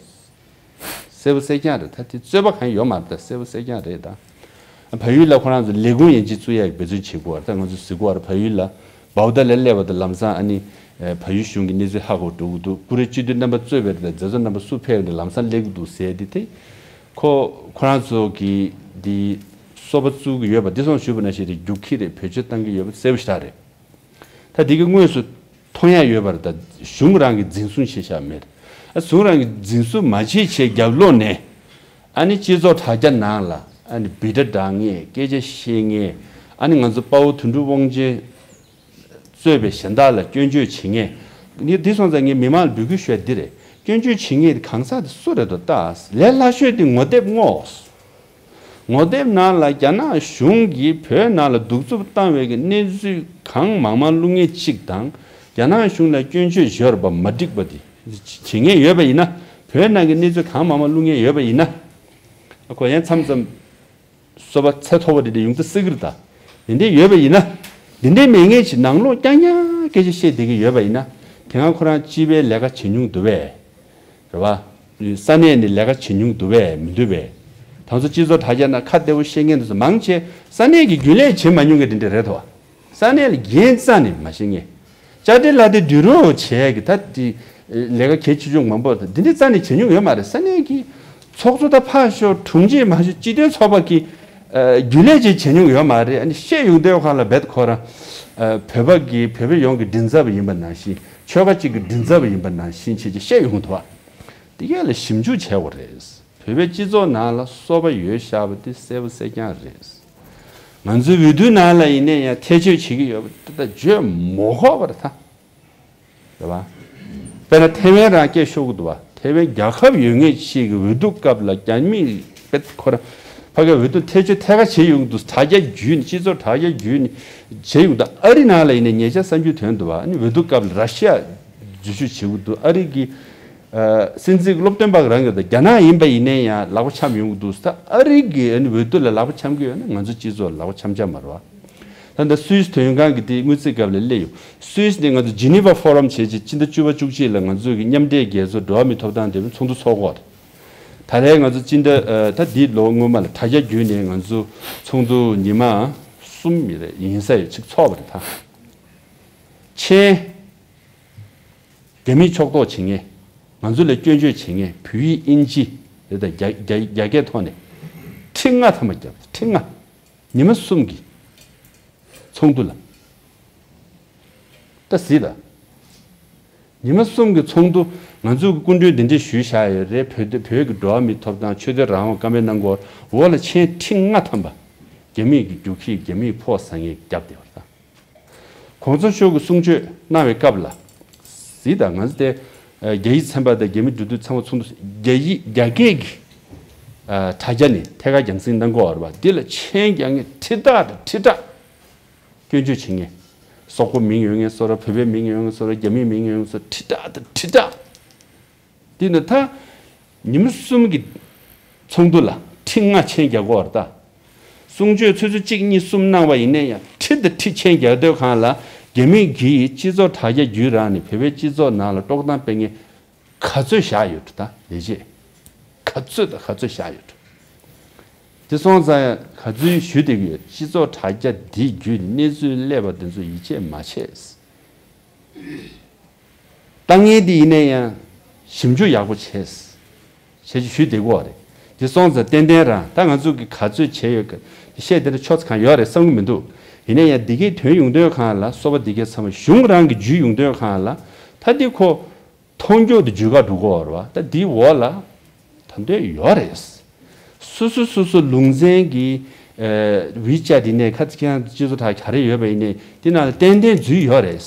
གསལ་པོ་གསལ་རྐྱང་རེད། ད་དེ་རྩོད་པ་གང་ཡོད་མ་རེད། ད་གསལ་པོ་གསལ་རྐྱང་རེད་ད། བལ་ཡུལ་ལ་ཁོ་རང་ཚོ་ལས་ཁུངས་ཡན་ཆད་བཙུགས་ཡ་གི་འབད་བརྩོན་བྱེད་ཀྱི་ཡོད་རེད། ད་ང་ཚོ་གཟིགས་ཀྱི་ཡོད་རེད། བལ་ཡུལ་ལ་བའུ་ཏཱ་ལ་སླེབས་པ་དང་ལམ་སང་ཨ་ནི་བལ་ཡུལ་གཞུང་གི་གནས་ཚུལ་ཧ་གོ་འགྲོ་གི་འདུག། ཀུ་རེ་སྤྱི་འཐུས་རྣམ་པ་གཙོས་པའི་མཛད་གཙོ་རྣམ་པ་སུ་ཕེབས་ནས་ལམ་སང་སླེབས་ཀྱི་འདུག་ཟེར་ཏེ། དེ་ཁོ་ཁོ་རང་ཚོ་གི་འདི་སོ་པ་བཙུགས་ཀྱི་ཡོད་པ་འདི་སོང་ཞུས་པ་ནང་བཞིན་རེད། རྒྱུག་ཁྱི་རེད། བེད་སྤྱོད་བཏང་གི་ཡོད་པ་གསལ་པོ་ཞེ་དྲག་རེད། ད་འདི་གི་དངོས་སུ་མཐོང་ཡ་ཡོད་པ་རེད། ད་གཞུང་རང་གིས་འཛིན་བཟུང་བྱས་བཞག་མེད། ཨ། གཞུང་རང་གིས་འཛིན་བཟུང་མ་བྱས་བྱས་རྒྱབ་ལོགས་ནས་ཨ་ནི་སྤྱི་ཚོགས་དྲ་རྒྱ་ནང་ལ་ཨ་ནི་བི་ཌ་བསྒྲགས་མཁན། སྐད་ཆ་བཤད་མཁན། ཨ་ནི་ང་ཚོ་དཔའ་བོ་དོན་གྲུབ་དབང་ཆེན་གཙོས་པའི་གཞན་དག་ལ་སྐྱོན་བརྗོད་བྱེད་མཁན། ངས་འདི་སོང་ཙང་ངས་མི་མང་ལ་འབོད་སྐུལ་ཞུ་ཡ་འདི་རེད། སྐྱོན་བརྗོད་བྱེད་མཁན་དེ་གང་ཟག་དེ་སུ་རེད་འདུག། ད་ལས་སླ་ཤོས་དེ་ངོ་དེབ་བསྔོགས། ངོ་དེབ་ནང་ལ་རྒྱ་ནག་གཞུང་གིས་བོད་ནང་ལ་གདུག་རྩུབ་བཏང་བའི་གི་གནས་ཚུལ་གང་མང་མང་བླུག་མཁན་གཅིག་དང་། རྒྱ་ནག་གཞུང་ལ་སྐྱོན་བརྗོད་བྱེད་པ་མ་འགྲིག་པ་དེ་བྱེད་མཁན་ཡོད་པ་ཡིན་ན། བོད་ནང་གི་གནས་ཚུལ་གང་མང་མང་བླུག་མཁན་ཡོད་པ་ཡིན་ན། ཁོ་ཡང་མཚམས་མཚམས་སོ་པ་ཚད་མཐོ་བ་འདི་འདྲ་ཡོང་ཚུལ་སྲིད་ཀྱི་རེད་ད། དེ་འདྲ་ཡོད་པ་ཡིན་ན། འདི་འདྲའི་མེད་མཁན་ཞིག་ནང་ལོགས་རྐྱང་རྐྱང་སྐད་ཆ་བཤད་བསྡད་ཀྱི་ཡོད་པ་ཡིན་ན། དེ་སྔ་ཁོ་རང་སྤྱི་པའི་ལས་ཀ་བྱེད་མྱོང་འདུག་པས། རེད་བ། ས་གནས་ནས་ལས་ཀ་བྱེད་མྱོང་འདུག་པས་མི་འདུག་པས། ད་ཚོ་སྤྱི་ཚོགས་དྲ་རྒྱ་ནང་ཁ་བདེ་པོ་བཤད་མཁན་དེ་ཚོ་མང་ཆེ་ས་གནས་ཀྱི་རྒྱུན་ལས་བྱེད་མ་མྱོང་མཁན་དེ་འདྲ་རེད་དོ། ས་གནས་ལ་འགན་རྩ་ནས་མ་བཞེས་མཁན། ཅ་ཏི་ལ་ཏི་དུད་འགྲོ་བྱས་ཀྱི་ད་དེ་ལས་ཀ་གལ་ཆེ་ཆུང་མང་པོ་དེ་འདྲ་རྩ་ནས་བྱེད་མྱོང་ཡོད་མ་རེད། ས་གནས་ཀྱི་ཚོགས་གཙོ་ད་ཕར་ཞོག་དྲུང་ཆེ་མ་ཞོག་སྤྱི་མཐུན་ཚོགས་པ་གི་རྒྱུན་ལས་ཅིག་བྱེད་མྱོང་ཡོད་མ་རེད། ཨ་ནི་བཤད་ཡོང་དུས་སྒང་ལ་རྦད་ཁོ་རང་བོད་པ་གི་བོད་པ་ཡོངས་ཀྱི་མགྲིན་ཚབ་ཡིན་པ་ནང་བཞིན། ཆོལ་ཁ་གཅིག་གི་མགྲིན་ཚབ་ཡིན་པ་ནང་བཞིན་བྱས་ཀྱི་བཤད་ཡོང་འདུག་བ། དེ་གས་ལ་ཞིབ་འཇུག་བྱས་དགོས་རེད། བོད་པའི་སྤྱི་ཚོགས་ནང་ལ་སོ་པ་ཡོད་ཤག་པ་དེ་གསལ་པོ་གསལ་རྐྱང་རེད། ང་ཚོའི་འོས་བསྡུ་ནང་ལ་ཡིན་ན་ཡང་ཐེ་བྱུས་བྱེད་ཀྱི་ཡོད་པ་དེ་ད་བརྗོད་མ་དགོས་པ་རེད་ད། རེད་བ། དཔེར་ན་ཐེ་ཝན་རང་སྐད་ཤོར་གི་འདུག་བ། ཐེ་ཝན་རྒྱལ་ཁབ་ཡོད་ངེས་ཤིག་གི་འོས་བསྡུ་སྐབས་ལ་རྒྱ་མིས་དཔེ་ཁོ་རང་ཕ་གིའི་འོས་བསྡུ་ཐེ་བྱུས་ཐད་ཀར་བྱེད་ཡོང་གི་འདུག་དྲ་རྒྱ་བརྒྱུད་ནས། སྤྱི་ཚོགས་དྲ་རྒྱ་བརྒྱུད་ནས་བྱེད་ཡོང་གི་འདུག་ཨ་རི་ནང་ལ་ཡིན་ན་ཉེ་ཆར་གསར་འགྱུར་ཐོན་འདུག་བ། ཨ་ནི་འོས་བསྡུ་སྐབས་ལ་ར་ཤི་ཡ་འཛུལ་ཞུགས་བྱེད་ཀྱི་འདུག་ཨ་རི་གི་སྲིད་འཛིན་སློབ་སྟོན་པ་རང་གི་རྒྱ་ནག་ཡིན་པ་ཡིན་ན་ཡང་ལག་པ་འཆང་ཡོང་གི་འདུག་ད་ཨ་རི་གི་ཨ་ནི་འོས་བསྡུ་ལ་ལག་པ་འཆང་གི་ཡོད་ན་ང་ཚོ་སྤྱི་ཚོགས་ལ་ལག་པ་འཆང་འཆང་མ་རེད་བ། ད་ལྟ་སུད་སི་དོན་ཁང་གི་དེ་དངུལ་རྩིས་སྐབས་ལ་སླེབས་ཡོང་། སུད་སི་ནས་ང་ཚོ་Geneva Forum་བྱས་རྗེས་སྤྱི་ཟླ་བཅུ་པ་བཅུ་གཅིག་ལ་ང་ཚོ་གི་མཉམ་འབྲེལ་རྒྱལ་ཚོགས་འགྲོ་བ་མིའི་ཐོབ་ཐང་དེ་ཚོགས་འདུ་ཚོགས་ཀྱི་ཡོད་རེད། ད་ལན་ང་ཚོ་སྤྱི་ཟླ་ཨ་ད་འདི་ལོ་སྔོན་མ་ལ་དྲ་རྒྱ་བརྒྱུད་ནས་ང་ཚོ་ཚོགས་འདུ་ཉི་མ་གསུམ་ཡིན་རེད་ཡིན་ས་ཡོད་ཅིག་ཚོགས་པ་རེད་ད། མཆན། རྒྱ་མིས་ཕྱོགས་གཏོགས་བྱེད་མཁན། ང་ཚོ་ལ་སྐྱོན་བརྗོད་བྱེད་མཁན་བོད་ཡིག་དབྱིན་ཇི་རེད་ད། རྒྱ་རྒྱ་རྒྱ་སྐད་ཐོག་ནས་ཁྲི་ལྔ་ཐམ་པ་བརྒྱབ། ཁྲི་ལྔ། ཉི་མ་གསུམ་གྱི་ཚོགས་འདུ་ལ། ད་གཟིགས་ད། ཉི་མ་གསུམ་གྱི་ཚོགས་འདུ། ང་ཚོ་གི་སྐུ་མགྲོན་འདི་འདྲས་ཞུས་བཞག་ཡོད་རེད། བོད་དེ་བོད་ཀྱི་འགྲོ་བ་མིའི་ཐོབ་ཐང་ཆོས་དད་རང་དབང་བཀའ་མོལ་གནང་དགོས། འོག་ལ་མཆན་ཁྲི་ལྔ་ཐམ་པ་རྒྱ་མིས་ཀྱི་རྒྱུག་ཁྱི་རྒྱ་མིས་ཕོག་ཟ་མཁན་བརྒྱབ་བསྡད་པ་རེད་ད། གོང་ས་མཆོག་གིས་གསུང་ཆོས་གནང་བའི་སྐབས་ལ། གཟིགས་དང་། ང་ཚོ་དེ་རྒྱ་ཡིག་ཚན་པ་དང་རྒྱ་མི་འགྲོ་དུས་ཚང་མ་ཚོགས་འདུ་རྒྱ་ཡིག་རྒྱ་སྐད་ཀྱི་དྲ་རྒྱ་ནས་ཐད་ཀར་རྒྱང་སྲིང་གནང་གི་ཡོད་རེད་པ། འདི་ལ་མཆན་རྒྱག་མཁན་ཁྲི་ཕྲག་དང་ཁྲི་ཕྲག་སྐྱོན་བརྗོད་བྱེད་མཁན། སོག་པོ་མིང་ཡོད་མཁན་བཟོ་འདྲ། བོད་པའི་མིང་ཡོད་མཁན་བཟོ་འདྲ། རྒྱ་མིའི་མིང་ཡོད་མཁན་བཟོ་འདྲ། ཁྲི་ཕྲག་དང་ཁྲི་ཕྲག་དེ་ནི་ད་ཉིན་མོ་གསུམ་གྱི་ཚོགས་འདུ་ལ་ཁྲི་ལྔ་མཆན་རྒྱག་དགོས་པ་རེད་ད། གསུང་ཆོས་ཆུ་ཚོད་གཅིག་གཉིས་གསུམ་གནང་བ་ཡིན་ན་ཡང་ཁྲི་དང་ཁྲི་མཆན་རྒྱག་སྡོད་གང་ལ། རྒྱ་མི་གིས་སྤྱི་ཚོགས་དྲ་རྒྱ་བརྒྱུད་རང་ནས་བོད་པའི་སྤྱི་ཚོགས་ནང་ལ་དཀྲོག་གཏམ་སྤེལ་མཁན་ག་ཚོད་བཞག་ཡོད་འགྲོ་ད། ལས་བྱེད་ག་ཚོད་དང་ག་ཚོད་བཞག་ཡོད་འགྲོ། དེ་སོང་ཙང་ག་ཚོད་ཞུ་བསྡད་ཀྱི་ཡོད། སྤྱི་ཚོགས་དྲ་རྒྱ་འདི་བརྒྱུད་ནས་གནས་ཚུལ་སླེབས་པ་འདི་ཚོ་ཡིད་ཆེས་མ་བྱེད། ལྟ་ངན་འདི་ཡིན་ན་ཡང་ཞིབ་འཇུག་ཡག་པོ་བྱས། བྱས་ཅི་ཞུས་བསྡད་ཀྱི་ཡོད་རེད། དེ་སོང་ཙང་ཏན་ཏན་རང་ད་ང་ཚོ་གི་ག་ཚོད་བྱས་ཡོད་གི་བཤད་དེ་འདྲ་ཆོག་ཚ་གང་ཡོད་རེད་བསམ་གི་མི་འདུག་ཡིན་ན་ཡང་འདི་གའི་དོན་ཡོང་དོན་གང་ལ་སོ་པ་འདི་གའི་ཚང་མ་གཞུང་རང་གི་ཇུས་ཡོང་དོན་གང་ལ་ད་འདི་ཁོ་མཐོང་རྒྱུ་དེ་ཇུས་ཀ་འགྲོ་གི་ཡོད་རེད་བ། ད་འདི་འོག་ལ་ད་འདོད་ཡོད་རེད། སོ་སོ་སོ་སོ་ལུང་ཚན་གི་ཨ་ཝི་ཅེཊ་ཡིན་ནའི་ཁ་ཅིག་ཁྱེད་རང་སྤྱི་ཚོགས་དྲ་ག་རེ་ཡོད་པ་ཡིན་ནའི་དེ་ནང་ལ་ཏན་ཏན་འཛུལ་ཡོད་རེད།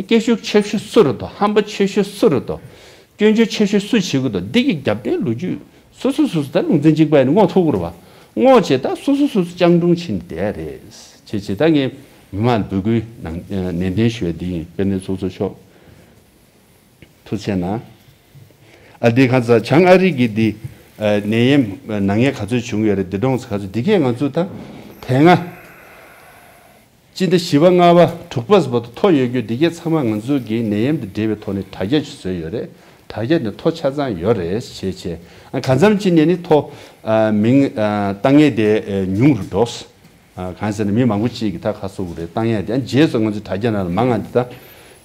སྐད་ཤུགས་ཆེ་ཤོས་སུ་རེད་དོ། ཧམ་པ་ཆེ་ཤོས་སུ་རེད་དོ། སྐྱོན་བརྗོད་ཆེ་ཤོས་སུ་བྱེད་དགོས་དོ། འདི་གི་རྒྱབ་རྟེན་ལོ་རྒྱུས་སོ་སོ་སོ་སོ་ད་ལུང་ཚན་གཅིག་པ་ཡིན་ན་སྔོག་ཐུབ་ཀྱི་རེད་བ། སྔོག་བྱས་ད་སོ་སོ་སོ་སོ་སྤྱང་གྲུང་ཕྱིན་བསྡད་རེད། བྱས་བྱས་ད་ངས་མི་མང་ལ་འབོད་སྐུལ་ནང་ནན་ཏན་ཞུ་ཡ་འདི་ཡིན། དཔལ་ལྡན་ཚོགས་གཙོ་མཆོག་ཐུགས་རྗེ་གནང་། ཨ་འདི་ཁ་ཚ་བྱང་ཨ་རི་གི་འདི་ཨ་ནད་ཡམས་ན་མཁན་ག་ཚོད་བྱུང་ཡོད་རེད། འདི་གྲོངས་ཚོ་ག་ཚོད། འདི་གས་ང་ཚོ་ད་དེ་སྔ་སྤྱི་ཟླ་བཞི་པ་ལྔ་པ་དྲུག་པ་བར་དུ་ཐོ་ཡོད་རྒྱུ་འདི་གས་ཚང་མ་ང་ཚོ་གི་ནད་ཡམས་དང་འབྲེལ་བའི་ཐོག་ནས་དྲ་རྒྱ་ཞིག་བཟོས་ཡོད་རེད། དྲ་རྒྱ་ནས་ཐོ་ཆ་ཚང་ཡོད་རེད། བྱས་བྱས་ཨ་གང་འཚམ་ཅིག་ནས་ནི་ཐོ་ཨ་མིང་ཨ་བཏང་མཁན་དེ་ཨ་ཉུང་རུ་འགྲོ། ཨ་གང་ཟེར་ན་མི་མང་པོ་ཅིག་གིས་ད་ཁ་གསོ་གི་རེད། བཏང་ཡ་དེ་ཨ་རྗེས་སུ་ང་ཚོའི་དྲ་རྒྱ་ནང་ལ་མང་ང་འདི་ད་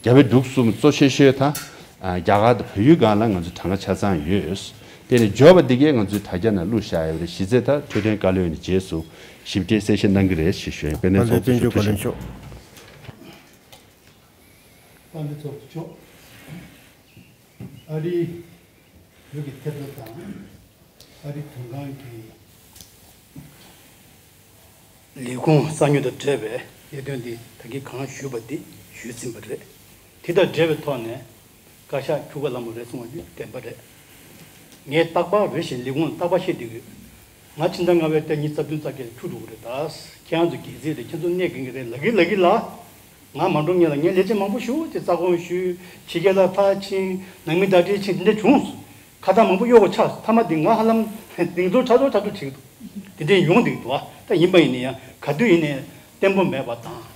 རྒྱ་བལ་འབྲུག་གསུམ་གཙོ་ཆེ་ཤོས་ད་ཨ་རྒྱ་གར་དང་བལ་ཡུལ་སྒང་ལ་ང་ཚོའི་གྲངས་ཀ་ཆ་ཚང་ཡོད། དེ་ནས་འབྱོར་བ་འདི་གས་ང་ཚོའི་དྲ་རྒྱ་ནང་བླུགས་བཞག་ཡོད་རེད། གཞི་རྩའི་ད་འཕྲོད་བསྟེན་བཀའ་བློན་ནས་རྗེས་སུ་ཞིབ་ཕྲའི་གསལ་བཤད་གནང་གི་རེད་ཞེས་ཞུ་ཡིན། དཔལ་ལྡན་ཚོགས་གཙོ་མཆོག་ཐུགས་རྗེ་ཆེ། དཔལ་ལྡན་ཚོགས་གཙོ་མཆོག་ཨ་རིའི་བོད་ཀྱི་ཐད་གཏོང་དང་ཨ་རིའི་དོན་ཁང་གི་ལས་ཁུངས་གསར་སྐྱོང་དང་འབྲེལ་བའི་གནད་དོན་འདི་ད་གིན་གང་ཞུས་པ་འདི་ཞུས་ཟིན་པ་རེད། དེ་དང་འབྲེལ་བའི་ཐོག་ནས་བཀའ་ཤག་ཁྱུག་ཀ་ལ་མོ་རེད་གསུང་བ་འདི་བདེན་པ་རེད། ངས་རྟག་པར་རེ་བཞིན་ལས་ཁུངས་རྟག་པར་བཤད་བསྡད་ཀྱི་ཡོད། ང་ཕྱི་ཟླ་ལྔ་པའི་ཏ་ཉི་རྩ་བདུན་རྩ་བརྒྱད་ལ་འཁྱུར་འགྲོ་གི་རེད་ད། ཁྱེད་རང་ཚོ་རྒྱལ་སྲིད་རེད། ཁྱེད་ཚོ་གནས་དགོས་ཀྱི་རེད། ལབ་ཀྱི་ལབ་ཀྱི་ལ། ང་མ་འགྲོ་སྔོན་ལ་ངས་ལས་བྱེད་མང་པོ་ཞིག་ཅིག་རྩ་དགོངས་ཞུས། ཕྱི་རྒྱལ་ལ་ཕར་ཕྱིན། ནང་མི་བརྡ་སྤྲོད་ཕྱིན། དེ་འདྲ་བྱུང་སོང་། ཁ་བཏགས་མང་པོ་གཡོག་པོ་ཆགས་སོང་། མཐའ་མ་དེ་ང་ཧ་ལམ་གདེང་ཚོར་ཕྲག་དོག་ཕྲག་དོག་བྱེད་ཀྱི་འདུག་དེ་འདྲ་ཡོང་བསྡད་ཀྱི་འདུག་ད་ཡིན་པ་ཡིན་ན་ཡང་ག་དུས་ཡིན་ནའི་བརྟན་པོ་མེད་པ་དང་།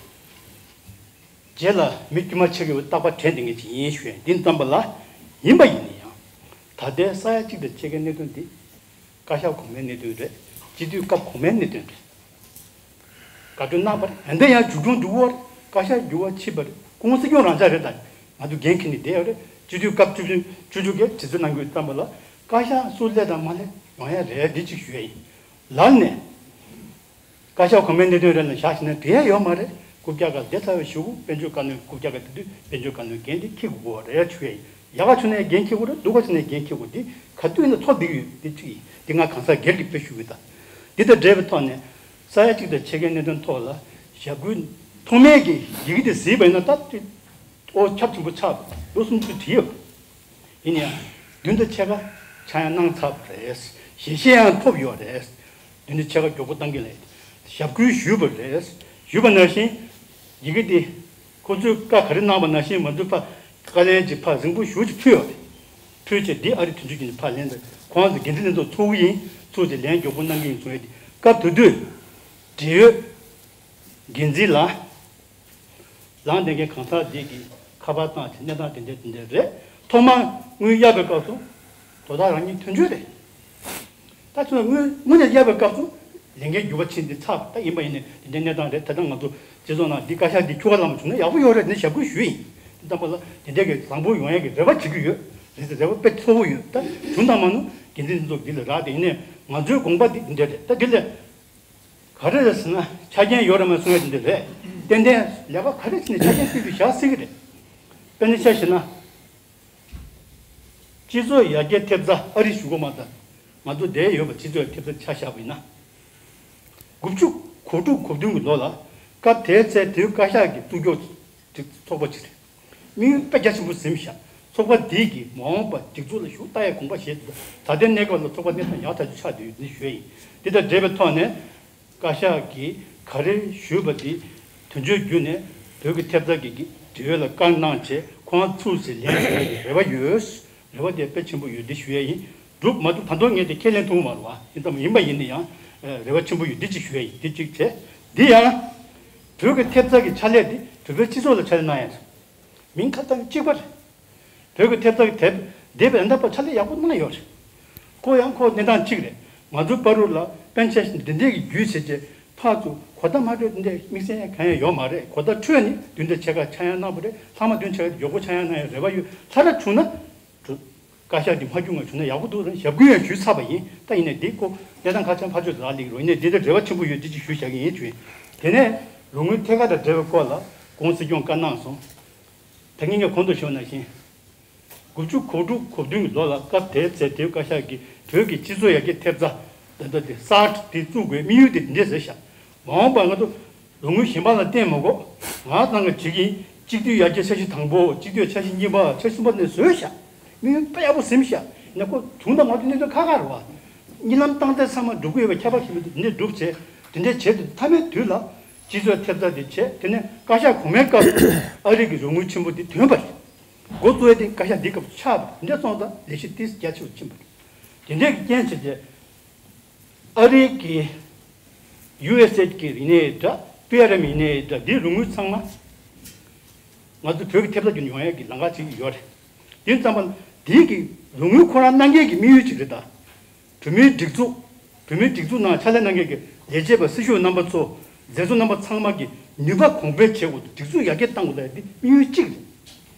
རྗེས་ལ་མི་དཀྱུས་མ་ཆགས་ཀྱི་རྟག་པ་དྲན་བསྡད་མཁན་ཅིག་ཡིན་ཞུ་ཡ་འདི་ཙམ་པ་ལ། ཡིན་པ་ཡིན་ན་ཡང་། ད་ལྟའི་ས་ཡ་གཅིག་དང་ཕྱེད་ཀའི་གནད་དོན་འདི། བཀའ་ཤག་གོང་མའི་གནད་དོན་རེད། སྤྱི་འཐུས་སྐབས་གོང་མའི་གནད་དོན་རེད། དགག་སྒྲུབ་གནང་བ་རེད། ཡང་འདི་ཡང་མཇུག་སྐྱོང་འགྲོ་གི་རེད། བཀའ་ཤག་འགྱུར་བ་ཕྱིན་པ་རེད། སྐུ་ངོ་སྲིད་སྐྱོང་རང་འཇགས་རེད། ད་ང་ཚོ་འགན་འཁྱེར་ནས་བསྡད་ཡོད་རེད། སྤྱི་འཐུས་སྐབས་བཅུ་བཅུ་བཅུ་བཅུ་གིས་དྲི་རྩད་གནང་རྒྱུ་ཙམ་པ་ལ། བཀའ་ཤག་སུ་སླེབས་དང་མ་སླེབས་ཡོང་ཡ་རེད། འདི་གཅིག་ཞུ་ཡ་ཡིན། ལར་ནས། བཀའ་ཤག་གོང་མའི་གནད་དོན་རེད་ལ་བཞག་བྱས་ན་འགྲིག་ཡ་ཡོད་མ་རེད། རྐུབ་བཀྱག་སྒང་བསྡད་ཚར་བའི་གཞུག་གུ་དཔལ་འབྱོར་བཀའ་བློན། རྐུབ་བཀྱག་སྒང་དེ་དུས་དཔལ་འབྱོར་བཀའ་བློན་འགན་དེ་འཁྱེར་དགོས་རེད་ཞུ་ཡ་ཡིན། ཡག་ག་བྱུང་ན་འགན་འཁྱེར་དགོས་རེད། སྡུག་ག་བྱུང་ན་འགན་འཁྱེར་དགོས། འདི་ག་དུས་ཡིན་ན་ཚོར་བསྡད་ཀྱི་ཡོད། འདི་གཅིག་ཡིན། འདི་ང་གང་ཟག་སྒེར་གྱི་དཔེ་ཞུ་གི་ད། འདི་དང་འབྲེལ་བའི་ཐོག་ནས་ས་ཡ་གཅིག་དང་ཕྱེད་ཀའི་གནད་དོན་ཐོག་ལ་ཞབས་སྐུལ་ཐོག་མའི་གི་ཡི་གེ་དེ་གཟིགས་པ་ཡིན་ན་ད་དེ། ཨོ་ཁྱབ་ཆེན་པོ་ཆགས། ལོ་གསུམ་ཅུ་བྲིས་ཡོད། ཡིན་ཡང་། བདུན་དང་ཕྱེད་ཀ་ཆག་ཡང་གནང་ཚར་བ་རེད། ཞལ་བཞེས་ཡང་ཐོབ་ཡོད་རེད། བདུན་དང་ཕྱེད་ཀ་མགྱོགས་པོ་གཏང་གི་རེད། ཞབས་སྐུལ་ཞུས་པ་རེད། ཞུས་པ་ནང་བཞིན། ཡི་གེ་འདི། ཁོ་ཚོས་བཀའ་ག་རེ་གནང་བ་ནང་བཞིན་མ་འདུག་ཕར། བཀའ་ལན་ཅིག་ཕར་རིང་པོ་ཞེ་པོ་ཅིག་ཕུལ་ཡོད་རེད། ཕུལ་བྱས་འདི་ཨ་རི་དོན་གཅོད་ཀྱིས་ཕར་ལན་དང་། ཁོང་ཚོ་འགན་འཛིན་ལྷན་ཚོགས་ཚུགས་ཀྱི་ཡིན། ཚུགས་བྱས་ལན་མགྱོགས་པོ་གནང་གི་ཡིན་གསུངས་ཡོད་དེ། སྐབས་དེ་དུས། འབྲེལ་ཡོད། འགན་འཛིན་ལ། ལངས་བསྡད་མཁན་གང་ཟག་འདི་གིས་ཁ་པར་བཏང་བྱས་གནས་སྟངས་དེ་འདྲ་དེ་འདྲ་རེད། ཐོག་མར་དངུལ་གཡར་བའི་སྐབས་སུ་དོ་བདག་རང་ཉིད་དོན་གཅོད་རེད། ད་ཚུར་དངུལ་དངུལ་ནས་གཡར་བའི་སྐབས་སུ་ལས་འགན་འགྱུར་བ་ཕྱིན་ཏེ་ཚར། ད་ཡིན་པ་ཡིན་ནའི་དེ་འདྲའི་གནས་སྟངས་རེད། ད་ལྟ་ང་ཚོ་སྤྱི་ཚོགས་ནང་འདི་བཀའ་ཤག་འདི་ཁྱོ་ག་ལ་མ་བྱུང་ན་ཡག་པོ་ཡོད་རེད། འདི་ཞབས་སྐུལ་ཞུས་ཡིན། འདི་ཙམ་པ་ལ་དེ་འདྲའི་གི་བཟང་པོ་ཡོང་ཡ་གི་རེ་བ་བྱེད་ཀྱི་ཡོད། རེད་ཟེར། རེ་བ་དཔེ་མཚོ་པོ་ཡོད། ད་བྱུང་དང་མ་བྱུང་འགན་འཛིན་ཚོགས་འདི་ལ་རག་སྟེ། ཡིན་ནའི་ང་ཚོའི་དགོངས་པ་འདི་འདི་འདྲ་རེད། ད་འདི་ལས། ག་རེ་རེད་ཟེར་ན་ཆ་རྐྱེན་ཡོད་རེད་མ་གསུང་ཡ་དེ་འདྲ་རེད། ཏན་ཏན་ལས་ཀ་ག་རེ་བྱས་ནས་ཆ་རྐྱེན་བསྐྲུན་དུ་བཞག་སྲིད་ཀྱི་རེད། དཔེར་ན་ཆ་བཞག་ན། སྤྱི་ཚོགས་ཡར་རྒྱས་ཐེབས་རྩ། ཨ་རི་གཞུང་གི་མ་རེད། ང་ཚོ་འདིར་ཡོད་པ་སྤྱི་ཚོགས་ཡར་རྒྱས་ཐེབས་རྩ་ཆ་བཞག་པ་ཡིན་ན། དགུ་བཅུ་གོ་དྲུག་གོ་བདུན་གྱི་ལོ་ལ་སྐབས་དེའི་ཚེ་དེའི་བཀའ་ཤག་གིས་བཙུགས་རྒྱུ་ཚོགས་པ་ཅིག་རེད། དམིགས་ཡུལ་དཔེ་རྒྱ་ཆེན་པོ་ཟིན་བཞག་ཚོགས་པ་འདིས་ཀྱིས་མ་འོངས་པར་སྒྲིག་འཛུགས་ལ་ཤུགས་བཏགས་ཡ་དགོངས་པ་བཞེས་འདུག་ད་ལྟའི་གནས་སྐབས་ལ་ཚོགས་པ་གནས་སྟངས་ཡག་ཐག་ཆོད་ཆགས་བསྡད་ཡོད་ནི་ཞུ་ཡ་ཡིན། འདི་དང་འབྲེལ་བའི་ཐོག་ནས་བཀའ་ཤག་གིས་ག་རེ་ཞུས་པ་འདི་དོན་གཅོད་བརྒྱུད་ནས་བོད་ཀྱི་ཐེབས་རྩ་གི་འབྲེལ་ཡོད་ལ་བཀའ་གནང་བྱས། ཁོང་ཚུར་ཞིག་ལན་ཞུ་ཡ་གི་རེ་བ་ཡོད། རེ་བ་དེ་དཔེ་ཆེན་པོ་ཡོད་འདི་ཞུ་ཡ་ཡིན། འགྲུབ་མ་འགྲུབ་ད་དུང་ངས་དེ་ཁས་ལེན་ཐུབ་མ་རེད་བ། ཡིན་ཙང་ཡིན་པ་ཡིན་ན་ཡང་རེ་བ་ཆེན་པོ་ཡོད་འདི་གཅིག་ཞུ་ཡ་ཡིན། འདི་གཅིག་བྱས། འདི་ཡང་བོད་ཀྱི་ཐེབས་རྩ་གི་ཕྱག་ལས་འདི་བོད་པའི་སྤྱི་ཚོགས་ལ་ཕྱག་ལས་གནང་ཡ་རེད། མིང་ཁ་བཏགས་གཅིག་པ་རེད། བོད་ཀྱི་ཐེབས་རྩ་གི་དེབ་འདེབས་པའི་ཨ་ད་པ་ཕྱག་ལས་ཡག་པོ་གནང་ཡོད་རེད། ཁོ་ཡང་ཁོ་གནས་སྟངས་གཅིག་རེད། ང་ཚོའི་བར་དུ་ལ་དཔེར་ན་ཆ་བཞག་ན་འདི་འདྲས་ཀྱི་རྒྱུད་བྱས་རྗེས་ཕར་ཚུར་གོ་བརྡ་མ་སྤྲོད་འདི་འདྲས་དམིགས་བསལ་གང་ཡང་ཡོད་མ་རེད། གོ་བརྡ་འཕྲོད་ནས་བདུན་དང་ཕྱེད་ཀ་ཆག་ཡང་གནང་བ་རེད། ལྷག་མ་བདུན་ཕྱེད་ཀ་མགྱོགས་པོ་ཆག་ཡང་གནང་ཡ་རེ་བ་ཡོད། ལྷ་རབ་བྱུང་ན། བཀའ་ཤག་འདི་མ་བསྐྱུར་སྔ་བྱུང་ན་ཡག་པོ་འདུག་རེད། ཞབས་སྐུལ་ཡང་ཞུས་ཚར་བ་ཡིན། ད་ཡིན་ནའི་འདི་ཁོ་གནས་སྟངས་ཁ་ཆེ་ཕར་ཕྱོགས་དེ་ལ་སླེབས་ཀྱི་རེད། ཡིན་ནའི་འདི་འདྲ་རེ་བ་ཆེན་པོ་ཡོད་འདི་གཅིག་ཞུས་བཞག་གི་ཡིན་ཞུ་ཡིན། དེ་ནས་རོགས་དངུལ་ཐད་ཀར་དང་འབྲེལ་བའི་སྐོར་ལ་སྐུ་ངོ་སྲིད་སྐྱོང་བཀའ་གནང་སོང་། ད་ངས་ངས་གོང་དུ་ཞུས་པ་ནང་བཞིན། དགུ་བཅུ་གོ་དྲུག་གོ་བདུན་གྱི་ལོ་ལ་སྐབས་དེའི་ཚེ་དེའི་བཀའ་ཤག་གིས་བོད་ཀྱི་སྤྱི་ཚོགས་ཡར་རྒྱས་ཐེབས་རྩ་འདི་འདྲ་དེ་གསར་དེ་བཙུགས་དགོས་དམིགས་ཡུལ་དེ་འདི་འདྲ་ཟེར་ཤག་མ་འོངས་པར་ང་ཚོ་རོགས་དངུལ་གཞན་པ་ལ་བརྟེན་མ་དགོས། ང་རང་གིས་བྱེད་ཀྱི་ཡིན། གཅིག་སྡུད་ཡར་རྒྱས་འཆར་གཞི་དང་པོ། གཅིག་སྡུད་འཆར་གཞི་གཉིས་པ། འཆར་གཞི་གསུམ་པ་ནས་བཟོས་ཤག་དམིགས་ཡུལ་དཔེ་ཡག་པོ་ཟིན་ཤག་ཡིན་ན་ཁོ་བྱུང་དང་མ་བྱུང་གནད་དོན་ཁག་ཁག་རེད་བ། གཉིད་ལམ་བཏང་ཚད་ཚང་མ་འགྲུབ་ཀྱི་ཡོད་པའི་ཁྱད་པར་ཞིག་མི་འདུག་འདི་འགྲུབ་བྱས། དེ་འདྲའི་བྱེད་དུ་མཐའ་མའི་དུས་ལ་སྤྱི་ཚོགས་ཐེབས་རྩ་དེ་བྱས། དེ་ནས་བཀའ་ཤག་གོང་མའི་སྐབས་ཨ་རི་གི་རོགས་དངུལ་ཆེན་པོ་དེ་ཐོན་པ་རེད། འགོ་བཙུགས་ཡས་དེ་བཀའ་ཤག་འདིའི་སྐབས་སུ་ཆགས་པ་རེད། འདི་འདྲ་སོང་ཙང་ལས་གཞི་ཏོག་ཙམ་རྒྱ་ཆེ་རུ་ཕྱིན་པ་རེད། དེ་འདྲའི་རྐྱེན་བྱས་ཏེ། ཨ་རི་གི་ཡུ་ཨེས་ཨེ་ཌི་གི་ཡིན་ནའི་འདྲ། པི་ཨར་ཨེམ་ཡིན་ནའི་འདྲ། འདིའི་རོགས་དངུལ་ཚང་མ་ང་ཚོ་བོད་ཀྱི་ཐེབས་རྩ་བརྒྱུད་ནས་ཡོང་ཡས་ཀྱི་ལམ་ཁ་ཅིག་ཡོད་རེད། དེ་ཙམ་པ་འདིའི་གི་རོགས་དངུལ་ཁོ་རང་གནང་མཁན་གྱི་དམིགས་ཡུལ་ཅིག་རེད་ད། བོད་མིའི་སྒྲིག་འཛུགས། བོད་མིའི་སྒྲིག་འཛུགས་ནང་ཕྱག་ལས་གནང་མཁན་གྱི་ལས་བྱེད་པ་སྲི་ཞུ་རྣམ་པ་ཚོ། མཛད་གཙོ་རྣམ་པ་ཚང་མ་གི་ནུས་པ་གོང་འཕེལ་བྱེད་དགོས། སྒྲིག་འཛུགས་ཡར་རྒྱས་གཏང་དགོས་ལ་འདི་དམིགས་ཡུལ་གཅིག་རེད།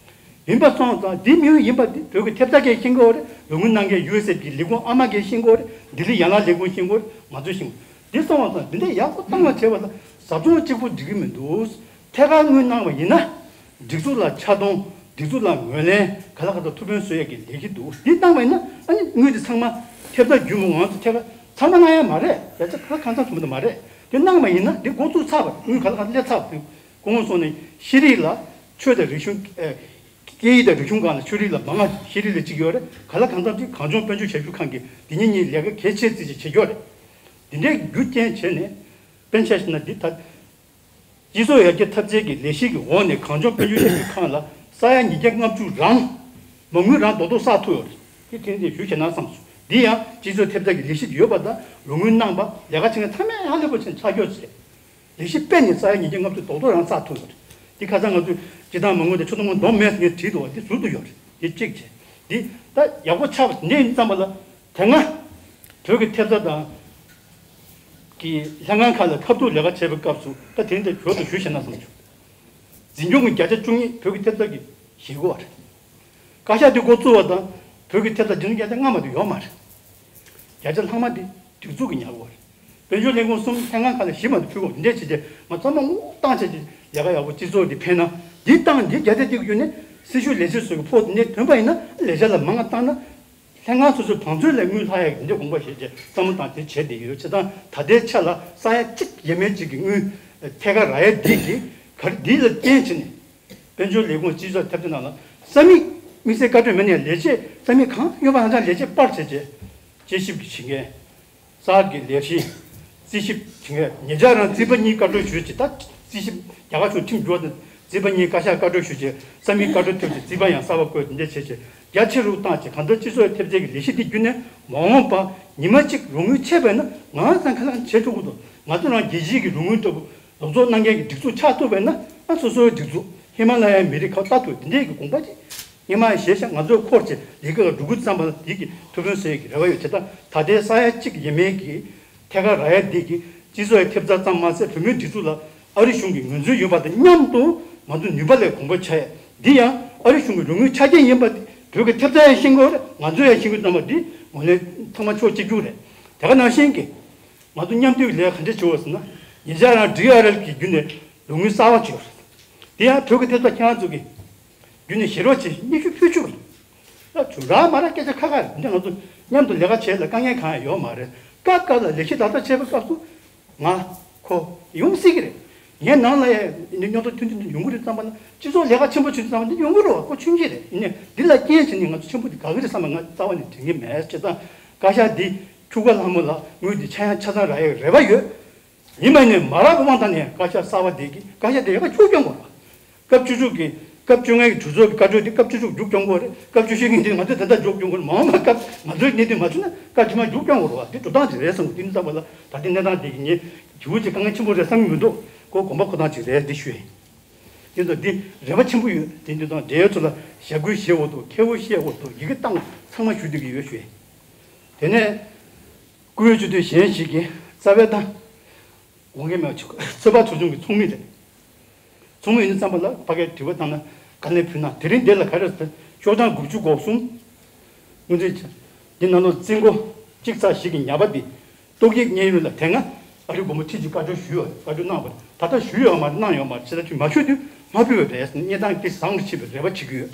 ཡིན་པ་སོང་ཙང་འདི་དམིགས་ཡུལ་ཡིན་པ་འདི་བོད་ཀྱི་ཐེབས་རྩ་གིས་ཤེས་ཀྱི་ཡོད་རེད། རོགས་དངུལ་གནང་མཁན་ཡུ་ཨེས་ཨེ་ཌི་གི་ལས་ཁུངས་ཨ་མ་གིས་ཤེས་ཀྱི་ཡོད་རེད། ལྡི་ལི་ཡན་ལག་ལས་ཁུངས་ཤེས་ཀྱི་ཡོད་རེད། ང་ཚོས་ཤེས་ཀྱི་ཡོད། འདི་སོང་བ་དང་འདི་འདྲ་ཡག་པོ་བཏང་བ་བྱས་པ་ལ་ཟབ་སྦྱོང་གཅིག་པུ་འགྲིག་གི་མི་འདུག་ཐད་ཀར་དངུལ་གནང་བ་ཡིན་ན། སྒྲིག་འཛུགས་ལ་ཆ་གཏོང་། སྒྲིག་འཛུགས་ལ་ངོས་ལེན། ག་ལ་ག་ད་ཐུགས་ཕན་གསོས་ཡས་ཀྱི་ལས་ཀྱི་འདུག་འདི་གནང་བ་ཡིན་ན་ཨ་ནི་དངུལ་འདི་ཚང་མ་ཐེབས་རྩ་བརྒྱུད་མ་ང་ཚོ་ཐད་ཀར་ཚང་མ་གནང་ཡ་མ་རེད། ཡ་ཆ་ག་གང་ཚང་ཐུབ་མི་འདུག་མ་རེད། དེ་གནང་བ་ཡིན་ན་འདི་འགོ་བཙུགས་ཚར་བ། དངུལ་ག་ལ་ག་སླེབས་ཚར་བ། སྐུ་ངོ་སོང་ནས་ཤེས་རིག་ལ་ཆོས་དང་རིག་གཞུང་། ཨེ། སྐད་ཡིག་དང་རིག་གཞུང་སྒང་ལ་ཆོས་རིག་ལ་མང་ང་ཤེས་རིག་ལ་གཅིག་ཡོད་རེད། ག་ལ་གང་འཚམ་ཅིག་གངས་ལྗོངས་དཔལ་འབྱོར་ཞབས་ཞུ་ཁང་གིས་འདི་གཉིས་གཉིས་ལས་ཀ་གལ་ཆེ་བརྩིས་བྱས་བྱེད་ཀྱི་ཡོད་རེད། འདི་འདྲའི་རྒྱུ་རྐྱེན་བྱས་ནས། དཔེར་ན་ཆ་བཞག་ན་འདི་ལྟར། སྤྱི་ཚོགས་ཡར་རྒྱས་འཐབ་རྩོད་ཀྱི་ལས་གཞི་གི་འོག་ནས་གངས་ལྗོངས་དཔལ་འབྱོར་ཞབས་ཞུའི་ཁང་ལ་ས་ཡ་ཉིས་བརྒྱ་ལྔ་བཅུ་རང་མ་དངུལ་རང་རྡོག་རྡོག་བསགས་ཐུབ་ཡོད་རེད། དེ་ཐེངས་འདི་ཞུ་བྱས་ན་བསམ་སོང་། འདི་ཡང་སྤྱི་ཚོགས་ཐེབས་རྩ་གི་ལས་གཞི་ཡོད་པ་དང་རོགས་དངུལ་གནང་པ་ལས་ཀ་བྱེད་མཁན་ཚང་མས་ཧ་ལས་པོ་བྱས་ནས་ཆ་འཇོག་བྱས། ལས་གཞི་སྤེལ་ནས་ས་ཡ་ཉིས་བརྒྱ་ལྔ་བཅུ་རྡོག་རྡོག་རང་བསགས་ཐུབ་ཡོད་རེད། འདི་ཁ་སང་ང་ཚོས་སྤྱི་བཏང་མ་དངུལ་དང་ཆུ་དྭངས་མ་དངུལ་འདོན་མེད་ཟེར་ངས་བྲིས་འདུག་བ། འདི་ཟུར་དུ་ཡོད་རེད། འདི་གཅིག་བྱས། འདི་ད་ཡག་པོ་ཆགས་པ་འདི་ཡིན་ཙམ་པ་ལ། དེ་སྔ་བོད་ཀྱི་ཐེབས་རྩ་དང་གི་ལྷན་ཁང་ཁག་ལ་ཐབས་སྡུག་ལས་ཀ་བྱེད་པའི་སྐབས་སུ། ད་དེ་འདྲ་ཞོར་དུ་ཞུ་བྱས་ན་བསམ་བྱུང་། འཛིན་སྐྱོང་གི་བརྒྱ་ཆ་བཅུ་གཉིས་བོད་ཀྱི་ཐེབས་རྩ་གིས་བཞེས་དགོས་པ་རེད། བཀའ་ཤག་འདི་འགོ་བཙུགས་པ་དང་བོད་ཀྱི་ཐེབས་རྩ་རྒྱུན་བརྒྱ་ཆ་ལྔ་མ་གཏོགས་ཡོད་མ་རེད། བརྒྱ་ཆ་ལྷག་མ་འདི་སྒྲིག་འཛུགས་ཀྱིས་ཉར་དགོས་པ་རེད། དཔལ་འབྱོར་ལས་ཁུངས་གསུམ་ལྷན་ཁང་ཁག་ལ་བཞི་མ་གཏོགས་ཕུལ་དགོས། འདི་འདྲ་བྱས་རྗེས་ང་ཚང་མ་དངུལ་བཏང་བྱས་རྗེས་ལས་ཀ་ཡག་པོ་སྤྱི་ཚོགས་འདི་ཕན་ན། འདི་བཏང་འདི་བརྒྱ་ཆ་འདི་གི་བརྒྱུད་ནས་སྲི་ཞུ་ལས་བྱེད་ཚོ་གི་ཕོགས་འདི་འདྲ་ཐོན་པ་ཡིན་ན། ལས་བྱ་ལ་མང་བ་བཏང་ན། ལྷན་ཁང་སོ་སོའི་བང་མཛོད་ལས་དངུལ་ལྷག་ཡག་འདི་དགོངས་པ་བཞེས་རྗེས་བསམ་བློ་བཏང་དེ་བྱས་བསྡད་ཡོད། བྱས་ཙང་ད་ལྟའི་ཆ་ལ་ས་ཡ་གཅིག་ཡས་མས་གཅིག་གི་དངུལ་ཐད་ཀར་རག་ཡ་འདི་གི་ག་རེ་འདི་ལ་རྐྱེན་བྱས་ནས། དཔལ་འབྱོར་ལས་ཁུངས་སྤྱི་ཚོགས་ཐབས་ཇུས་ནང་ལ་ས་མིག་དམིགས་བསལ་བཀའ་འཁྲོལ་མེད་ནས་ལས་བྱེད་ས་མིག་གང་ཡོད་པ་ཧ་ཅང་ལས་བྱེད་སྤར་བྱས་རྗེས་དཔྱད་ཞིབ་ཀྱི་བྱེད་མཁན། གསར་གྱི་ལས་གཞི་རྩིས་ཞིབ་བྱེད་མཁན། ཉེ་ཆར་རང་རྩིས་པ་གཉིས་བཀའ་འཁྲོལ་ཞུས་རྗེས། ད་རྩིས་ཞིབ་རྒྱ་གར་ཕྱོགས་ཁྲིམས་འགྱུར་བ་དང་རྩིས་པ་གཉིས་བཀའ་ཤག་བཀའ་འཁྲོལ་ཞུས་རྗེས་ས་མིག་བཀའ་འཁྲོལ་ཐེབས་རྗེས་རྩིས་པ་ཡང་གསར་པ་བསྐོས། དེ་འདྲ་བྱས་རྗེས་རྒྱ་ཆེ་རུ་བཏང་རྗེས་གང་ལྟར་སྤྱི་ཚོགས་ཐེབས་རྩའི་གི་ལས་གཞི་འདི་བརྒྱུད་ནས་མ་འོངས་པ་ཉི་མ་གཅིག་རོགས་དངུལ་ཆད་པས་ན་ང་ཚང་ཁ་ལག་བྱེད་ཆོག་གི་འདུག་ང་ཚོ་རང་རྒྱལ་སྤྱིའི་གི་རོགས་དངུལ་ལྟ་བུ་ལག་བཙོག་གནང་མཁན་གྱི་སྒྲིག་འཛུགས་ཆགས་ཐུབ་པས་ན། ང་སོ་སོའི་སྒྲིག་འཛུགས་ཧི་མ་ལ་ཡའི་མི་རིགས་ཁག་ལྟ་ཐུབ། དེ་འདྲའི་གི་དགོངས་པ་ཅིག་སྔོན་མ་བཞེས་ཤག་ང་ཚོས་འཁོར་བྱས་ལས་ཀ་ལ་འགྲོ་དགོས་ཙམ་པ་ལ་དེ་གི་ཐུགས་ཕན་གསོས་ཀྱི་རེ་བ་ཡོད། བྱས་ཙང་ད་ལྟའི་ས་ཡ་གཅིག་ཡས་མས་ཀྱི་ཐད་ཀར་རག་ཡ་འདི་གི་སྤྱི་ཚོགས་ཐེབས་རྩ་ཙམ་མ་ཟད་བོད་མིའི་སྒྲིག་འཛུགས་ལ་ཨ་རི་གཞུང་གི་ངོས་འཛིན་ཡོད་པ་དང་མཉམ་དུ་ང་ཚོ་ནུས་པ་ལས་གོང་འཕེལ་ཆགས་ཡ་འདི་ཡང་ཨ་རི་གཞུང་གི་རོགས་དངུལ་ཆ་རྐྱེན་ཡིན་པ་འདི་བོད་ཀྱི་ཐེབས་རྩ་ཡང་ཤེས་དགོས་རེད། ང་ཚོ་ཡང་ཤེས་དགོས་ཙམ་པ་འདི་ངོས་ལེན་ཚང་མ་ཕྱོགས་གཅིག་གྱུར་རེད། དེ་ག་ནང་བཞིན་གྱི་ང་ཚོ་མཉམ་འདུས་ཀྱི་ལས་ཀ་ག་འདྲ་བྱེད་དགོས་ཟེར་ན། ཉེ་ཆར་རང་ཌི་ཨར་ཨེལ་གྱི་བརྒྱུད་ནས་རོགས་དངུལ་གསར་པ་བྱས་ཡོད་རེད། དེ་ཡང་བོད་ཀྱི་ཐེབས་རྩ་ཁྱེད་རང་ཚོ་གི་བརྒྱུད་ནས་ཞལ་རོགས་བྱས་སྙན་ཞུ་ཕུལ་ཆོག་གི་ཡོད། ད་ཇུ་ར་མ་ར་སྐད་ཆ་ཁ་ཁ་རེད། འདི་ང་ཚོ་མཉམ་དུ་ལས་ཀ་བྱེད་ལ་དཀའ་ངལ་གང་ཡང་ཡོད་མ་རེད། སྐབས་སྐབས་ལ་ལས་གཞི་ལག་བསྟར་བྱེད་པའི་སྐབས་སུ་ང་ཁོ་ཡོང་སྲིད་ཀྱི་རེད། ངའི་ནང་ལ་ཡང་འདི་རྙོག་དྲ་ཐུང་ཐུང་འདི་ཡོང་གི་རེད་བསམ་པ་ན། སྤྱི་ཚོགས་ལས་ཀ་ཆེན་པོ་བྱེད་དུས་ཙམ་པ་འདི་ཡོང་གི་རེད་བ། ཁོ་ཆུང་ཆུང་རེད། ཡིན་ནའི་འདི་ལ་རྐྱེན་བྱས་ནས་ང་ཚོ་ཆེན་པོ་འདི་དགའ་གི་རེད་བསམ་པ་ང་རྩ་བ་ནས་དྲན་གྱི་མེད། བྱས་ཙང་བཀའ་ཤག་འདི་ཁྱུ་ག་ལྷ་མོ་ལ་དངུལ་འདི་ཆ་ཡང་ཆ་ཚང་རག་ཡག་རེ་བ་ཡོད། ཉི་མ་ནས་མ་རག་པ་དབང་ཐང་ནས་བཀའ་ཤག་གསར་པ་འདི་གི་བཀའ་ཤག་འདི་ཡག་ག་མཇུག་སྐྱོང་དགོས་རེད་བ། སྐབས་བཅུ་དྲུག་གི་སྐབས་བཅོ་ལྔ་གི་གྲོས་ཚོགས་ཀྱི་བཀའ་འཁྲོལ་འདི་སྐབས་བཅུ་དྲུག་མཇུག་སྐྱོང་དགོས་རེད། སྐབས་བཅུ་བཞི་གི་འདི་ང་ཚོས་ད་ལྟ་མཇུག་སྐྱོང་དགོས་རེད། མ་འོངས་པ་སྐབས་ང་ཚོའི་གནད་དོན་མ་བྱུང་ན་སྐབས་རྗེས་མ་མཇུག་སྐྱོང་དགོས་རེད་བ། འདི་འགྲོ་སྟངས་ཅིག་རེད་བསམ་གི། འདི་ནི་ཙམ་པ་ལ་ད་ལྟའི་གནས་སྟངས་འདི་གི་ངས་ཇི་བོ་ཅིག་དཀའ་ངལ་ཆེན་པོ་རེད་བསམ་གི་མི་འདུག་ཁོ་དགོངས་པ་ཁོ་ཐག་ཅིག་རེད། འདི་ཞུ་ཡིན། དེ་ཚོ་འདི་རེ་བ་ཆེན་པོ་ཡོད། དེ་འདི་དང་འབྲེལ་ཡོད་ཚོ་ལ་ཞབས་སྐུལ་ཞུ་འོ་དོ། ཁེ་བོ་བཤད་འོ་དོ། ཡི་གེ་བཏང་ཚང་མ་ཞུ་བསྡད་ཀྱི་ཡོད་ཞུ་ཡིན། དེ་ནས་སྐུ་ཡོད་སྤྱི་འཐུས་གཞན་ཞིག་གིས་རྩ་བའི་ད་དགོངས་འགལ་མེད་པ་ཆོས་པ་ཚོགས་ཆུང་གི་ཚོགས་མི་རེད། ཚོགས་མི་ཡིན་ཙམ་པ་ལ་ཕ་གིར་དྲི་བ་བཏང་ན་བཀའ་ལན་ཕུལ་ན། དེ་རིང་འདི་ལ་ག་རེ་ཟེར། ཤོག་གྲངས་དགུ་བཅུ་གོ་གསུམ། དངོས་འཛིན་བྱ། འདི་ནང་ལོགས་རྩིས་འགོ་གཅིག་ཚེག་བཞི་གི་ཉ་པ་འདི་ཏོག་དབྱིབས་གཉན་རིམས་ལ་དེ་སྔ་ཨ་རིའི་སྒོར་མོ་ཁྲི་གཅིག་བཀའ་འཁྲོལ་ཞུས་ཡོད། བཀའ་འཁྲོལ་གནང་བ་ད་ལྟ་ཞུས་ཡོད་མ་རེད། གནང་ཡོད་མ་རེད། བྱས་ཙང་ཁྱོད་མ་ཞུས་དུས་མ་ཕུལ་བ་རེད། གནས་སྟངས་དེ་བཟང་རུ་ཕྱིན་པའི་རེ་བ་བྱེད་ཀྱི་ཡོད།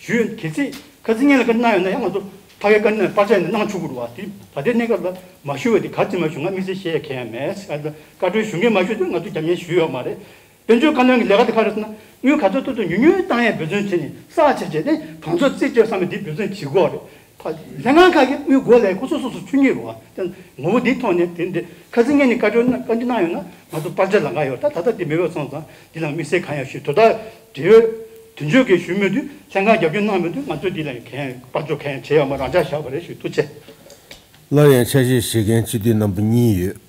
ཞུས་ཡོད། གལ་སྲིད་ཁ་སང་ཉིན་ལ་བཀའ་གནང་ཡོད་ན་ཡང་ང་ཚོ་ཕ་གིའི་བཀའ་གནང་པར་ཆས་ནས་གནང་ཆོག་གི་རེད་བ། དེ་ད་ལྟའི་གནས་སྐབས་ལ་མ་ཞུས་པ་དེ་ག་རེ་མ་ཞུ། ང་དམིགས་བསལ་བཤད་ཡ་གང་ཡང་མེད། བཀའ་འཁྲོལ་ཞུ་མཁན་མ་ཞུས་དུས་ང་ཚོ་རྒྱབ་གཉེར་ཞུས་ཡོད་མ་རེད། དཔལ་འབྱོར་བཀའ་བློན་གྱི་ལས་ཀ་དེ་ག་རེ་ཟེར་ན། དངུལ་ག་ཚོད་ཐོབ་ཐོབ་ཉུང་ཉུང་བཏང་ཡས་འབད་བརྩོན་བྱས་ནས་བསགས་བྱས་བྱས་ནས་བང་མཛོད་རྩིས་སྤྲོད་བསམ་པ་འདི་འབད་བརྩོན་བྱེད་དགོས་རེད། ད་ལྷན་ཁང་ཁག་གིས་དངུལ་སྒོ་ལས་ཁོ་ཚོ་སོ་སོ་ཆུང་ཉེས་རུ་བ། དེ་ངོ་བོ་འདི་ཐོག་ནས་དེ་འདི་ཁ་སང་ཉིན་ནས་བཀའ་འཁྲོལ་གནང་བཀའ་འཁྲོལ་གནང་ཡོད་ན་ང་ཚོ་པར་ཆས་ལ་འགའ་ཡོད། ད་ད་ལྟ་འདི་མེད་པ་སོང་ཙང་འདི་ལ་དམིགས་བསལ་གང་ཡང་ཞུ། དོ་བདག་འབྲེལ་ཡོད་དོན་གཅོད་ཀྱིས་ཞུ་མེད་དུས་ལྷན་ཁང་རྒྱབ་སྐྱོར་གནང་མེད་དུས་ང་ཚོས་འདི་ལ་གང་ཡང་པར་ཆས་གང་ཡང་བྱས་ཡོད་མ་རེད། རང་འཇགས་བཞག་པ་རེད་ཞུ། ཐུགས་རྗེ་ཆེ། སླར་ཡང་ཆ་ཤས་བཞེས་མཁན་སྤྱི་འཐུས་རྣམ་པ་གཉིས་ཡོད།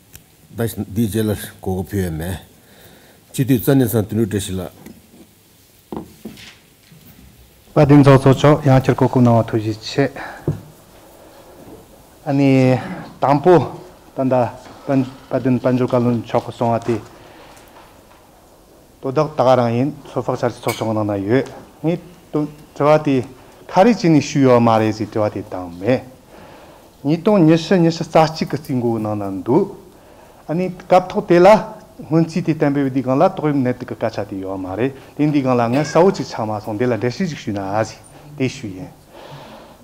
ད་འདིའི་རྗེས་ལ་གོ་སྐབས་ཕུལ་ཡ་མེད། སྤྱི་འཐུས་རྩ་ནས་ཚང་དོན་གྲུབ་བཀྲ་ཤིས་ལགས། དཔལ་ལྡན་ཚོགས་གཙོ་མཆོག་ཡང་བསྐྱར་གོ་སྐབས་གནང་བ་ཐུགས་རྗེ་ཆེ། ཨ་ནི་དང་པོ་ད་ལྟ་དཔལ་དཔལ་ལྡན་དཔལ་འབྱོར་བཀའ་བློན་མཆོག་གིས་གསུངས་པ་དེ་དོ་བདག་ད་ག་རང་ཡིན། ཚོད་དཔག་འཆར་གཞི་ཚོགས་ཆུང་གི་ནང་ན་ཡོད། ངས་དོ་དྲི་བ་དེ་ག་རེ་བྱས་ནས་ཞུས་ཡོད་མ་རེད་ཟེར་དྲི་བ་དེ་བཏང་མེད། ཉིས་སྟོང་ཉི་ཤུ་ཉི་ཤུ་རྩ་གཅིག་གི་རྩིས་འགོ་གི་ནང་ན་འདུག་ཨ་ནི་སྐབས་ཐོག་དེ་ལ་སྔོན་རྩིས་དེ་གཏན་འབེབས་དུས་སྒང་ལ་ཏོག་དབྱིབས་ནད་དུག་གི་སྐད་ཆ་དེ་ཡོད་མ་རེད། དེ་དུས་སྒང་ལ་ངས་གསལ་བོ་ཅིག་ཆགས་མ་སོང་། དེ་ལ་འགྲེལ་བཤད་ཅིག་ཞུས་ན་ཨ་ཟེར་དེ་ཞུས་ཡིན།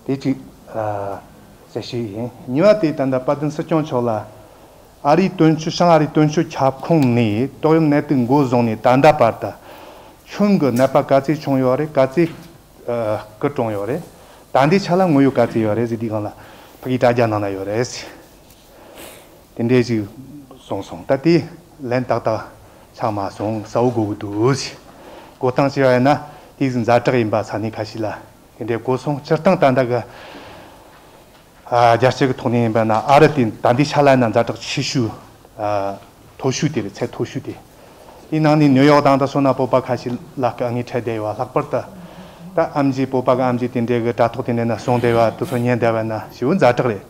དེ་གཅིག་ཨ་གསལ་བཤད་ཡིན། གཉིས་པ་དེ་ད་ལྟ་དཔལ་ལྡན་སྲིད་སྐྱོང་མཆོག་ལ་ཨ་རིའི་དོན་གཅོད་བྱང་ཨ་རིའི་དོན་གཅོད་ཁྱབ་ཁོངས་ནས་ཏོག་དབྱིབས་ནད་དུག་འགོ་བཟུང་ནས་ད་ལྟ་བར་དུ་ཁྱོན་གྱི་ནད་པ་ག་ཚད་བྱུང་ཡོད་རེད། ག་ཚད་ཨ་སྐུ་གྲོངས་ཡོད་རེད། ད་ལྟའི་ཆ་ལ་དངོས་ཡོད་ག་ཚད་ཡོད་རེད་ཟེར་དུས་སྒང་ལ་ཕ་གིའི་དྲ་རྒྱ་ནང་ན་ཡོད་རེད། དེ་འདྲས་ཅིག་གསུངས་སོང་། ད་དེ་ལན་ཏག་ཏག་ཆགས་མ་སོང་། གསལ་བོ་གོ་གི་འདུག་ཟེར། གོ་སྟངས་བྱས་པ་ཡིན་ན་དེ་ཛ་དྲག་ཡིན་པ་ས་གནས་ཁ་ཤས་ལ་དེ་འདྲས་གོ་སོང་། སྤྱིར་བཏང་ད་ལྟ་གི་ཨ་རྒྱལ་སྤྱི་གི་ཐོག་ནས་ཡིན་པ་ན་ཨ་རི་དེ་ད་ལྟའི་ཆ་ལ་ཡིན་ན་ཛ་དྲག་ཆེ་ཤོས། ཨ་མཐོ་ཤོས་དེ་རེད། ཚད་མཐོ་ཤོས་དེ། དེའི་ནང་ནས་ནིའུ་ཡོག་དང་དེ་སོགས་ན་བོད་པ་ཁ་ཤས་ལ་དཀའ་ངལ་འཕྲད་བསྡད་ཡོད་པ། ལྷག་པར་དུ་ད་ཨེམ་ཆི་བོད་པ་གི་ཨེམ་ཆི་དེ་འདྲས་གི་དྲ་ཐོག་དེ་འདྲས་ན་གསུངས་བསྡད་པ་དེ་ཚོ་ཉན་བསྡད་པ་ན་ཞེ་པོ་ཛ་དྲག་རེད།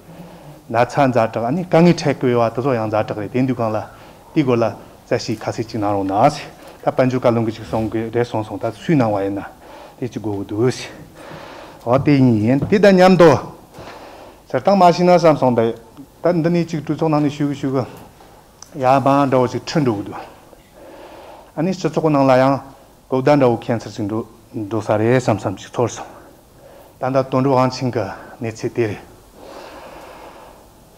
ན་ཚ་ཛ་དྲག་ཨ་ནི་དཀའ་ངལ་འཕྲད་ཀྱི་ཡོད་པ་དེ་ཚོ་ཡང་ཛ་དྲག་རེད། དེ་དུས་གང་ལ་དེའི་སྐོར་ལ་བཙལ་ཞིབ་ཁ་གསལ་ཅིག་གནང་རོགས་གནང་ཟེར། ད་དཔལ་འབྱོར་བཀའ་བློན་གྱིས་ཅིག་གསུང་གི་རེད་གསུངས་སོང་། ད་སུས་གནང་བ་ཡིན་ན་དེ་ཅིག་དགོས་ཀྱི་འདུག་ཟེར། འོ་དེ་ཡིན། དེ་དང་མཉམ་དུ་སྤྱིར་བཏང་མ་ཤེས་ན་བསམ་སོང་། ད་ད་འདི་ནས་ཅིག་གྲོས་ཚོགས་ནང་ནས་ཞུ་གི་ཞུ་གི་ཡ་མ་འདྲ་བོ་ཅིག་ཁྲིད་འགྲོ་གི་འདུག་ཨ་ནི་སྤྱི་ཚོགས་ནང་ལ་ཡང་གོ་བརྡ་འདྲ་བོ་ཁྱད་མཚར་ཅིག་འགྲོ་འགྲོ་ས་རེད་བསམ་བསམ་ཅིག་ཚོར་སོང་། ད་ལྟ་དོན་གྲུབ་དབང་ཆེན་གྱི་གནས་ཚུལ་དེ་རེད།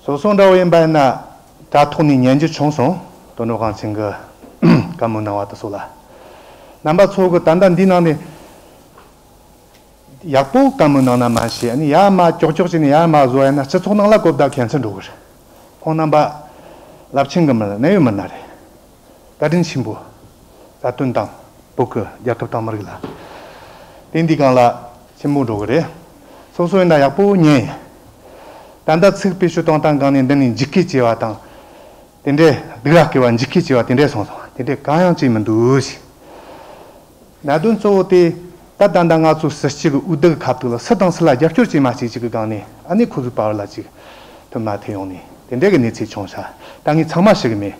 སོ་སོ་འདྲ་བོ་ཡིན་པ་ཡིན་ན་དྲ་ཐོག་ནས་ཉན་རྒྱུ་བྱུང་སོང་། དོན་གྲུབ་དབང་ཆེན་གྱི་བཀའ་མོལ་གནང་བ་དེ་ཚོ་ལ། རྣམ་པ་ཚོ་གི་ད་ལྟ་འདི་ནང་ནས་ཡག་པོ་བཀའ་མོལ་གནང་ན་མ་ཤེས། ཨ་ནི་ཡར་མར་ཀྱོག་ཀྱོག་བྱས་ནས་ཡར་མར་བཟོ་ཡ་ན་སྤྱི་ཚོགས་ནང་ལ་གོ་བརྡ་ཁྱད་མཚར་འགྲོ་གི་རེད། ཁོང་རྣམ་པ་རླབས་ཆེན་གྱི་མི་སྣ་གནད་ཡོད་མི་སྣ་རེད། བཀའ་དྲིན་ཆེན་པོ། བཀའ་དྲིན་དང་བོད་ཀྱི་རྒྱལ་ཁབ་དང་མི་རིགས་ལ། དེ་འདི་སྒང་ལ་ཆེན་པོ་འགྲོ་གི་རེད། སོ་སོ་ཡིན་ན་ཡག་པོ་ཉན། ད་ལྟ་ཚིག་བེད་སྤྱོད་གཏོང་སྟངས་སྒང་ནས་འདི་ནས་འཇིགས་སྐུལ་བྱས་པ་དང་། དེ་འདྲའི་སྡུག་ར་སྐུལ་བ་འཇིགས་སྐུལ་བྱས་པ་དེ་འདྲའི་སོང་སོང་། དེ་འདྲའི་གང་ཡང་བྱས་མི་འདུག་ཞེས། གནད་དོན་གཙོ་བོ་དེ་ད་ད་ལྟ་ང་ཚོ་སྲིད་སྤྱི་གི་འོས་བསྡུ་གི་ཁ་ཐུག་ལ་སུ་དང་སུ་ལ་རྒྱབ་སྐྱོར་བྱས་མ་བྱས་ཅིག་གི་སྒང་ནས་ཨ་ནི་ཁོ་ཚོའི་བར་ལ་ཅིག་མཐུན་མ་མཐུན་ཡོང་ནས་དེ་འདྲའི་གི་གནས་ཚུལ་བྱུང་ཤག་ད་ངས་ཚང་མ་ཞུ་གི་མེད།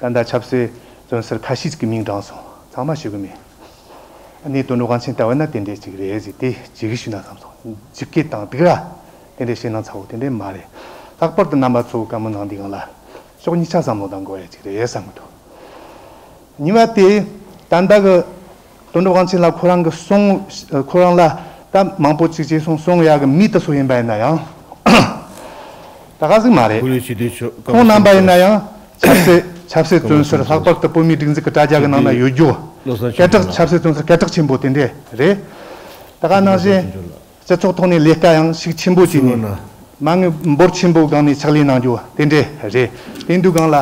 ད་ལྟ་ཆབ་སྲིད་བཙོན་ཟུར་ཁ་ཤས་ཅིག་གི་མིང་བགྲངས་སོང་། ཚང་མ་ཞུ་གི་མེད། ཨ་ནི་དོན་གྲུབ་དབང་ཆེན་ལྟ་བ་ན་དེ་འདྲའི་ཅིག་རེད་ཟེར་ཏེ་ཅིག་ཞུས་ན་བསམ་སོང་། འཇིགས་སྐུལ་དང་སྡུག་ར་དེ་འདྲའི་བྱེད་སྣང་ཚ་བོ་དེ་འདྲའི་མ་རེད། ལྷག་པར་དུ་རྣམ་པ་ཚོ་བཀའ་མོལ་གནང་དུས་སྒང་ལ་ཕྱོགས་གཉིས་ཆ་བསམ་བློ་གཏང་དགོས་ཡ་ཅིག་རེད་བསམ་གི་འདུག་གཉིས་པ་དེ་ད་ལྟ་གི་དོན་གྲུབ་དབང་ཆེན་ལ་ཁོ་རང་གི་གསུང་ཁོ་རང་ལ་ད་མང་པོ་ཅིག་བྱས་སོང་གསུང་ཡ་གི་མི་དེ་ཚོ་ཡིན་པ་ཡིན་ན་ཡང་ད་ག་ཟིག་མ་རེད། ཁོང་རྣམ་པ་ཡིན་ན་ཡང་ཆབ་སྲིད་ཆབ་སྲིད་བཙོན་ཟུར་ལྷག་པར་དུ་བོད་མིའི་སྒྲིག་འཛུགས་ཀྱི་དྲ་རྒྱ་གི་ནང་ན་ཡོད་རྒྱུ་སྐད་གྲགས་ཆབ་སྲིད་བཙོན་ཟུར་སྐད་གྲགས་ཆེན་པོ་དེ་འདྲས་རེད། ད་ག་ནང་བཞིན། སྤྱི་ཚོགས་ཐོག་ནས་ལས་ཀ་ཡང་ཤུགས་ཆེན་པོ་བྱས་ནས་མ་དངུལ་འབོར་ཆེན་པོ་སྒང་ནས་ཕྱག་ལས་གནང་རྒྱུ་དེ་འདྲས་རེད། དེ་འདུག་སྒང་ལ་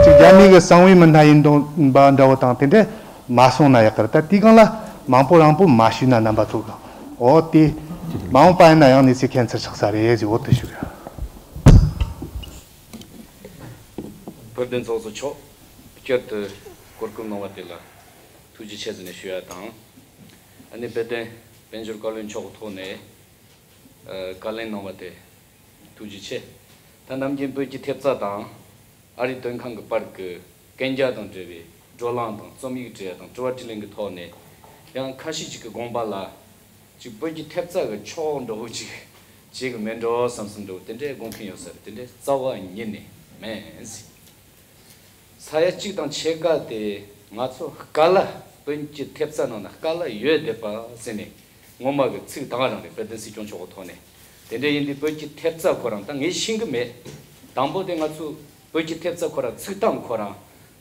ཅིག་རྒྱ་མི་གི་གསང་བའི་མི་སྣ་ཡིན་དོན་པ་འདྲ་བོ་དང་དེ་འདྲས་མ་སོང་ན་ཡག་གི་རེད། ད་དེའི་སྒང་ལ་མང་པོ་རང་པོ་མ་ཞུས་ན་རྣམ་པ་ཚོ་གི་འོ་དེ་མ་འོངས་པ་ཡིན་ན་ཡང་གནས་ཚུལ་ཁྱད་མཚར་ཆགས་ས་རེད་ཅེས་འོ་དེ་ཞུ་ཡ། བོད་བདེན་ཚོགས་གཙོ་མཆོག་བསྐྱར་དུ་གོ་སྐབས་གནང་བ་དེ་ལ་ཐུགས་རྗེ་ཆེ་ཟེར་ནས་ཞུ་ཡ་དང་། ཨ་ནི་དཔལ་ལྡན་དཔལ་འབྱོར་བཀའ་བློན་མཆོག་གི་ཐོག་ནས། ཨ། བཀའ་ལན་གནང་བ་དེ་ཐུགས་རྗེ་ཆེ། ད་ནམ་རྒྱུན་བོད་ཀྱི་ཐེབས་རྩ་དང་ཨ་རིའི་དོན་ཁང་གི་བར་གྱི་གན་རྒྱ་དང་འབྲེལ་བའི་བགྲོ་གླེང་དང་རྩོམ་ཡིག་བྲིས་ཡ་དང་དྲི་བ་དྲིས་ལན་གྱི་ཐོག་ནས་ཡང་ཁ་ཤས་ཅིག་གི་དགོངས་པ་ལ་ཅིག་བོད་ཀྱི་ཐེབས་རྩ་གི་ཕྱོགས་འདྲ་བོ་ཅིག་བྱེད་གི་མེད་འགྲོ་བསམ་བསམ་འདྲ་བོ་དེ་འདྲའི་དགོངས་མཁན་ཡོད་ས་རེད། དེ་འདྲའི་རྩ་བ་ཉིད་ནས་མེད། ས་ཡ་གཅིག་དང་ཕྱེད་ཀ་དེ་ང་ཚོ་ཀ་ལ་བོད་ཀྱི་ཐེབས་རྩ་ནང་ན་ཀ་ལ་ཡོད་བསྡད་པ་ཟེར་ནས་ངོ་མ་གི་ཚིག་དེ་ག་རང་རེད། དཔལ་ལྡན་སྲིད་སྐྱོང་མཆོག་གི་ཐོག་ནས་དེ་འདྲ་ཡིན་དུས་བོད་ཀྱི་ཐེབས་རྩ་ཁོ་རང་ད་ངས་ཤེས་གི་མེད། དང་པོ་དེ་ང་ཚོ་བོད་ཀྱི་ཐེབས་རྩ་ཁོ་རང་ཚིག་དམ་ཁོ་རང་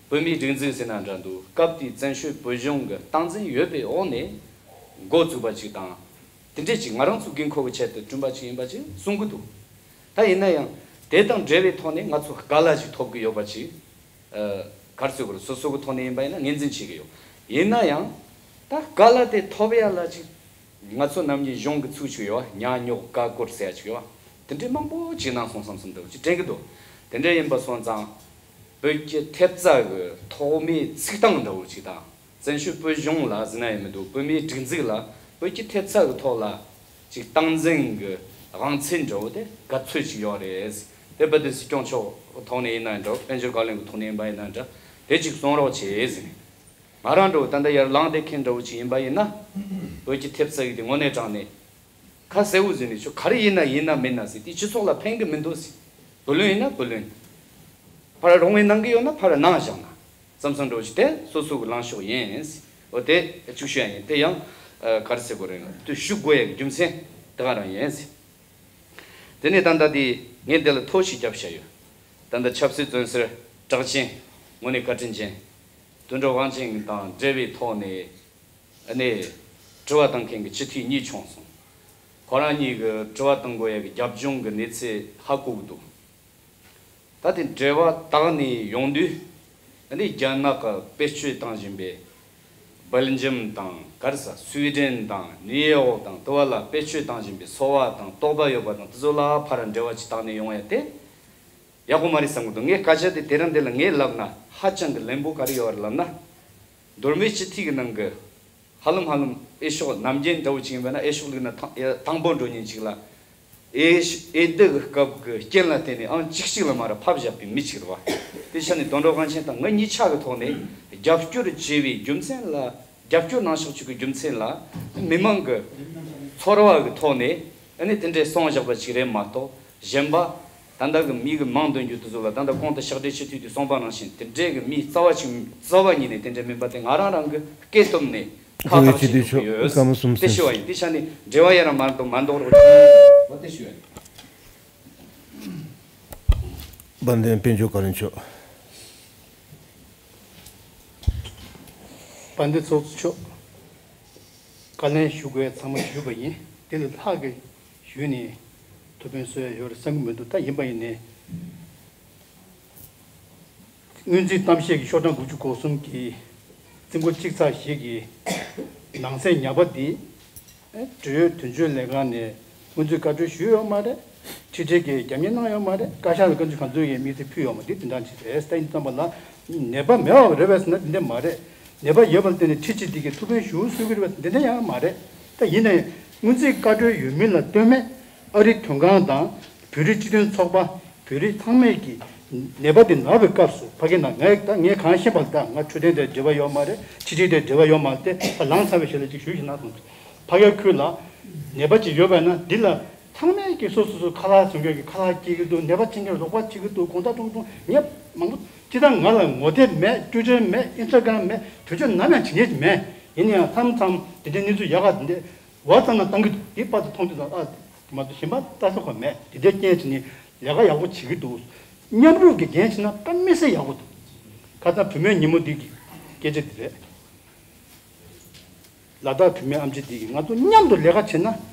བོད་མིའི་སྒྲིག་འཛུགས་ཟེར་ན་འདྲ་འདུག་སྐབས་དེའི་བཙན་བྱོལ་བོད་གཞུང་གི་སྟངས་འཛིན་ཡོད་པའི་འོག་ནས་འགོ་བཙུགས་པ་ཅིག་དང་། དེ་འདྲས་ཅིག་ང་རང་ཚོ་དགོས་མཁོ་གི་ཆེད་དུ་བསྐྲུན་པ་ཅིག་ཡིན་པ་ཅིག་གསུང་གི་འདུག་ད་ཡིན་ན་ཡང་དེ་དང་འབྲེལ་བའི་ཐོག་ནས་ང་ཚོ་སྐལ་བ་ཞིག་ཐོབ་ཀྱི་ཡོད་པ་ཅིག་ཨ། ག་རེ་ཟེར་དགོས་རེད། སོ་སོ་གི་ཐོག་ནས་ཡིན་པ་ཡིན་ན་ངོས་འཛིན་བྱེད་ཀྱི་ཡོད། ཡིན་ན་ཡང་ད་སྐལ་བ་དེ་ཐོབ་ཡ་ལ་ཅིག་ང་ཚོ་ནམ་རྒྱུན་གཞུང་གི་ཚིག་ཅིག་ཡོད་པ། ཉ་ཉོག་ཀ་བཀོལ་ཟེར་ཡ་ཅིག་ཡོད་པ། དེ་འདྲའི་མང་པོ་ཅིག་གནང་སོང་བསམ་བསམ་འདྲ་བོ་ཅིག་དྲན་གྱི་འདུག་དེ་འདྲ་ཡིན་པ་སོང་ཙང་བོད་ཀྱི་ཐེབས་རྩ་གི་ཐོག་མའི་ཚིག་སྟངས་འདྲ་བོ་ཅིག་དང་། བཙན་བྱོལ་བོད་གཞུང་ལ་ཟེར་ན་ཡང་མི་འདུག་བོད་མིའི་སྒྲིག་འཛུགས་ལ་བོད་ཀྱི་ཐེབས་རྩ་གི་ཐོག་ལ་ཅིག་སྟངས་འཛིན་གྱི་དབང་ཚད་འདྲ་བོ་དེ་ག་ཚོད་ཅིག་ཡོད་རེད། དེ་བོད་དོན་སྲིད་སྐྱོང་མཆོག་ཐོག་ནས་ཡིན་ན་འདྲ། དཔལ་འབྱོར་བཀའ་བློན་གྱི་ཐོག་ནས་ཡིན་པ་ཡིན་ན་འདྲ། དེ་ཅིག་གསུང་རོགས་བྱེད་ཟེར་ནས། ང་རང་འདྲ་བོ་ད་ལྟ་ཡར་ལངས་བསྡད་མཁན་འདྲ་བོ་ཅིག་ཡིན་པ་ཡིན་ན། བོད་ཀྱི་ཐེབས་རྩ་གི་དེ་དངོས་གནས་དྲང་གནས་ཁ་གསལ་བོ་བཟོས་ནས་ཆོ་ག་རེ་ཡིན་ན་ཡིན་ན་མིན་ན་ཟེར། དེ་སྤྱི་ཚོགས་ལ་ཕན་གི་མི་འདུག་ཟེར། བུ་ལོན་ཡིན་ན་བུ་ལོན། ཕར་རོགས་ངས་གནང་གི་ཡོད་ན་ཕར་གནང་བཞག་ན་བསམ་བསམ་འདྲ་བོ་ཞིག་དེ་སོ་སོ་གི་ལངས་ཕྱོགས་ཡིན་ཟེར། འོ་དེ་ཅིག་ཞུ་ཡ་ཡིན། དེ་ཡང་ཨ་ག་རེ་ཟེར་དགོས་རེད། དེ་ཞུ་དགོས་ཡ་གི་རྒྱུ་མཚན་དེ་ག་རང་ཡིན་ཟེར། དེ་ནས་ད་ལྟ་དེ་ངས་འདི་ལ་ཐོ་ཞིག་བརྒྱབ་བཞག་ཡོད། ད་ལྟ་ཆབ་སྲིད་བཙོན་ཟུར་གྲགས་ཅན་དངོས་གནས་བཀའ་དྲིན་ཅན་དོན་གྲུབ་དབང་ཆེན་དང་འབྲེལ་བའི་ཐོག་ནས་ཨ་ནི་དྲི་བ་བཏང་མཁན་གྱི་སྤྱི་འཐུས་གཉིས་བྱུང་སོང་། ཁོ་རང་གཉིས་ཀྱི་དྲི་བ་བཏང་དགོས་ཡ་གི་རྒྱབ་ལྗོངས་ཀྱི་གནས་ཚུལ་ཧ་གོ་གི་འདུག་ད་ ད་དེ་འབྲེལ་བ་དག་ནས་ཡོང་དུས། ཨ་ནི་རྒྱ་ནག་གི་བེད་སྤྱོད་བཏང་བཞིན་པའི་སྦེལ་ཇམ་དང་ག་རེ་ཟ་སུའི་ཌེན་དང་ནིའུ་ཡོག་དང་དུ་བ་ལ་བེད་སྤྱོད་བཏང་བཞིན་པའི་སོ་བ་དང་དོགས་པ་ཡོད་པ་དང་དེ་ཚོ་ལ་ཕར་འབྲེལ་བ་ཅིག་བཏང་ནས་ཡོང་ཡ་དེ་ཡག་པོ་མ་རེད་བསམ་གི་འདུག་ངས་སྐད་ཆ་དེ་དེ་རིང་འདི་ལ་ངས་ལབ་ན་ཧ་ཅང་གི་ལན་པོ་ག་རེ་ཡོད་རེད་ལབ་ན། མདོ་སྨད་སྤྱི་འཐུས་ཀྱི་ནང་གི་ཧ་ལམ་ཧ་ལམ་ཨེ་ཤོག་ནམ་རྒྱུན་འདྲ་བོ་ཅིག་ཡིན་པ་ན་ཨེ་ཤོག་ལུག་ན་ཐང་ཨེ་དང་པོ་འགྲོ་ཉིན་ཅིག་ལ། ཨེ་ཤ་ཨེ་ལྡི་གི་སྐབས་ཀྱི་རྐྱེན་ལ་བརྟེན་ནས་ཨང་གཅིག་གཅིག་ལ་མ་ར་ཕབ་བཞག་པའི་མི་ཅིག་རེད་བ། དེ་ཆ་ནས་དོན་གྲུབ་དབང་ཆེན་དང་ང་གཉིས་ཆ་གི་ཐོག་ནས་རྒྱབ་སྐྱོར་བྱས་པའི་རྒྱུ་མཚན་ལ་རྒྱབ་སྐྱོར་གནང་ཕྱོགས་གཅིག་གི་རྒྱུ་མཚན་ལ་མི་མང་གི་ཚོར་བ་གི་ཐོག་ནས་ཨ་ནི་དེ་འདྲའི་གསུངས་བཞག་པ་ཅིག་རེད་མ་གཏོགས་གཞན་པ། ད་ལྟ་གི་མི་གི་མིང་འདོན་རྒྱུ་དེ་ཚོ་ལ་ད་ལྟ་གོང་དུ་ཕྱག་སྦྲེལ་སྤྱི་འཐུས་དེས་གསུངས་པ་ནང་བཞིན་དེ་འདྲའི་གི་མི་རྩ་བ་ཅིག་རྩ་བ་ཉིད་ནས་དེ་འདྲ་མིན་པ་དེ་ང་རང་རང་གི་སྐད་སྟོབས་ནས་ཁག་ཐེག་བྱེད་ཐུབ་ཀྱི་ཡོད། དེ་ཞུ་བ་ཡིན། དེ་ཆ་ནས་འབྲེལ་བ་ཡ་རང་མ་འདུག་མ་འདུག་རོགས་གྱིས། དེ་ཞུ་བ་ཡིན། དཔལ་ལྡན་དཔལ་འབྱོར་བཀའ་བློན་མཆོག་དཔལ་ལྡན་ཚོགས་གཙོ་མཆོག་བཀའ་ལན་ཞུ་དགོས་ཚང་མ་ཞུས་པ་ཡིན། དེ་ལས་ལྷག་གི་ཞུས་ནས་ཐུགས་ཕན་གསོས་ཡ་ཡོད་རེད་བསམ་གྱི་མི་འདུག་ད་ཡིན་པ་ཡིན་ནའི། སྔོན་རྩིས་གཏམ་བཤད་ཀྱི་ཤོག་གྲངས་དགུ་བཅུ་གོ་གསུམ་གྱི་རྩིས་འགོ་གཅིག་ཚེག་བཞི་གི་ནང་གསེས་ཉ་པ་འདི། ཨེ། འབྲེལ་ཡོད་དོན་གཅོད་ལས་ཁང་ནས་སྔོན་རྩིས་བཀའ་འཁྲོལ་ཞུས་ཡོད་མ་རེད། ཁྲིམས་འགལ་གྱི་རྒྱབ་གཉེར་གནང་ཡོད་མ་རེད། བཀའ་ཤག་ལ་བཀའ་འཁྲོལ་གང་འཚོལ་གྱི་དམིགས་བསལ་ཕུལ་ཡོད་མ་རེད། འདི་དེ་འདྲ་ཅིག་རེད། ད་ཡིན་ཙམ་པ་ལ་ནད་པ་མེད་པ་རེད་པས་ཟེར་ན་འདི་འདྲ་མ་རེད། ནད་པ་ཡོད་པ་ལ་བརྟེན་ནས་ཁྲིམས་ཀྱི་འདི་གའི་ཐུགས་ཕན་ཞུ་སྲོལ་གྱི་རེད་པས་འདི་འདྲ་ཡང་མ་རེད། ད་ཡིན་ནའི་སྔོན་རྩིས་བཀའ་འཁྲོལ་ཡོད་མིན་ལ་ལྟོས་མེད་ཨ་རིའི་དོན་ཁང་དང་བོད་རིགས་སྤྱི་མཐུན་ཚོགས་པ། བོད་རིགས་ཚང་མས་ཀྱིས་ནད་པ་དེ་ན་བའི་སྐབས་སུ་ཕ་གི་ན་ངས་ད་ངས་གང་ཤེས་པ་ལ་ད་ང་འཕྲོད་བསྟེན་དེ་འབྲེལ་བ་ཡོད་མ་རེད། ཕྱི་དྲིལ་དེ་འབྲེལ་བ་ཡོད་མ་རེད། དེ་ད་ལངས་ཚར་བའི་ཞལ་ལས་ཅིག་ཞུས་ཤིག་ན་སོང་། ཕ་གིའི་ཁུལ་ལ་ནད་པ་ཅིག་ཡོད་པ་ན་འདི་ལ་ཚང་མས་ཀྱིས་སོ་སོ་སོ་ཁ་ལག་བཟོ་མཁན་གྱིས་ཁ་ལག་སྐྱེལ་གྱི་འདུག་ནད་པ་འཆི་མཁན་རོགས་པ་བྱེད་ཀྱི་འདུག་དགོང་དག་ཐུང་ཐུང་ངས་མང་པོ་ཅི་ད་ང་ལ་ངོ་དེབ་མེད། ཊུའི་ཊར་མེད། ཨིན་སི་ཊ་གྷ་རམ་མེད། བེད་སྤྱོད་ནམ་ཡང་བྱེད་མཁན་ཅིག་མེད། ཡིན་ན་ཡང་མཚམས་མཚམས་དེ་འདྲའི་གནས་ཚུལ་ཡག་ག་དེ་འདྲའི། བ་ཙམ་ན་བཏང་གི་འདུག་འདི་པར་དུ་མཐོང་དུས་ཙམ་ཨ་དེ་མ་གཏོགས་གཞན་པ་ལྟ་ས་ཁོ་མེད། དེ་འདྲའི་རྐྱེན་བྱས་ནས་ལས་ཀ་ཡག་པོ་བྱེད་ཀྱི་འདུག་མཉམ་རུབ་ཀྱི་འགན་བྱས་ན་དཔེ་མི་སྲིད་ཡག་པོ་འདུག་ཁ་སང་བུད་མེད་ཉིན་མོ་འདི་གི་སྐད་ཆ་འདི་རེད། ལ་དྭགས་བུད་མེད་ཨེམ་ཆི་འདི་གིས་ང་ཚོ་མཉམ་དུ་ལས་ཀ་བྱས་ན་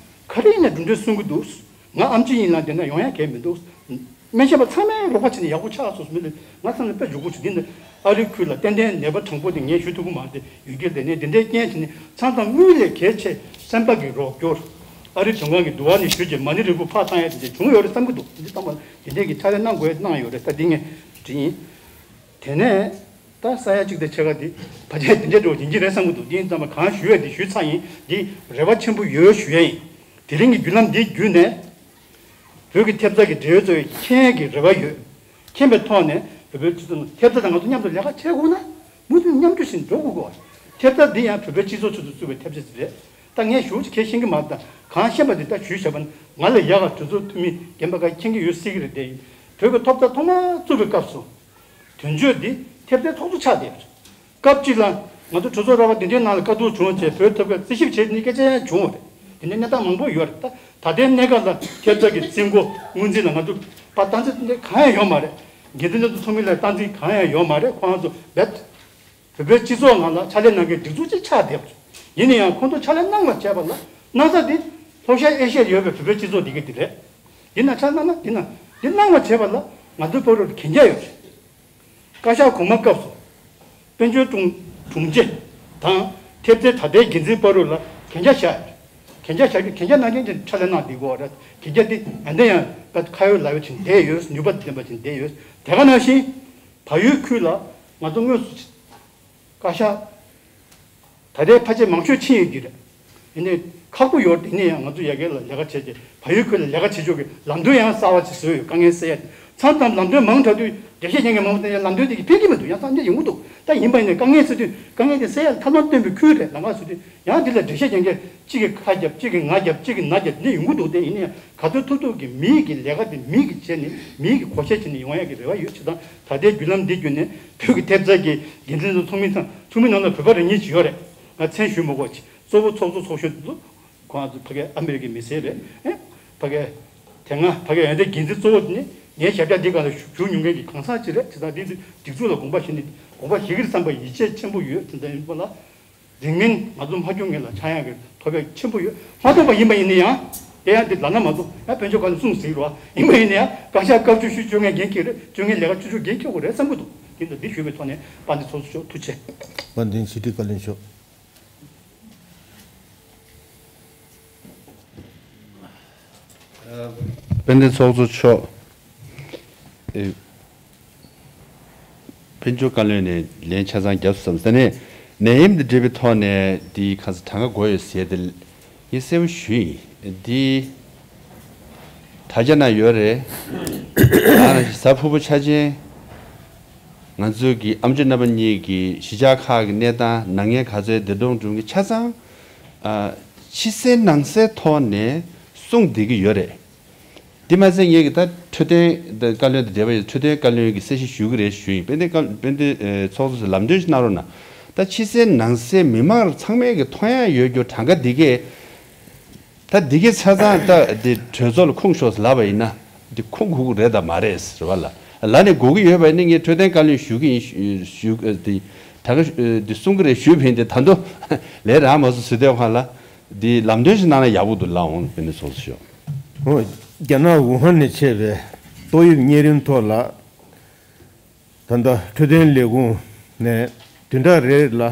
ག་རེ་ཡིན་ན་གྲུབ་འབྲས་སོན་གྱི་འདུག་ང་ཨེམ་ཆི་ཡིན་ལབ་བསྡད་ན་ཡོང་ཡ་གང་ཡང་མི་འདུག་སྨན་ཞབས་པ་ཚང་མས་རོགས་པ་བྱས་ནས་ཡག་པོ་ཆགས་སོང་ཟེར་མི་ལ་ང་ཚང་ལ་དཔེ་འཇུག་པོ་བྱུང་། འདི་ནི་ཨ་རིའི་ཁུལ་ལ་ཏན་ཏན་ནད་པ་དྲང་པོ་དེ་ངས་ཞུ་ཐུབ་ཀྱི་མ་རེད་དེ་ཡོད་རྒྱུ་ལས་ནས་འདི་འདྲའི་རྐྱེན་བྱས་ནས་མཚམས་མཚམས་དངུལ་ལས་གལ་ཆེ་སེམས་པ་གི་རོགས་སྐྱོར། ཨ་རིའི་དོན་ཁང་གི་འདུ་བ་ནས་ཞུས་རྗེས་མ་ཎི་རིལ་བུ་ཕར་བཏང་ཡ་དེ་འདྲ་བྱུང་ཡོད་རེད་བསམ་གྱི་འདུག་འདི་བཏང་བ་འདི་འདྲའི་གི་ཕྱག་ལས་གནང་དགོས་གནང་ཡོད་རེད། ད་འདི་ངས་འདྲི་ཡིན། དེ་ནས་ད་ས་ཡ་གཅིག་དང་ཕྱེད་ཀ་འདི་ཕལ་ཆེར་འདི་འདྲའི་འགྲོ་ཡིན་གྱི་རེད་བསམ་གྱི་འདུག་འདི་ཡིན་ཙམ་པ་གང་ཞུ་ཡ་འདི་ཞུས་ཚར་ཡིན། འདི་རེ་བ་ཆེན་པོ་ཡོད་ཞུ་ཡ་ཡིན། དེ་རིང་གི་བརྒྱུད་ལམ་འདི་བརྒྱུད་ནས། བོད་ཀྱི་ཐེབས་རྩ་གི་འབྲེལ་ཡོད་ཚོས་མཁྱེན་ཡས་ཀྱི་རེ་བ་ཡོད། མཁྱེན་པའི་ཐོག་ནས་བོད་པའི་སྤྱི་ཚོགས་ནང་ཐེབས་རྩ་དང་ང་ཚོ་མཉམ་དུ་ལས་ཀ་བྱེད་དགོས་ན་མུ་མཐུད་མཉམ་འཇོག་བཞིན་འགྲོ་དགོས་ཀྱི་ཐེབས་རྩ་འདི་ཡང་བོད་པའི་སྤྱི་ཚོགས་ཚོ་ཚུད་པའི་ཐེབས་རྩ་ཞིག་རེད། ད་ངས་ཞུ་ཁྱེད་ཤེས་ཀྱི་མ་རེད། ད་གང་ཤེས་པ་འདི་ད་ཞུས་བཞག་པ་ནི་ང་ལས་ཡག་ག་གྲོས་ཚོགས་འཐུས་མི་རྒན་པ་ག་མཁྱེན་གྱི་ཡོད་སྲིད་ཀྱི་རེད་དེ། བོད་ཀྱི་ཐོབ་ཐང་ཐོག་མར་བཙུགས་པའི་སྐབས་སུ། དོན་གཅོད་འདི་ཐེབས་རྩའི་ཚོགས་གཙོ་ཆགས་བསྡད་པ་རེད། སྐབས་གཅིག་ལ་ང་ཚོ་གྲོས་ཚོགས་ར་བ་འདི་འདྲའི་ནང་ལ་བཀའ་བསྡུར་བྱུང་བྱས་བོད་ཐོབ་སྐལ་རྩིས་ཞིབ་བྱས་ནས་སྐད་ཆ་ཡང་བྱུང་བ་རེད། དེ་འདྲའི་གནས་སྟངས་མང་པོ་ཡོད་རེད། ད་ད་ལྟའི་གནས་སྐབས་ལ་ཐེབས་རྩ་གི་རྩིས་འགོ་སྔོན་རྩིས་ལ་ང་ཚོ་པར་བཏང་ཚེ་འདི་གང་ཡང་ཡོད་མ་རེད། འགན་འཛིན་ཚོགས་གཙོ་ཚོགས་མི་ལ་བཏང་ཚེ་གང་ཡང་ཡོད་མ་རེད། ཁོ་རང་ཚོ་རྦད་བོད་པའི་སྤྱི་ཚོགས་ནང་ལ་ཕྱག་ལས་གནང་མཁན་སྒྲིག་འཛུགས་ཅིག་ཆགས་བསྡད་པ་རེད། ཡིན་ན་ཡང་ཁོང་ཚོ་ཕྱག་ལས་གནང་བ་བྱས་པ་ལ་གནང་ས་འདི་ལྷོ་ཤར་ཨེ་ཤི་ཡར་ཡོད་པའི་བོད་པའི་སྤྱི་ཚོགས་འདི་ག་འདི་རེད། འདི་ན་ཕྱག་གནང་ན་འདི་ན་འདི་གནང་བ་བྱས་པ་ལ་ང་ཚོའི་བར་དུ་གན་རྒྱ་ཡོད་རེད། བཀའ་ཤག་གོང་མ་སྐབས་སུ། དཔལ་འབྱོར་དྲུང་དྲུང་ཆེ་དང་ཐེབས་རྩའི་ད་ལྟའི་འགན་འཛིན་བར་དུ་ལ་གན་རྒྱ་བཞག་ཡོད་རེད། གན་རྒྱ་བཞག་རྒྱུ་གན་རྒྱ་གནང་མཁན་གྱི་ཕྱག་ལས་གནང་བསྡད་ཀྱི་ཡོད་རེད། གན་རྒྱ་འདི་ཡང་དེ་ཡང་ད་ཁ་ཡོད་ལག་ཡོད་ཅིག་བསྡད་ཡོད། ནུས་པ་ལྡན་པ་ཅིག་བསྡད་ཡོད། དེ་ག་ནང་བཞིན་བལ་ཡུལ་ཁུལ་ལ་ང་ཚོ་དངོས་སུ་བཀའ་ཤག་ད་ལྟའི་ཕལ་ཆེར་མང་ཤོས་ཕྱིན་ཡོད་ཀྱི་རེད། ཡིན་ནའི་ཁག་པོ་ཡོད་རེད། ཡིན་ནའི་ཡང་ང་ཚོ་ཡ་གི་ལ་ལས་ཀ་བྱས་རྗེས་བལ་ཡུལ་ཁུལ་ལ་ལས་ཀ་བྱེད་ཕྱོགས་ཀྱི་ལམ་སྟོན་ཡང་གསར་བ་ཅིག་བཟོས་ཡོད། དཀའ་ངལ་སེལ་ཡ་དེ་མཚམས་མཚམས་ལམ་སྟོན་མང་དྲགས་དུས་འགྲེལ་བཤད་རྒྱག་མཁན་མང་པོ་དེ་ལམ་སྟོན་དེ་གི་ཕན་གྱི་མི་འདུག་ཡང་ས་འདི་ཡོང་གི་འདུག་ད་ཡིན་པ་ཡིན་ནའི་དཀའ་ངལ་སེལ་དུས་དཀའ་ངལ་དེ་སེལ་ཡ་ལ་ཐབས་ལམ་སྟོན་པའི་ཁུལ་རེད། ལམ་ཁ་བཟོ་དུས་ཡང་འདི་ལ་འགྲེལ་བཤད་རྒྱག་མཁན་གཅིག་གིས་ཁ་རྒྱབ་གཅིག་གིས་ང་རྒྱབ་གཅིག་གིས་ན་རྒྱབ་འདི་ཡོང་གི་འདུག་དེ་ཡིན་ནའི་ཡང་ག་ཚོད་ཐུབ་ཐུབ་ཀྱིས་མིའི་གི་ལས་ཀ་དེ་མིའི་གི་བྱས་ནས་མིའི་གི་གོ་ཆ་བྱས་ནས་ཡོང་ཡ་གི་རེ་བ་ཡོད། བྱས་ཙང་ད་ལྟའི་བརྒྱུད་ལམ་འདི་བརྒྱུད་ནས་བོད་ཀྱི་ཐེབས་རྩ་གི་འགན་འཛིན་ཚོ་ཚོགས་མི་ཚང་ཚོགས་མི་ནང་ལ་བོད་པ་རེ་གཉིས་ཅིག་ཡོད་རེད། ང་མཚན་ཞུ་མི་དགོས་ཅིག་གཙོ་བོ་ཚོགས་གཙོ་ཚོགས་གཞོན་དེ་ཚོ་ཁོང་ཚོ་ཕ་གི་ཨ་མི་རི་ཀའི་མི་སེར་རེད། ཨེ། ཕ་གི་དེ་སྔ་ཕ་གི་ཡོན་ཏན་འགན་འཛིན་གཙོ་བོ་དེ་ནི་ངའི་ཞབས་བཀྱག་འདི་སྒང་ལ་བཞུགས་མྱོང་མཁན་གྱི་གང་ཟག་ཅིག་རེད། བྱས་ཙང་འདི་སྒྲིག་འཛུགས་ལ་དགོངས་པ་བཞེས་ནས་དགོངས་པ་བཞེས་ཀྱི་རེད་བསམ་པ་ཡིད་ཆེས་ཆེན་པོ་ཡོད། དེ་འདྲ་ཡིན་པ་ལ། རིང་མིན་ང་ཚོ་མ་སྐྱོང་མཁན་ལ་ཆག་ཡག་གི་ཐོབ་ཡག་ཆེན་པོ་ཡོད། མ་གཏོགས་པ་ཡིན་པ་ཡིན་ན་ཡང་ དེ་ཡང་འདི་ལབ་ན་མ་གཏོགས་ཡང་དཔལ་འབྱོར་བཀའ་བློན་གསུངས་ཟིན་རོགས། ཡིན་པ་ཡིན་ན་ཡང་བཀའ་ཤག་སྐབས་བཅུ་བཞི་བཅོ་ལྔའི་འགན་འཁྱེར་རེད། བཅོ་ལྔའི་ལས་ཀ་བཅུ་དྲུག་འགན་འཁྱེར་དགོས་རེད་བསམ་གྱི་འདུག་དེ་འདྲ་འདི་ཞུས་པའི་ཐོག་ནས་དཔལ་ལྡན་ཚོགས་གཙོ་མཆོག་ཐུགས་རྗེ་ཆེ། དཔལ་ལྡན་ཕྱི་དྲིལ་བཀའ་བློན་མཆོག་དཔལ་ལྡན་ཚོགས་གཙོ་མཆོག་ཨེ། དཔལ་འབྱོར་བཀའ་བློན་ནས་ལན་ཆ་ཚང་རྒྱབ་སོང་བསམ་ས་ནས་ནད་ཡམས་དང་འབྲེལ་བའི་ཐོག་ནས་འདི་ག་ས་གྲངས་ཀ་དགོས་ཡོད་ཟེར་ཏེ་ངས་གསལ་པོ་ཞུས་ཡིན། འདི་དྲ་རྒྱ་ནང་ཡོད་རེད། ང་རང་གཟའ་ཕུར་བུ་ཆ་ཅན་ང་ཚོའི་གི་ཨ་མཆོག་རྣམ་པ་གཉིས་ཀྱི་གཞིས་ཆགས་ཁག་གི་གནས་སྟངས་ནད་ངན་ག་ཚོད་འདི་གྲོངས་གྲོངས་ཀྱི་ཆ་ཚང་ཕྱི་གསལ་ནང་གསལ་ཐོག་ནས་གསུངས་བསྡད་ཀྱི་ཡོད་རེད། དེ་མ་ཟད་ངེད་ཀྱི་ད་འཕྲོད་བསྟེན་བཀའ་བློན་དང་འབྲེལ་བ་ཡོད། འཕྲོད་བསྟེན་བཀའ་བློན་གྱིས་གསལ་བཤད་ཞུ་གི་རེད་ཞུ་ཡིན། དཔལ་ལྡན་བཀའ་དཔལ་ལྡན་ཚོགས་གཙོ་ལམ་སྟོན་ཞིག་གནང་རོགས་གནང་། ད་ཕྱི་གསལ་ནང་གསལ་མི་མང་ཚང་མས་ཀྱི་མཐོང་ཡ་ཡོད་རྒྱུ་གྲངས་ཀ་འདི་གས། ད་འདི་གས་ཆ་ཚང་ད་འདི་གྲོས་ཚོགས་ལ་ཁུངས་ཤོག་ལབ་པ་ཡིན་ན་འདི་ཁུངས་དགོས་ཀྱི་རེད་དམ་མ་རེད་ཟེར་བ་ལ་ལ་ནས་དགོས་ཀྱི་ཡོད་པ་ཡིན་ན་ངས་འཕྲོད་བསྟེན་བཀའ་བློན་ཞུ་གི་ཡིན་ཞུ་ཞུ་འདི་ད་ག་འདི་གསུང་གི་རེད་ཞུས་པ་ཡིན། དེ་ད་དུང་ལས་རག་མ་སོང་ཟེར་དུས་ཁ་ལ། འདི་ལམ་སྟོན་ཞིག་གནང་ན་ཡག་པོ་འདུག་ལགས། འོང་དཔལ་ལྡན་ཚོགས་གཙོ་མཆོག་འོ། རྒྱ་ནག་ཝུ་ཧན་ནས་མཆེད་པའི་ཏོག་དབྱིབས་གཉན་རིམས་ཐོག་ལ་ད་ལྟ་འཕྲོད་བསྟེན་ལས་ཁུངས་ནས་བདུན་ཕྲག་རེ་ལ་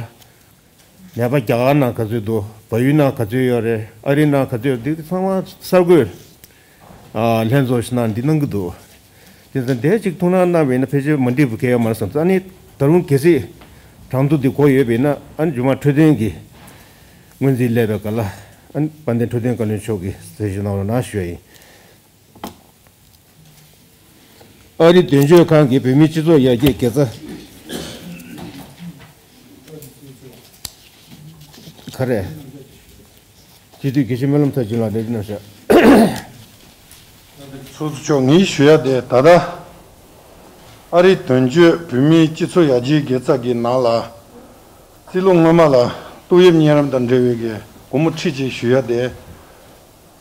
ནད་པ་རྒྱ་གར་ནང་ག་ཚོད་འདུག་བལ་ཡུལ་ནང་ག་ཚོད་ཡོད་རེད། ཨ་རི་ནང་ག་ཚོད་ཡོད་རེད། འདི་ཚང་མ་གསར་འགོད་ཨ་ལྷན་ཚོགས་ཤིག་ནང་འདི་གནང་གི་འདུག་དེ་ཚོ་འདས་ཅིག་ཐུགས་སྣང་གནང་བས་ན་ཕལ་ཆེར་མ་འགྲིག་པ་གང་ཡང་མ་རེད་བསམ། ཨ་ནི་ད་རུང་གལ་སྲིད་གྲངས་ཐོ་འདི་དགོས་ཡོད་པས་ན་ཨ་ནི་མཇུག་མ་འཕྲོད་བསྟེན་གྱི་སྔོན་རྩིས་སླེབས་པའི་སྐབས་ལ་ཨ་ནི་དཔལ་ལྡན་འཕྲོད་བསྟེན་བཀའ་བློན་མཆོག་གིས་གསལ་བཤད་གནང་རོགས་གནང་ཞུ་ཡ་ཡིན། ཨ་རི་དོན་གཅོད་ཁང་གི་བོད་མིའི་སྤྱི་ཚོགས་ཡར་རྒྱས་དགེ་རྩ། ག་རེ། སྤྱི་འཐུས་དགེ་བཤེས་སྨོན་ལམ་མཐར་ཕྱིན་ལགས་ལས་རིམ་གནང་ཤག་ཚོགས་གཙོ་མཆོག་ངས་ཞུ་ཡ་དེ་ད་ལྟ་ཨ་རིའི་དོན་གཅོད་བོད་མིའི་སྤྱི་ཚོགས་ཡར་རྒྱས་དགེ་རྩ་གི་ནང་ལ་རྩིས་ལོ་སྔོན་མ་ལ་ཏོག་དབྱིབས་གཉན་རིམས་དང་འབྲེལ་བའི་གི་སྒོར་མོ་ཁྲི་གཅིག་ཞུ་ཡ་དེ་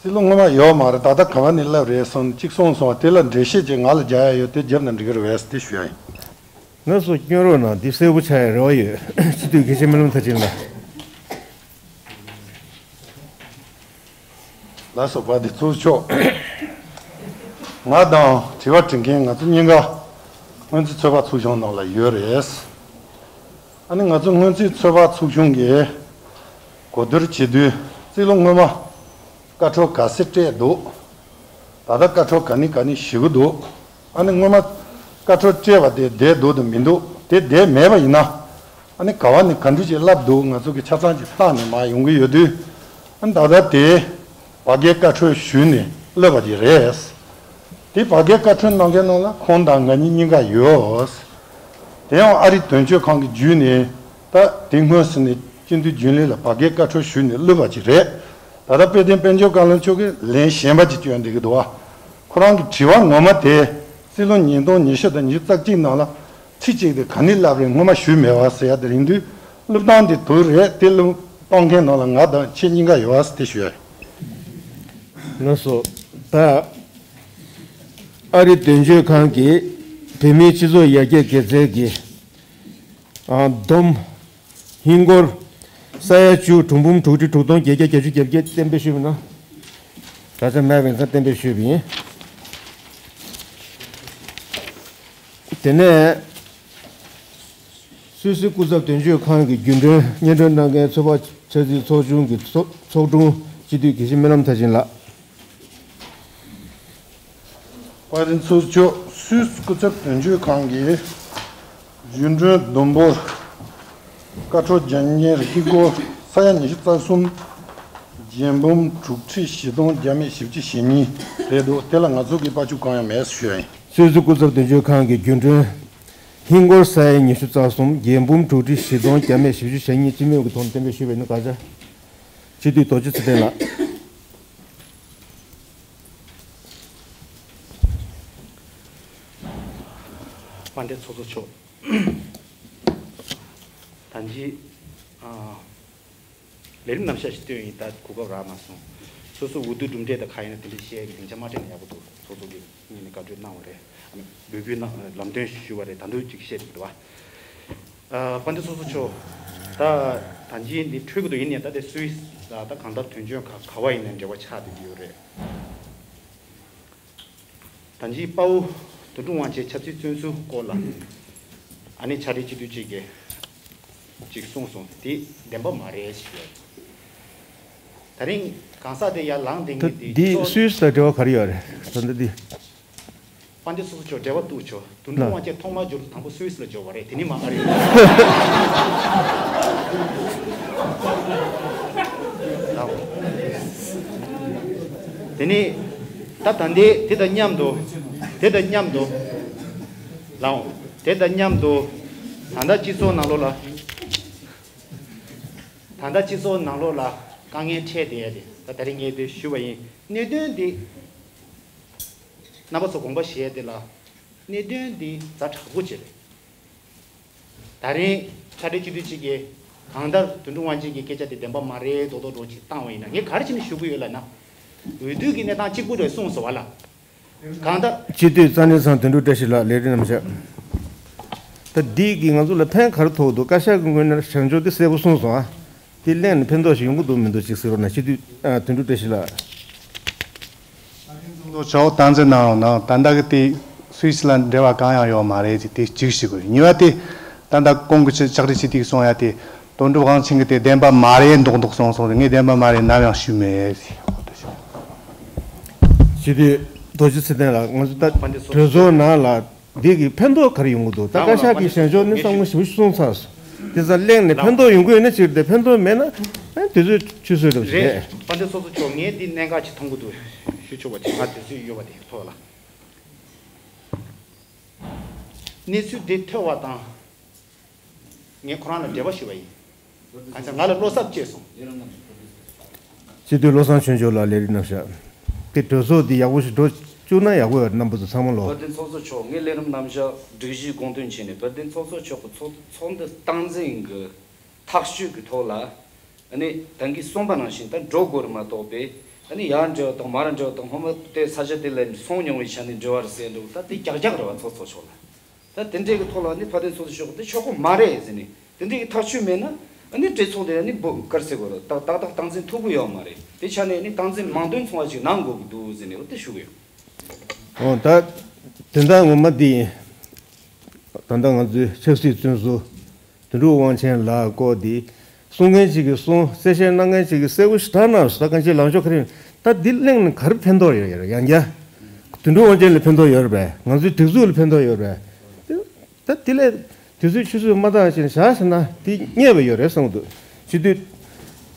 རྩིས་ལོ་སྔོན་མ་ཡོད་མ་རེད། ད་ལྟ་ག་བ་ནས་སླེབས་རེད་སོང་གཅིག་གསུངས་སོང་བ་དེ་ལ་འགྲེལ་བཤད་ཅིག་ང་ལ་རྒྱག་ཡ་ཡོད་དེ་རྒྱབ་ན་འགྲིག་གི་རེད་བས་དེ་ཞུ་ཡ་ཡིན། ང་ཚོ་སྐྱོན་རོགས་གནང་། འདི་གསལ་པོ་ཆགས་ཡ་རེ་བ་ཡོད། སྤྱི་འཐུས་དགེ་བཤེས་སྨོན་ལམ་མཐར་ཕྱིན་ལགས། ལགས་སོ་དཔལ་ལྡན་ཚོགས་གཙོ་མཆོག་ང་དང་དྲི་བ་དྲི་མཁན་ང་ཚོ་གཉིས་ཀ་སྔོན་རྩིས་ཚོད་དཔག་ཚོགས་ཆུང་ནང་ལ་ཡོད་རེད། ཨ་ནི་ང་ཚོ་སྔོན་རྩིས་ཚོད་དཔག་ཚོགས་ཆུང་གིས་གོ་བསྡུར་བྱེད་དུས་རྩིས་ལོ་སྔོན་མ་བཀའ་འཁྲོལ་ག་ཚད་སྤྲད་འདུག་ད་ལྟ་བཀའ་འཁྲོལ་ག་ནས་ག་ནས་ཞུ་གི་འདུག་ཨ་ནི་སྔོན་མ་བཀའ་འཁྲོལ་སྤྲད་པ་དེ་བསྡད་འདུག་དང་མི་འདུག་དེ་བསྡད་མེད་པ་ཡིན་ན། ཨ་ནི་ག་བ་ནས་ག་འདྲ་ཅིག་ལབ་འདུག་ང་ཚོ་གི་ཆ་ཚང་ཅིག་ལྷག་ནས་མར་ཡོང་གི་ཡོད་དུས། ཨ་ནི་ད་ལྟ་དེ་བར་བརྒལ་བཀའ་འཁྲོལ་ཞུས་ནས་སླེབས་པ་ཅིག་རེད། དེ་བར་བརྒལ་བཀའ་འཁྲོལ་གནང་མཁན་ནང་ལ་ཁོང་དང་ང་གཉིས་གཉིས་ཀ་ཡོད། དེ་ཡང་ཨ་རི་དོན་གཅོད་ཁང་གི་བརྒྱུད་ནས་ད་དེ་སྔོན་ཟིན་ནས་སྤྱི་འཐུས་རྒྱུན་ལས་ལ་བར་བརྒལ་བཀའ་འཁྲོལ་ཞུས་ནས་སླེབས་པ་ཅིག་རེད། ད་ལྟ་དཔལ་ལྡན་དཔལ་འབྱོར་བཀའ་བློན་མཆོག་གིས་ལན་གཞན་པ་ཅིག་བསྐྱོན་བསྡད་ཀྱི་འདུག་བ། ཁོ་རང་གི་དྲི་བ་ངོ་མ་དེ་རྩིས་ལོ་ཉིས་སྟོང་ཉི་ཤུ་དང་ཉི་ཤུ་རྩ་གཅིག་ནང་ལ་ཁྲི་གཅིག་དེ་ག་ནས་ལབ་རེད། སྔོན་མ་ཞུས་མེད་བ་ཟེར་ཡ་དེ་རིང་དུས་བློས་བཏང་དེ་དུ་རེད། དེ་བློས་གཏོང་མཁན་ནང་ལ་ང་དང་ཁྱེད་གཉིས་ཀ་ཡོད་བ་ཟེར་དེ་ཞུ་ཡ་ཡིན། ལགས་སོ། ད་ཨ་རི་དོན་གཅོད་ཁང་གིས་བོད་མིའི་སྤྱི་ཚོགས་ཡར་རྒྱས་དགེ་རྩའི་གི་ཨ་བསྡོམས། ཧིན་སྒོར་ས་ཡ་བཅུ་དྲུག་འབུམ་དྲུག་ཁྲི་དྲུག་སྟོང་བརྒྱད་བརྒྱ་བརྒྱད་ཅུ་གྱ་བརྒྱད་གཏན་འབེབས་ཞུས་པ་ན། ད་ཆ་མེད་པ་ཡིན་ཙང་གཏན་འབེབས་ཞུས་པ་ཡིན། དེ་ནས་སུད་སི་སྐུ་ཚབ་དོན་གཅོད་ཁང་གི་རྒྱུན་གྲོན་སྙན་སྒྲོན་གནང་མཁན་ཚོད་དཔག་ཆ་འཛིན་ཚོགས་ཆུང་གི་ཚོགས་ཚོགས་དྲུང་སྤྱི་འཐུས་དགེ་བཤེས་སྨོན་ལམ་མཐར་ཕྱིན་ལགས། དཔལ་ལྡན་ཚོགས་གཙོ། སུད་སི་སྐུ་ཚབ་དོན་གཅོད་ཁང་གིས་རྒྱུན་གྲོན་བསྡོམས་འབོར་བཀའ་འཁྲོལ་རྒྱབ་མཁན་ཧིན་སྒོར་ས་ཡ་ཉི་ཤུ་རྩ་གསུམ་བརྒྱད་འབུམ་དྲུག་ཁྲི་བཞི་སྟོང་བརྒྱ་མེད་བཞི་བཅུ་ཞེ་གཉིས་རེད་འདུག་དེ་ལ་ང་ཚོ་གིས་དཔལ་འབྱོར་གང་ཡང་མེད་ཞུ་ཡ་ཡིན། སུད་སི་སྐུ་ཚབ་དོན་གཅོད་ཁང་གི་རྒྱུན་གྲོན་ཧིན་སྒོར་ས་ཡ་ཉི་ཤུ་རྩ་གསུམ་བརྒྱད་འབུམ་དྲུག་ཁྲི་བཞི་སྟོང་བརྒྱ་མེད་བཞི་བཅུ་ཞེ་གཉིས་སྤྱི་མོས་ཀྱི་ཐོག་ནས་གཏན་འབེབས་ཞུས་པ་ཡིན་ན་དགའ་ཆེ། སྤྱི་འཐུས་རྡོ་རྗེ་ཚེ་བརྟན་ལགས། དཔལ་ལྡན་ཚོགས་གཙོ་མཆོག་ད་ཅི། ཨ། ལས་རིམ་རྣམ་གཞག་ཞིག་བཏོན་ཡིན། ད་གོ་སྐབས་རག་མ་སོང་། སོ་སོ་འུ་སྡུག་གྲུབ་འབྲས་དང་ག་ཡིན་ན་དེ་འདྲ་བཤད་ཡག་གི་སྡིངས་ཆ་མ་སྤྲད་ན་ཡག་པོ་འདུག་ཚོགས་གཙོ་གིས་སྔོན་ནས་བཀའ་འཁྲོལ་གནང་བ་རེད། ཨ་ནི་འབོད་སྐུལ་གནང་། ལམ་སྟོན་ཞུས་པ་རེད། ད་དུང་ཅིག་བཤད་འདུག་བ། ཨ། དཔལ་ལྡན་ཚོགས་གཙོ་མཆོག་ད་ད་ཅི་འདི་འཕྲོད་ཀྱི་འདུག་ཡིན་ནའི་ད་དེ་སུད་སི་ལ་ད་གང་ལྟར་དོན་གཅོད་ག་ག་བ་ཡིན་ནའི་འབྲེལ་བ་ཆགས་བསྡད་ཀྱི་ཡོད་རེད། ད་ཅི་དཔའ་བོ་དོན་གྲུབ་དབང་ཆེན་ཆབ་སྲིད་བཙོན་ཟུར་སྐོར་ལ་ཨ་ནི་ཕྱག་སྦྲེལ་སྤྱི་འཐུས་གཅིག་གིས་གཅིག་གསུངས་སོང་། དེ་བདེན་པ་མ་རེད་ཞེས། ད་རིང་གང་ཟག་དེ་ཡར་ལངས་བསྡད་ད་མཁན་དེ་འདི་གཙོ་སུད་སི་དང་འབྲེལ་བ་ག་རེ་ཡོད་རེད། ད་འདི་འདི། དཔལ་ལྡན་ཚོགས་གཙོ་མཆོག་འབྲེལ་བ་གཏུགས་ཆོག་དོན་གྲུབ་ལ། དབང་ཆེན་ཐོག་མར་འབྱོར་དུས་དང་པོ་སུད་སི་ལ་འབྱོར་བ་རེད། དེ་ནི་མ་ཨ་རེད། དེ་ནི་ད་ད་ལྟའི་དེ་དང་མཉམ་དུ། དེ་དང་མཉམ་དུ་ལའོ། དེ་དང་མཉམ་དུ་ད་ལྟ་སྤྱི་ཚོགས་ནང་ལོགས་ལ། ད་ལྟ་སྤྱི་ཚོགས་ནང་ལོགས་ལ་དཀའ་ངལ་འཕྲད་བསྡད་ཡ་དེ་ད་ད་རིང་ངས་དེ་ཞུ་བ་ཡིན། གནད་དོན་འདི་རྣམ་པ་ཚོ་དགོངས་པ་བཞེས་ཏེ་ལ། གནད་དོན་འདི་ཛ་དྲག་པོ་ཅིག་རེད། ད་རིང་ཕྱག་སྦྲེལ་སྤྱི་འཐུས་གཅིག་གིས་གང་ལྟར་དོན་གྲུབ་དབང་ཆེན་གྱི་སྐད་ཆ་དེ་བདེན་པ་མ་རེད་མདོག་མདོག་འདྲ་ཅིག་བཏང་བ་ཡིན་ན། ངས་ག་རེ་བྱས་ནས་ཞུ་གི་ཡོད་ལབ་ན། འོས་བསྡུ་གི་གནས་སྟངས་གཅིག་པུ་རེད་གསུངས་སོང་བ་ལ། གང་ལྟར། སྤྱི་འཐུས་རྩ་གནས་ཚང་དོན་གྲུབ་བཀྲ་ཤིས་ལགས། ལས་རིམ་རྣམ་གཞག་ད་འདི་གིས་ང་ཚོ་ལ་ཕན་ག་རེ་ཐོགས་འདུག་བཀའ་ཤག་གི་ངོས་ནས་བྱང་ཕྱོགས་འདི་གསལ་པོ་གསུངས་སོང་ཨ། དེ་གླེང་ནས་ཕན་ཐོགས་ཤིག་ཡོང་གི་འདུག་མི་འདུག་ཅིག་ཟེར་རོགས་གནང་། སྤྱི་འཐུས་ཨ་དོན་གྲུབ་བཀྲ་ཤིས་ལགས། ཚོགས་གཙོ་མཆོག་སྟངས་འཛིན་གནང་རོགས་གནང་། ད་ལྟ་གི་དེ་སུད་སི་ལ་འབྲེལ་བ་གང་ཡང་ཡོད་མ་རེད་ཅེས་དེ་གཅིག་ཞུ་དགོས། གཉིས་པ་དེ་ད་ལྟ་གོང་གི་ཕྱག་སྦྲེལ་སྤྱི་འཐུས་གསུང་ཡ་དེ་དོན་གྲུབ་དབང་ཆེན་གྱིས་དེ་བདེན་པ་མ་རེད་མདོག་མདོག་གསུངས་སོང་། ངས་བདེན་པ་མ་རེད་ནམ་ཡང་ཞུས་མེད། སྤྱི་འཐུས་རྡོ་རྗེ་ཚེ་བརྟན་ལགས། ང་ཚོ་ད་གྲོས་ཚོགས་ནང་ལ་འདི་གི་ཕན་ཐོགས་ག་རེ་ཡོང་གི་འདུག་ད་བཀའ་ཤག་གི་བྱང་ཕྱོགས་ནི་བསམ་བློ་ཞིབ་ཞིབ་གསུངས་ཚར་སོང་། དེ་ཚ་གླེང་ནས་ཕན་ཐོགས་ཡོང་གི་ཡོད་ན་ཅིག་རེད། ཕན་ཐོགས་མེད་ན་ཨ་དུས་ཚོད་ཆུད་ཟོས་འདྲ་པོ་ཞིག་རེད། རེད། དཔལ་ལྡན་ཚོགས་གཙོ་མཆོག་ངས་འདི་གནད་འགག་ཅིག་མཐོང་གི་འདུག་ཞུ་ཆོག་པ་ཅིག་ང་དུས་ཚོད་ཡོད་པ་དེ་ཐོག་ལ། གནས་ཚུལ་འདི་ཐོས་པ་དང་། ངས་ཁོ་རང་ལ་འབྲེལ་བ་ཞུ་བ་ཡིན། གང་ཅི་ང་ལ་བློ་འཚབ་སྐྱེས་སོང་། སྤྱི་འཐུས་བློ་བཟང་ཆོས་འབྱོར་ལགས། ལས་རིམ་རྣམ་གཞག་དེ་གྲོས་ཚོགས་འདི་ཡག་པོ་ཞིག་འགྲོ་བཅུག་ན་ཡག་པོ་ཡོད། རྣམ་པ་ཚོ་ཚང་མ་ལོ། དཔལ་ལྡན་ཚོགས་གཙོ་མཆོག་ངས་ལས་རིམ་རྣམ་གཞག་སྒྲིག་གཞིའི་དགོངས་དོན་བྱས་ནས་དཔལ་ལྡན་ཚོགས་གཙོ་མཆོག་གི་ཚོགས་ཚོགས་འདུ་སྟངས་འཛིན་གྱི་ཐག་གཅོད་ཀྱི་ཐོག་ལ། ཨ་ནི་ད་གིན་གསུངས་པ་ནང་བཞིན་ད་འགྲོ་དགོས་རེད་མ་གཏོགས་པས། ཨ་ནི་ཡར་འབྲེལ་བ་དང་མར་འབྲེལ་བ་དང་སྔོན་མ་དེ་ས་ཆ་དེ་ལ་སོང་མྱོང་བའི་ཆ་ནས་འབྲེལ་བ་རེད་ཟེར་འདུག་ད་དེ་རྒྱག་རྒྱག་རེད་བ། ཚོགས་གཙོ་མཆོག་ལ། ད་དེ་འདྲའི་གི་ཐོག་ལ་ནི་དཔལ་ལྡན་ཚོགས་གཙོ་མཆོག་གིས་དེ་ཆོག་གི་མ་རེད་ཟེར་ནས་དེ་འདྲའི་གི་ཐག་གཅོད་མེད་ན། ཨ་ནི་གྲོས་ཚོགས་དེ་ནི་འབོ་གར་ཟེར་དགོས་རེད། ཏག་ཏག་ཏག་སྟངས་འཛིན་ཐུབ་གི་ཡོད་མ་རེད། དེ་ཆ་ནས་ནི་སྟངས་འཛིན་མང་དོན་ཚོང་བ་ཅིག་གནང་དགོས་ཀྱི་འདུག་ཟེར་ནས་འོ་དེ་ཞུ་གི་ཡོད། འོ་ད་དོན་དག་ངོ་མ་འདི་ཡིན། ད་ལྟ་ང་ཚོའི་ཆབ་སྲིད་བཙོན་ཟུར་དོན་གྲུབ་དབང་ཆེན་ལགས་སྐོར་འདི་གསུང་མཁན་ཅིག་གིས་གསུང་། གསལ་བཤད་གནང་མཁན་ཅིག་གིས་གསལ་པོ་ཞིག་བསྒྲགས་གནང་སོང་། ད་གང་ཅི་ལངས་ཕྱོགས་ག་རེ་ཡིན། ད་འདི་གླེང་ནས་ག་རེ་ཕན་ཐོགས་ཡོད་ཡོད་ཡང་བསྐྱར། དོན་གྲུབ་དབང་ཆེན་ལ་ཕན་ཐོགས་ཡོད་རེད་པས། ང་ཚོའི་སྒྲིག་འཛུགས་ལ་ཕན་ཐོགས་ཡོད་རེད་པས། ད་དེ་ལས་དུས་ཚོད་ཆུད་ཟོས་མ་བཏང་བྱས་བཞག་ཟེར་ན་དེ་བརྙས་པ་ཡོད་རེད་བསམ་གྱི་འདུག་སྤྱི་འཐུས་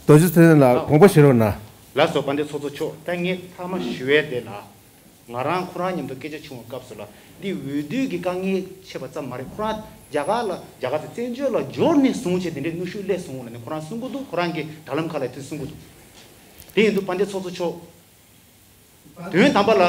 རྡོ་རྗེ་ཚེ་བརྟན་ལགས་དགོངས་པ་བཞེས་རོགས་གནང་། ལགས་སོ། དཔལ་ལྡན་ཚོགས་གཙོ་མཆོག་ད་ངས་མཐའ་མ་ཞུ་ཡས་དེ་ལ། ང་རང་ཁོ་རང་མཉམ་དུ་སྐད་ཆ་བྱུང་བའི་སྐབས་སུ་ལ་འདི་འོས་བསྡུ་གི་དཀའ་ངལ་ཆེ་བ་ཙམ་མ་རེད། ཁོ་རང་རྒྱ་གར་ལ་རྒྱ་གར་དེ་བཙན་བྱོལ་ལ་འབྱོར་ནས་བཟུང་བྱས་དེ་འདྲའི་གནོན་ཤུགས་སླེབས་སོང་ལ་ནི་ཁོ་རང་གསུང་གི་འདུག་ཁོ་རང་གི་དྲ་ལམ་ཁག་ལ་དེ་གསུང་གི་འདུག་དེ་ཡིན་དུས་དཔལ་ལྡན་ཚོགས་གཙོ་མཆོག་དོན་དམ་པ་ལ།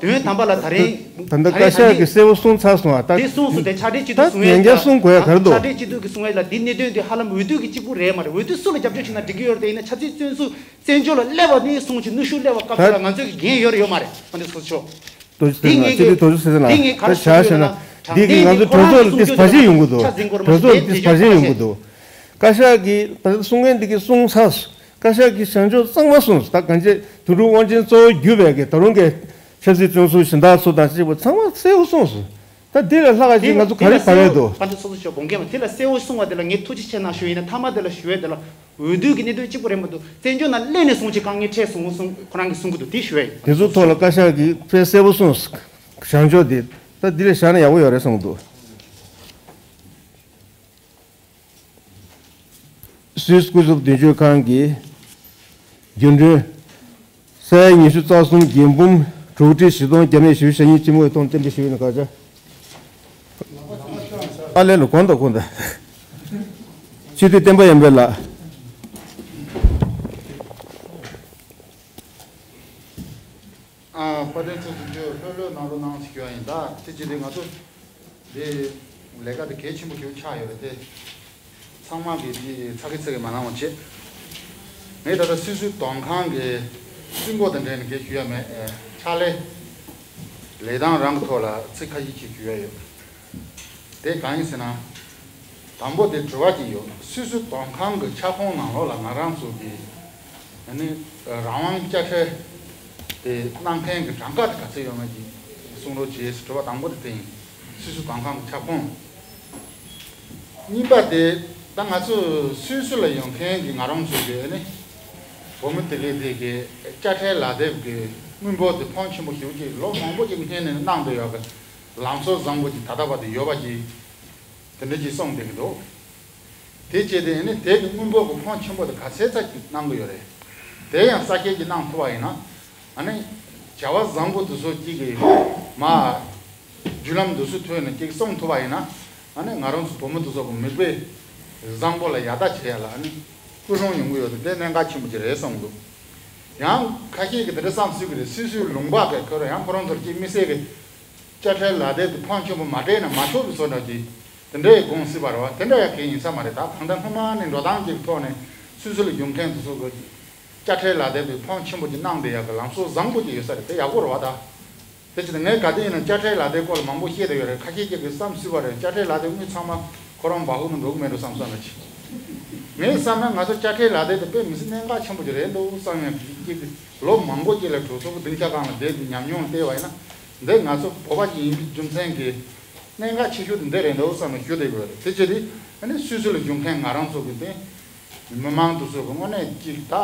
དོན་དམ་པ་ལ་ད་རིང་ད་ལྟ་བཀའ་ཤག་གིས་གསལ་པོ་གསུངས་ཚར་སོང་བ། ད་དེ་གསུངས་སོང་། དེ་ཕྱག་སྦྲེལ་སྤྱི་འཐུས་གསུང་ཡས་ཡང་བསྐྱར་གསུང་དགོས་ཡ་ག་རེ་འདུག་ཕྱག་སྦྲེལ་སྤྱི་འཐུས་ཀྱི་གསུང་ཡས་ལ་འདི་གནད་དོན་འདི་ཧ་ལམ་འོས་བསྡུ་གི་གཅིག་པུ་རེད་མ་རེད། འོས་བསྡུ་སུ་ལ་རྒྱབ་སྐྱོར་བྱེད་ན་འགྲིག་གི་ཡོད་རེད། དེ་ཡིན་ན་ཆབ་སྲིད་བཙོན་ཟུར་བཙན་བྱོལ་ལ་སླེབས་པ་ནས་བཟུང་བྱས་གནོན་ཤུགས་སླེབས་པ་སྐབས་དེ་ལ་ང་ཚོས་ཀྱི་འགན་ཡོད་རེད་ཡོད་མ་རེད། དཔལ་ལྡན་ཚོགས་གཙོ་མཆོག་དོ་ཅི་ཟེར་ན་འདི་ངས་སྤྱི་འཐུས་དོ་ཅི་ཟེར་ན་འདི་ངས་ག་རེ་ཞུ་ཡ་ན་འདི་གི་ང་ཚོ་གྲོས་ཚོགས་ལ་ཏིས་བར་ཆད་ཡོང་གི་འདུག་གྲོས་ཚོགས་ལ་ཏིས་བར་ཆད་ཡོང་གི་འདུག་བཀའ་ཤག་གིས་ད་ལྟ་གསུང་མཁན་འདི་གིས་གསུངས་ཚར། བཀའ་ཤག་གིས་བྱང་ཕྱོགས་གཙང་མ་གསུངས། ད་གང་ཅི་དོན་གྲུབ་དབང་ཆེན་གཙོ་བོ་གྱུར་པའི་གི་ད་རུང་གི་ཆབ་སྲིད་བཙོན་ཟུར་གཞན་དག་ཚོ་དང་གཅིག་པ་ཚང་མ་གསལ་པོ་གསུངས་སོང་། ད་འདི་ལས་ལྷག་ག་ཅིག་ང་ཚོ་ག་རེ་བྱ་ཡས་འདུག་དཔལ་ལྡན་ཚོགས་གཙོ་མཆོག་དགོངས་འགལ་མ། དེ་ལ་གསལ་པོ་གསུང་བ་དེ་ལ་ངས་ཐུགས་རྗེ་ཆེ་གནང་ཞུ་ཡིན་ན། མཐའ་མ་དེ་ལ་ཞུ་ཡས་དེ་ལ་འོས་བསྡུ་གི་གནད་དོན་གཅིག་པུ་རེད་མ་གཏོགས་བཙན་བྱོལ་ནང་སླེབས་ནས་བཟུང་བྱས་དཀའ་ངལ་འཕྲད་སོང་གསུང་ཁོ་རང་གིས་གསུང་གི་འདུག་དེ་ཞུ་ཡས་ཡིན། དེ་ཚོ་ཐོག་ལ་བཀའ་ཤག་གིས་དཔེ་གསལ་པོ་གསུངས། བྱང་ཕྱོགས་དེ་ད་འདི་ལས་བཞག་ན་ཡག་པོ་ཡོད་རེད་བསམ་གི་འདུག་སུད་སི་སྐུ་ཚབ་དོན་གཅོད་ཁང་གི་རྒྱུན་གྲོན། ས་ཡ་ཉི་ཤུ་རྩ་གསུམ་རྒྱན་འབུམ་དྲུག་ཁྲི་བཞི་སྟོང་བརྒྱ་མེད་བཞི་བཅུ་ཞེ་གཉིས་ཅི་མོ་ཡི་ཐོག་རྟེན་འབྲེལ་ཞུ་ཡིན་ན་དགག་བྱ། ཨ་ལེ་ལོ་གོང་དང་གོང་དང་། སྤྱི་འཐུས་བསྟན་པ་ཡར་འཕེལ་ལགས། ཨ། དཔལ་ལྡན་ཚོགས་གཙོ་མཆོག་ལྷོད་ལྷོད་གནང་རོགས་གནང་ཞེས་ཞུ་བ་ཡིན། ད་དེ་བྱས་ཏེ་ང་ཚོ་འདི་ལས་ཀ་དེ་གལ་ཆེན་པོ་གལ་ཆགས་ཡོད་རེད་དེ། ཚང་མ་གིས་འདི་ཚ་གི་ཚ་གི་མ་གནང་བ་བྱེད། ངས་ད་ལྟ་སུད་སི་དོན་ཁང་གི་སྲིད་འགོ་དང་འབྲེལ་ནས་གལ་ཞུ་ཡ་མེད། ཨེ། ཕྱག་ལས་ལས་སྟངས་རང་གི་ཐོག་ལ་ཚིག་ཁ་ཤས་ཅིག་ཞུ་ཡ་ཡོད། དེ་གང་ཡིན་ཟེར་ན། དང་པོ་དེ་དྲི་བ་ཅིག་ཡོད། སུད་སི་དོན་ཁང་གི་ཁྱབ་ཁོངས་ནང་ལོགས་ལ་ང་རང་ཚོ་གི་ཨ་ནི་རང་དབང་དཔྱ་ཁྲལ་དེ་གནང་མཁན་གྱི་གྲངས་ཀ་དེ་ག་ཚོད་ཡོད་མེད་ཀྱི་གསུང་རོགས་བྱེད་ཟེར་དྲི་བ་དང་པོ་དེ་དེ་ཡིན། སུད་སི་དོན་ཁང་གི་ཁྱབ་ཁོངས། གཉིས་པ་དེ་ད་ང་ཚོ་སུད་སི་ལ་ཡོང་མཁན་གྱི་ང་རང་ཚོ་གི་ཨ་ནི་བོད་མི་དེ་གའི་དེ་གའི་དཔྱ་ཁྲལ་ལག་དེབ་ཀྱི་དངུལ་འབོར་དེ་ཕོན་ཆེན་པོ་ཞེ་པོ་ཅིག་ལོ་མང་པོ་ཅིག་སྔོན་ནས་གནང་བསྡད་ཡོད་གི་ལམ་སྲོལ་བཟང་པོ་ཅིག་ད་ལྟ་བར་དུ་ཡོད་པ་ཅིག་དེ་འདྲ་ཅིག་གསུངས་བསྡད་ཀྱི་འདུག་དེ་བྱས་ཏེ་ཨ་ནི་དེབ་ཀྱི་དངུལ་འབོར་གྱི་ཕོན་ཆེན་པོ་དེ་ག་ཚད་ཙམ་ཅིག་གནང་གི་ཡོད་རེད། དེ་ཡང་གསར་བསྐྱེད་ཅིག་གནང་ཐུབ་པ་ཡིན་ན། ཨ་ནི་བྱ་བ་བཟང་པོ་དེ་ཚོ་གཅིག་གིས་མ་བརྒྱུད་ལམ་དེ་ཚོའི་ཐོག་ནས་གཅིག་གསུངས་ཐུབ་པ་ཡིན་ན། ཨ་ནི་ང་རང་ཚོ་བོད་མི་དེ་ཚོ་གི་མིག་དཔེ་བཟང་པོ་ལ་ཡར་ལྟ་བྱེད་ཡ་ལ་ཨ་ནི་སྐུལ་སློང་ཡོང་གི་ཡོད་དེ་དེ་གནད་འགག་ཆེན་པོ་ཅིག་རེད་བསམ་གི་འདུག་ཡང་ཁ་ཤས་ཀྱིས་དེ་འདྲ་བསམ་སྲིད་ཀྱི་རེད། སུད་སིའི་ལུང་པ་གི་ཁོ་རང་ཡང་ཁོ་རང་ཚོར་གཅིག་དམིགས་བསལ་གྱི་དཔྱ་ཁྲལ་ལག་དེབ་དེ་ཕོན་ཆེན་པོ་མ་སྤྲད་ན་མ་ཆོག་པའི་བཟོ་འདྲ་ཅིག་དེ་འདྲའི་དགོངས་སྲིད་པ་རེད་བ། དེ་འདྲ་ཡང་གང་ཡིན་ས་མ་རེད། ད་གང་ལྟར་སྔོན་མ་ནས་འགྲོ་སྟངས་ཀྱི་ཐོག་ནས་སུད་སི་ལ་ཡོང་མཁན་དེ་ཚོ་གི་དཔྱ་ཁྲལ་ལག་དེབ་དེ་ཕོན་ཆེན་པོ་ཅིག་གནང་བསྡད་ཡག་གི་ལམ་སྲོལ་བཟང་པོ་ཅིག་ཡོད་ས་རེད། དེ་ཡག་པོ་རེད་བ། ད་དེ་བྱས་ཏེ་ངས་ག་དུས་ཡིན་ན་དཔྱ་ཁྲལ་ལག་དེབ་སྐོར་ལ་མང་པོ་བཤད་བསྡད་ཡོད་རེད། ཁ་ཤས་ཀྱིས་བསམ་སྲིད་པ་རེད། དཔྱ་ཁྲལ་ལག་དེབ་དངུལ་ཚང་མ་ཁོ་རང་འབག་ཧུ་ནང་འགྲོ་གི་མེད་འགྲོ་བསམ་བསམ་རེད། ངས་བསམ་ན་ང་ཚོ་དཔྱ་ཁྲལ་ལག་དེབ་དེ་དཔེ་མི་སྲིད་གནད་འགག་ཆེན་པོ་ཅིག་རེད་འདུག་བསམ་ཡང་ཅིག་ལོ་མང་པོ་ཅིག་ལ་གྲོས་ཚོགས་ཀྱི་སྡིངས་ཆ་སྒང་ལ་བསྡད་དེ་ཉམས་མྱོང་བལྟས་པ་ཡིན་ན། འདི་ང་ཚོ་བོད་པ་ཅིག་ཡིན་པའི་རྒྱུ་མཚན་གྱིས་གནད་འགག་ཆེ་ཤོས་དེ་འདི་རེད་འདུག་བསམ་ནས་ཞུ་བསྡད་ཡོད་རེད། དེ་བྱས་ཏེ་ཨ་ནི་སུད་སི་ལ་བཞུགས་མཁན་ང་རང་ཚོ་གི་དེ་མི་མང་དེ་ཚོ་གི་དངོས་གནས་ཅིག་ད་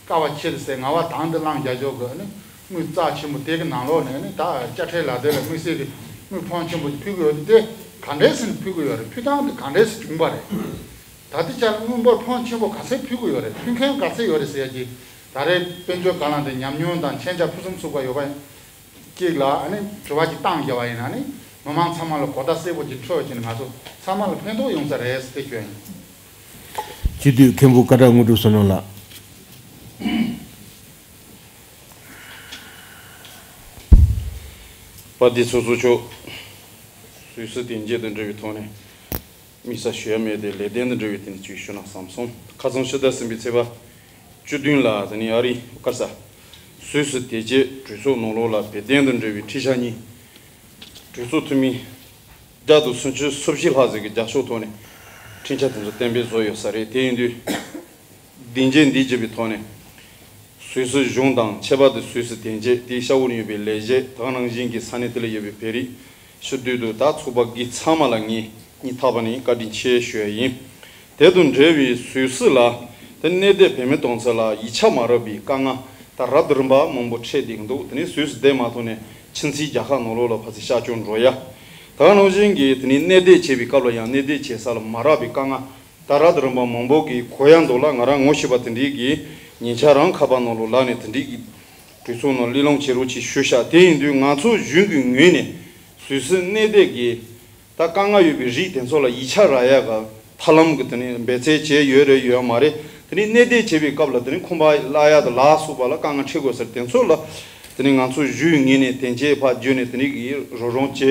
དཀའ་བ་ཆེ་རེད་ཟེར། ང་བ་དང་དེ་བླངས་རྒྱག་ཆོག་གི་ཨ་ནི་དངུལ་རྩ་ཆེན་པོ་དེ་གི་ནང་ལོགས་ནས་ཨ་ནི་ད་དཔྱ་ཁྲལ་ལག་དེབ་ལ་དམིགས་བསལ་གྱི་དངུལ་ཕོན་ཆེན་པོ་ཕུལ་གི་ཡོད་དེ། དེ་ག་འདྲས་ཟེར་ནས་ཕུལ་གི་ཡོད་རེད། ཕུལ་སྟངས་དེ་ག་འདྲས་ཟེར་བྱུང་བ་རེད། ད་ལྟའི་ཆར་དངུལ་འབོར་ཕོན་ཆེན་པོ་ག་ཚད་ཕུལ་གི་ཡོད་རེད། ཕུལ་མཁན་ག་ཚད་ཡོད་རེད་ཟེར་ཡ་གི་ད་རེས་དཔལ་འབྱོར་བཀའ་བློན་དེ་ཉམས་མྱོང་དང་མཁྱེན་རྒྱ་ཕུན་སུམ་ཚོགས་པ་ཡོད་པ་ཅིག་ལ་ཨ་ནི་དྲི་བ་ཅིག་བཏང་བཞག་པ་ཡིན་ན་ནི་མི་མང་ཚང་མ་ལ་གོ་བརྡ་གསལ་པོ་ཅིག་འཕྲོད་ཅིག་ནི་ང་ཚོ་ཚང་མ་ལ་ཕན་ཐོགས་ཡོང་ས་རེད་ཟེར་ཞུ་ཡ་ཡིན། སྤྱི་འཐུས་མཁན་པོ་ཀ་བྲག་དངོས་གྲུབ་བསོད་ནམས་ལགས། དཔལ་ལྡན་ཚོགས་གཙོ་མཆོག་སུད་སི་དོན་གཅོད་དང་འབྲེལ་བའི་ཐོག་ནས་དམིགས་བསལ་ཞུ་ཡ་མེད་དེ། ལས་དོན་དང་འབྲེལ་བའི་དོན་ཅིག་ཞུ་ན་བསམ་སོང་། ཁ་སང་ཕྱི་ཟླ་གསུམ་པའི་ཚེས་པ་བཅུ་བདུན་ལ་དེ་ནི་ཨ་རིའི་ག་རེ་ཟ་སུད་སི་དོན་གཅོད་གྲོས་ཚོགས་ནང་ལོགས་ལ་བོད་དོན་དང་འབྲེལ་བའི་འཁྲིད་བྱ་གཉིས། གྲོས་ཚོགས་འཐུས་མི་བརྒྱ་དང་སུམ་ཅུ་སོ་བཞི་ལྷག་ཙམ་གྱི་རྒྱབ་སྐྱོར་ཐོག་ནས་འཁྲིད་བྱ་དེ་ཚོ་གཏན་འབེབས་བཟོས་ཡོད་ས་རེད། དེ་ཡིན་དུས་སྡིངས་ཆ་འདི་བརྒྱུད་པའི་ཐོག་ནས་སུད་སི་གཞུང་དང་ཁྱད་པར་དུ་སུད་སི་དོན་གཅོད་དེའི་ཤ་བོར་ཡོད་པའི་ལས་བྱེད་དེ་ག་ནང་བཞིན་གྱི་ས་གནས་དེ་ལ་ཡོད་པའི་བོད་རིགས་ཕྱི་སྡོད་དུ་ད་ཚོགས་པ་གི་ཚང་མ་ལ་ངས་སྙིང་ཐག་པ་ནས་བཀའ་དྲིན་ཆེ་ཞུ་ཡ་ཡིན། དེ་དང་འབྲེལ་བའི་སུད་སི་ལ་དེ་གནས་སྡོད་བོད་མི་གཏོང་ཚུལ་ལ་ཡིག་ཆ་མ་རག་པའི་དཀའ་ངལ་ད་རབ་དང་རིམ་པ་མང་པོ་འཕྲད་བསྡད་ཀྱི་འདུག་དེ་ནས་སུད་སི་བསྡད་མ་ཐུབ་ནས་ཕྱི་ཚེས་རྒྱལ་ཁབ་ནང་ལོགས་ལ་ཕར་ཚུར་གཤགས་སྐྱོར་འགྲོ་ཡ། ད་ག་ནང་བཞིན་གྱི་དེ་ནས་གནས་སྡོད་བྱེད་པའི་སྐབས་ལ་ཡང་གནས་སྡོད་བྱེད་ས་ལ་མ་རག་པའི་དཀའ་ངལ་ད་རབ་དང་རིམ་པ་མང་པོ་གི་གོ་ཡ་འདུག་ལ། ང་རང་ངོ་ཤེས་པ་དེ་འདྲའི་གི་ཉེ་ཆར་རང་ཁ་པར་ནང་ལོགས་ལ་ནས་དེ་འདྲའི་གི་གྲོས་ཚོགས་ནང་གླེང་སློང་བྱེད་རོགས་ཅིག་ཞུ་ཤག་དེ་ཡིན་དུས་ང་ཚོ་གཞུང་གི་ངོས་ནས་སུད་སི་གནས་སྡོད་ཀྱི་ད་དཀའ་ངལ་ཡོད་པའི་རིགས་དེ་ཚོ་ལ་ཡིག་ཆ་རག་ཡ་གི་ཐབས་ལམ་གི་དེ་ནས་འབད་བརྩོན་བྱས་ཡོད་རེད་ཡོད་མ་རེད། དེ་ནས་གནས་སྡོད་བྱེད་པའི་སྐབས་ལ་དེ་ནས་ཁང་པ་གླ་ཡ་དང་ལ་སོགས་པ་ལ་དཀའ་ངལ་འཕྲད་དགོས་ཟེར། དེ་ཚོ་ལ་དེ་ནས་ང་ཚོ་གཞུང་ངོས་ནས་དོན་གཅོད་ཕར་བརྒྱུད་ནས་དེ་ནས་གི་རོགས་རམ་བྱས་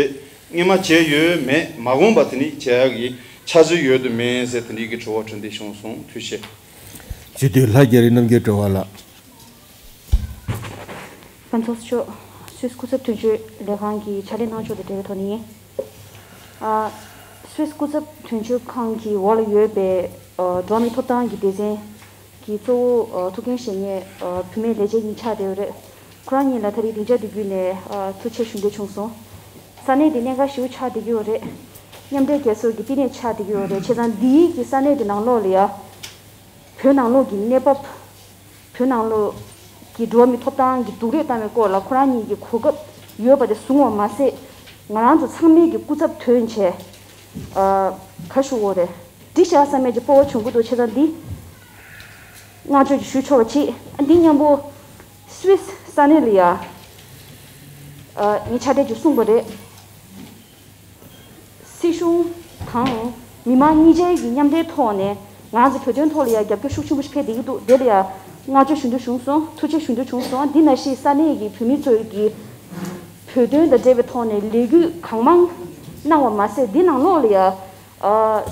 སྔོན་མ་བྱས་ཡོད་མེད་མ་དགོངས་པ་དེ་ནས་བྱེད་ཡ་གི་འཆར་གཞི་ཡོད་དམ་མེད་ཟེར་དེ་འདྲའི་གི་དྲི་བ་དྲིས་ལན་བྱུང་སོང་། ཐུགས་རྗེ་ཆེ། སྤྱི་འཐུས་ལྷ་རྒྱ་རི་རྣམ་རྒྱལ་སྒྲོལ་དཀར་ལགས། ལྷན་ཚོགས་གཙོ་མཆོག་སུད་སི་སྐུ་ཚབ་དོན་གཅོད་ལས་ཁང་གི་ཕྱག་ལས་གནང་ཕྱོགས་དང་འབྲེལ་བའི་ཐོག་ནས་ཡིན། ཨ། སུད་སི་སྐུ་ཚབ་དོན་གཅོད་ཁང་གི་འོག་ལ་ཡོད་པའི་ཨ་འགྲོ་བ་མིའི་ཐོབ་ཐང་གི་སྡེ་ཚན་གྱི་གཙོ་བོ་ཨ་ཐུའུ་ཀེན་ཞེ་ངེ་ཨ་བུད་མེད་ལས་བྱེད་གཉིས་ཆགས་བསྡད་ཡོད་རེད། ཁོ་རང་གཉིས་ལ་ད་རེས་སྡིངས་ཆ་འདི་བརྒྱུད་ནས་ཨ་ཐུགས་རྗེ་ཆེ་ཞུ་འདོད་བྱུང་སོང་། ས་གནས་འདི་གནད་འགག་ཞེ་པོ་ཆགས་བསྡད་ཀྱི་ཡོད་རེད། མཉམ་འབྲེལ་རྒྱལ་ཚོགས་ཀྱི་བསྟི་གནས་ཆགས་བསྡད་ཀྱི་ཡོད་རེད། བྱས་ཙང་འདིའི་གི་ས་གནས་འདི་ནང་ལོགས་ལ་ཡ། བོད་ནང་ལོགས་ཀྱི་གནས་བབ། བོད་ནང་ལོགས་ཀྱི་འགྲོ་བ་མིའི་ཐོབ་ཐང་གི་སྡུག་རུས་བཏང་བའི་སྐོར་ལ་ཁོ་རང་གཉིས་ཀྱི་གོ་སྐབས་ཡོད་པ་དེ་བཟུང་བ་མ་ཟད། ང་རང་ཚོ་ཚང་མས་ཀྱི་སྐུ་ཚབ་ཐོན་བྱས། ཨ། ག་ཞུ་དགོས་རེད། འགྲིག་བཞག་བསམ་ཡས་ཀྱི་སྤོབས་པ་བྱུང་གི་འདུག་བྱས་ཙང་འདི་བསྔགས་བརྗོད་ཀྱི་ཞུ་ཆོག་པ་ཅིག་ཨ། འདི་མཉམ་པོ་སུད་སི་ས་གནས་ལ་ཡ། ཨ། ངས་ཕྱག་བྲིས་ཀྱི་གསུངས་པ་རེད། སྲིད་གཞུང་དང་མི་མང་གཉིས་ཆའི་གི་མཉམ་འབྲེལ་ཐོག་ནས་ང་ཚོ་བོད་དོན་ཐོག་ལ་ཡང་རྒྱབ་སྐྱོར་ཤུགས་ཆེན་པོ་ཞིག་སྤེལ་བསྡད་ཀྱི་འདུག་དེ་ལ་ཡང་བསྔགས་བརྗོད་ཞུ་འདོད་བྱུང་སོང་། ཐུགས་རྗེ་ཞུ་འདོད་བྱུང་སོང་། འདི་ནང་བཞིན་ས་གནས་ཀྱི་བོད་མི་ཚོས་ཀྱི་བོད་དོན་དང་འབྲེལ་བའི་ཐོག་ནས་ལས་འགུལ་གང་མང་གནང་བ་མ་ཟད། འདི་ནང་ལོགས་ལ་ཡང་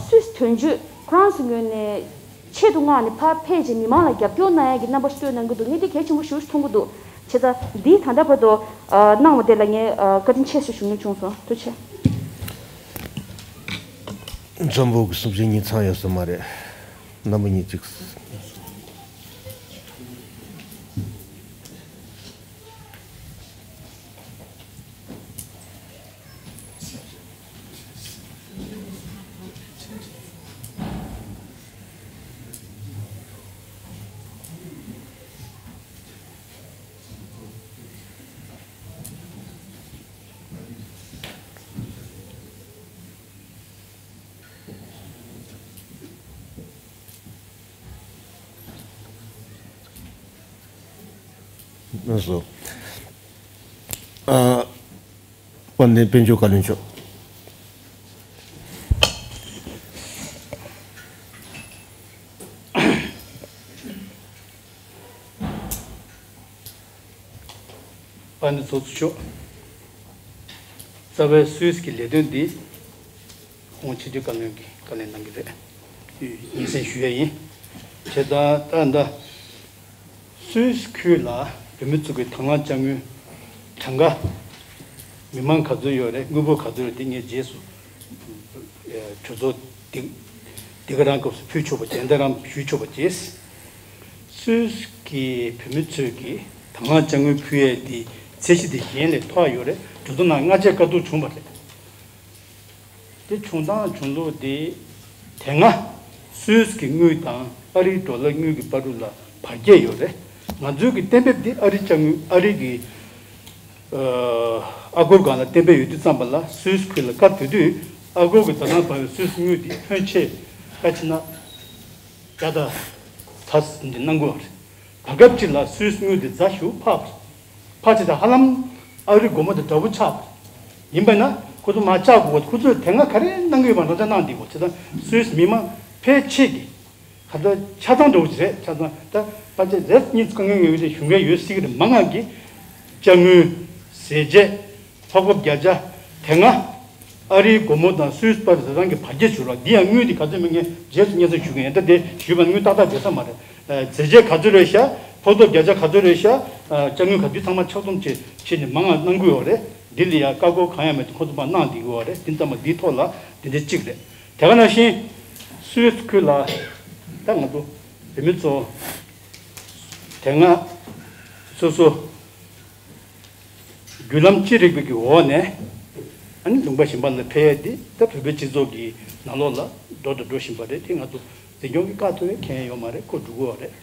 སུད་སི་དོན་གཅོད་ཁོ་རང་ཚོའི་ངོས་ནས་ཆེད་དུ་མངགས་ནས་ཕར་ཕེབས་བྱས་མི་མང་ལ་རྒྱབ་སྐྱོར་གནང་ཡག་གི་རྣམ་པ་ཞིག་སྟོན་གནང་གི་འདུག་ངས་འདི་གལ་ཆེན་པོ་ཞེ་པོ་ཞིག་མཐོང་གི་འདུག་བྱས་ཙང་འདི་ད་ལྟ་བར་དུ་ཨ་གནང་བ་དེ་ལ་ངས་ཨ་བཀའ་དྲིན་ཆེ་ཞེས་ཞུ་སྙིང་བྱུང་སོང་། ཐུགས་རྗེ་ཆེ། འཛམ་བུ་གི་སུམ་ཅུ་གཉིས་ཚང་ཡོད་ས་མ་རེད། རྣམ་པ་གཉིས་གཅིག་ལགས་སོ། ཨ། དཔལ་ལྡན་དཔལ་འབྱོར་བཀའ་བློན་མཆོག་དཔལ་ལྡན་ཚོགས་གཙོ་མཆོག་རྩ་བའི་སུད་སི་གི་ལས་དོན་འདི་ཁོང་ཕྱི་དྲིལ་བཀའ་བློན་གྱིས་བཀའ་ལན་གནང་གི་རེད། སྙན་སེང་ཞུ་ཡས་ཡིན། བྱས་ཙང་ད་ལྟ་སུད་སི་ཁུལ་ལ་བོད་མི་ཚོ་གི་དང་བླངས་དཔྱ་དངུལ་གྲངས་ཀ་མི་མང་ག་ཚོད་ཡོད་རེད། དངུལ་འབོར་ག་ཚོད་ཡོད་རེད། དེ་ངས་རྗེས་སུ་གྲོས་ཚོགས་འདི་འདི་ག་རང་སྐབས་སུ་ཕུལ་ཆོག་པ། དེ་འདྲ་རང་ཞུ་ཆོག་པ་བྱས། སུད་སི་གི་བོད་མི་ཚོས་ཀྱི་དང་བླངས་དཔྱ་དངུལ་ཕུལ་ཡས་དེ་ཚད་གཞི་དེ་གཞན་ལས་མཐོ་བ་ཡོད་རེད། གྲོས་ཚོགས་ནང་སྔ་རྗེས་བཀའ་བསྡུར་བྱུང་བ་རེད། དེ་བྱུང་སྟངས་བྱུང་ལུགས་དེ། དེ་སྔ་སུད་སི་གི་དངུལ་དང་ཨ་རིའི་ཌོ་ལར་དངུལ་གྱི་བར་དུ་ལ་བར་ཁྱད་ཡོད་རེད། ང་ཚོའི་གི་གཏན་འབེབས་དེ་ཨ་རི་དཔྱ་དངུལ། ཨ་རི་གི་ཨ་སྒོར་སྒང་ལ་གཏན་འབེབས་ཡོད་དུས་ཙམ་པ་ལ། སུད་སི་ཁུལ་ལ་སྐབས་དེ་དུས་ཨ་སྒོར་གྱི་བརྡ་རྟགས་འབར་བའི་སུད་སི་དངུལ་དེ་ཕོན་ཆེ་བཀའ་ཕྱི་ན་བརྒྱ་དང་ད་འདི་གནང་དགོས་པ་རེད། བར་སྐབས་ཅིག་ལ་སུད་སི་དངུལ་དེ་རྫ་ཞུ་ཕག་པ་རེད། ཕག་ཅིག་དང་ཧ་ལམ་ཨ་རི་སྒོར་མོ་དང་འདྲ་པོ་ཆགས་པ་རེད། ཡིན་པས་ན་ཁོ་ཚོ་མ་ཆགས་དགོས་པ། ཁོ་ཚོས་དེ་སྔ་ག་རེ་གནང་གི་ཡོད་པ་འདྲ་ཆ་གནང་བསྡད་དགོས། བྱས་ཙང་སུད་སི་མི་མང་ཕལ་ཆེར་གྱིས་ག་ཚོད་ཆ་ཚང་འདྲ་བོ་ཅིག་རེད། ཆ་ཚང་ད་ཕལ་ཆེར་རེ་གཉིས་དཀའ་ངལ་ཡོད་དེ་ཞུ་མཁན་ཡོད་སྲིད་ཀྱི་རེད། མང་ང་གིས་དཔྱ་དངུལ། ཟས་བཅད། ཕག་འཁོབ་བརྒྱ་ཆ། དེ་སྔ་ཨ་རིའི་སྒོར་མོ་དང་སུད་སི་པར་རེ་རང་གི་བར་ཁྱད་བྱུང་རོགས། འདི་ཡང་དངུལ་འདི་ག་ཚོད་མིན་ངས་རྗེས་སུ་སྙན་སེང་ཞུ་གི་ཡིན། ད་དེ་ཞུས་པ་དངུལ་ཏག་ཏག་བསྡད་ས་མ་རེད། ཨ། ཟས་བཅད་ག་ཚོད་རེད་ཤག་ཕག་འཁོབ་བརྒྱ་ཆ་ག་ཚོད་རེད་ཤག་ཨ། དཔྱ་དངུལ་ག་དུས་ཚང་མ་ཕྱག་སྡོམ་བྱས་བྱས་ནས་མང་ང་གནང་གི་ཡོད་རེད། འདི་ལ་ཡང་བཀའ་བསྒོ་གང་ཡང་མེད་དུ་ཁོ་ཚོ་མར་གནང་བསྡད་ཀྱི་ཡོད་རེད། དེ་ཙམ་པ་འདིའི་ཐོག་ལ་འདི་འདྲ་གཅིག་རེད། དེ་ག་ནང་བཞིན་སུད་སི་ཁུལ་ལ་ད་ང་ཚོ་བོད་མི་ཚོ་དེ་སྔ་སོ་སོ་བརྒྱུད་ལམ་ཅི་རིགས་པའི་གི་འོག་ནས་ཨ་ནི་ལུང་པ་གཞན་པ་ལ་ཕེབས་ཏེ་ད་བོད་པའི་སྤྱི་ཚོགས་ཀྱི་ནང་ལོགས་ལ་འགྲོ་དང་འགྲོ་བཞིན་པ་རེད། དེ་ང་ཚོ་འཛིན་སྐྱོང་གི་བཀག་ཐུབ་པའི་མཁན་ཡོད་མ་རེད། ཁོ་འགྲོ་གི་ཡོད་རེད།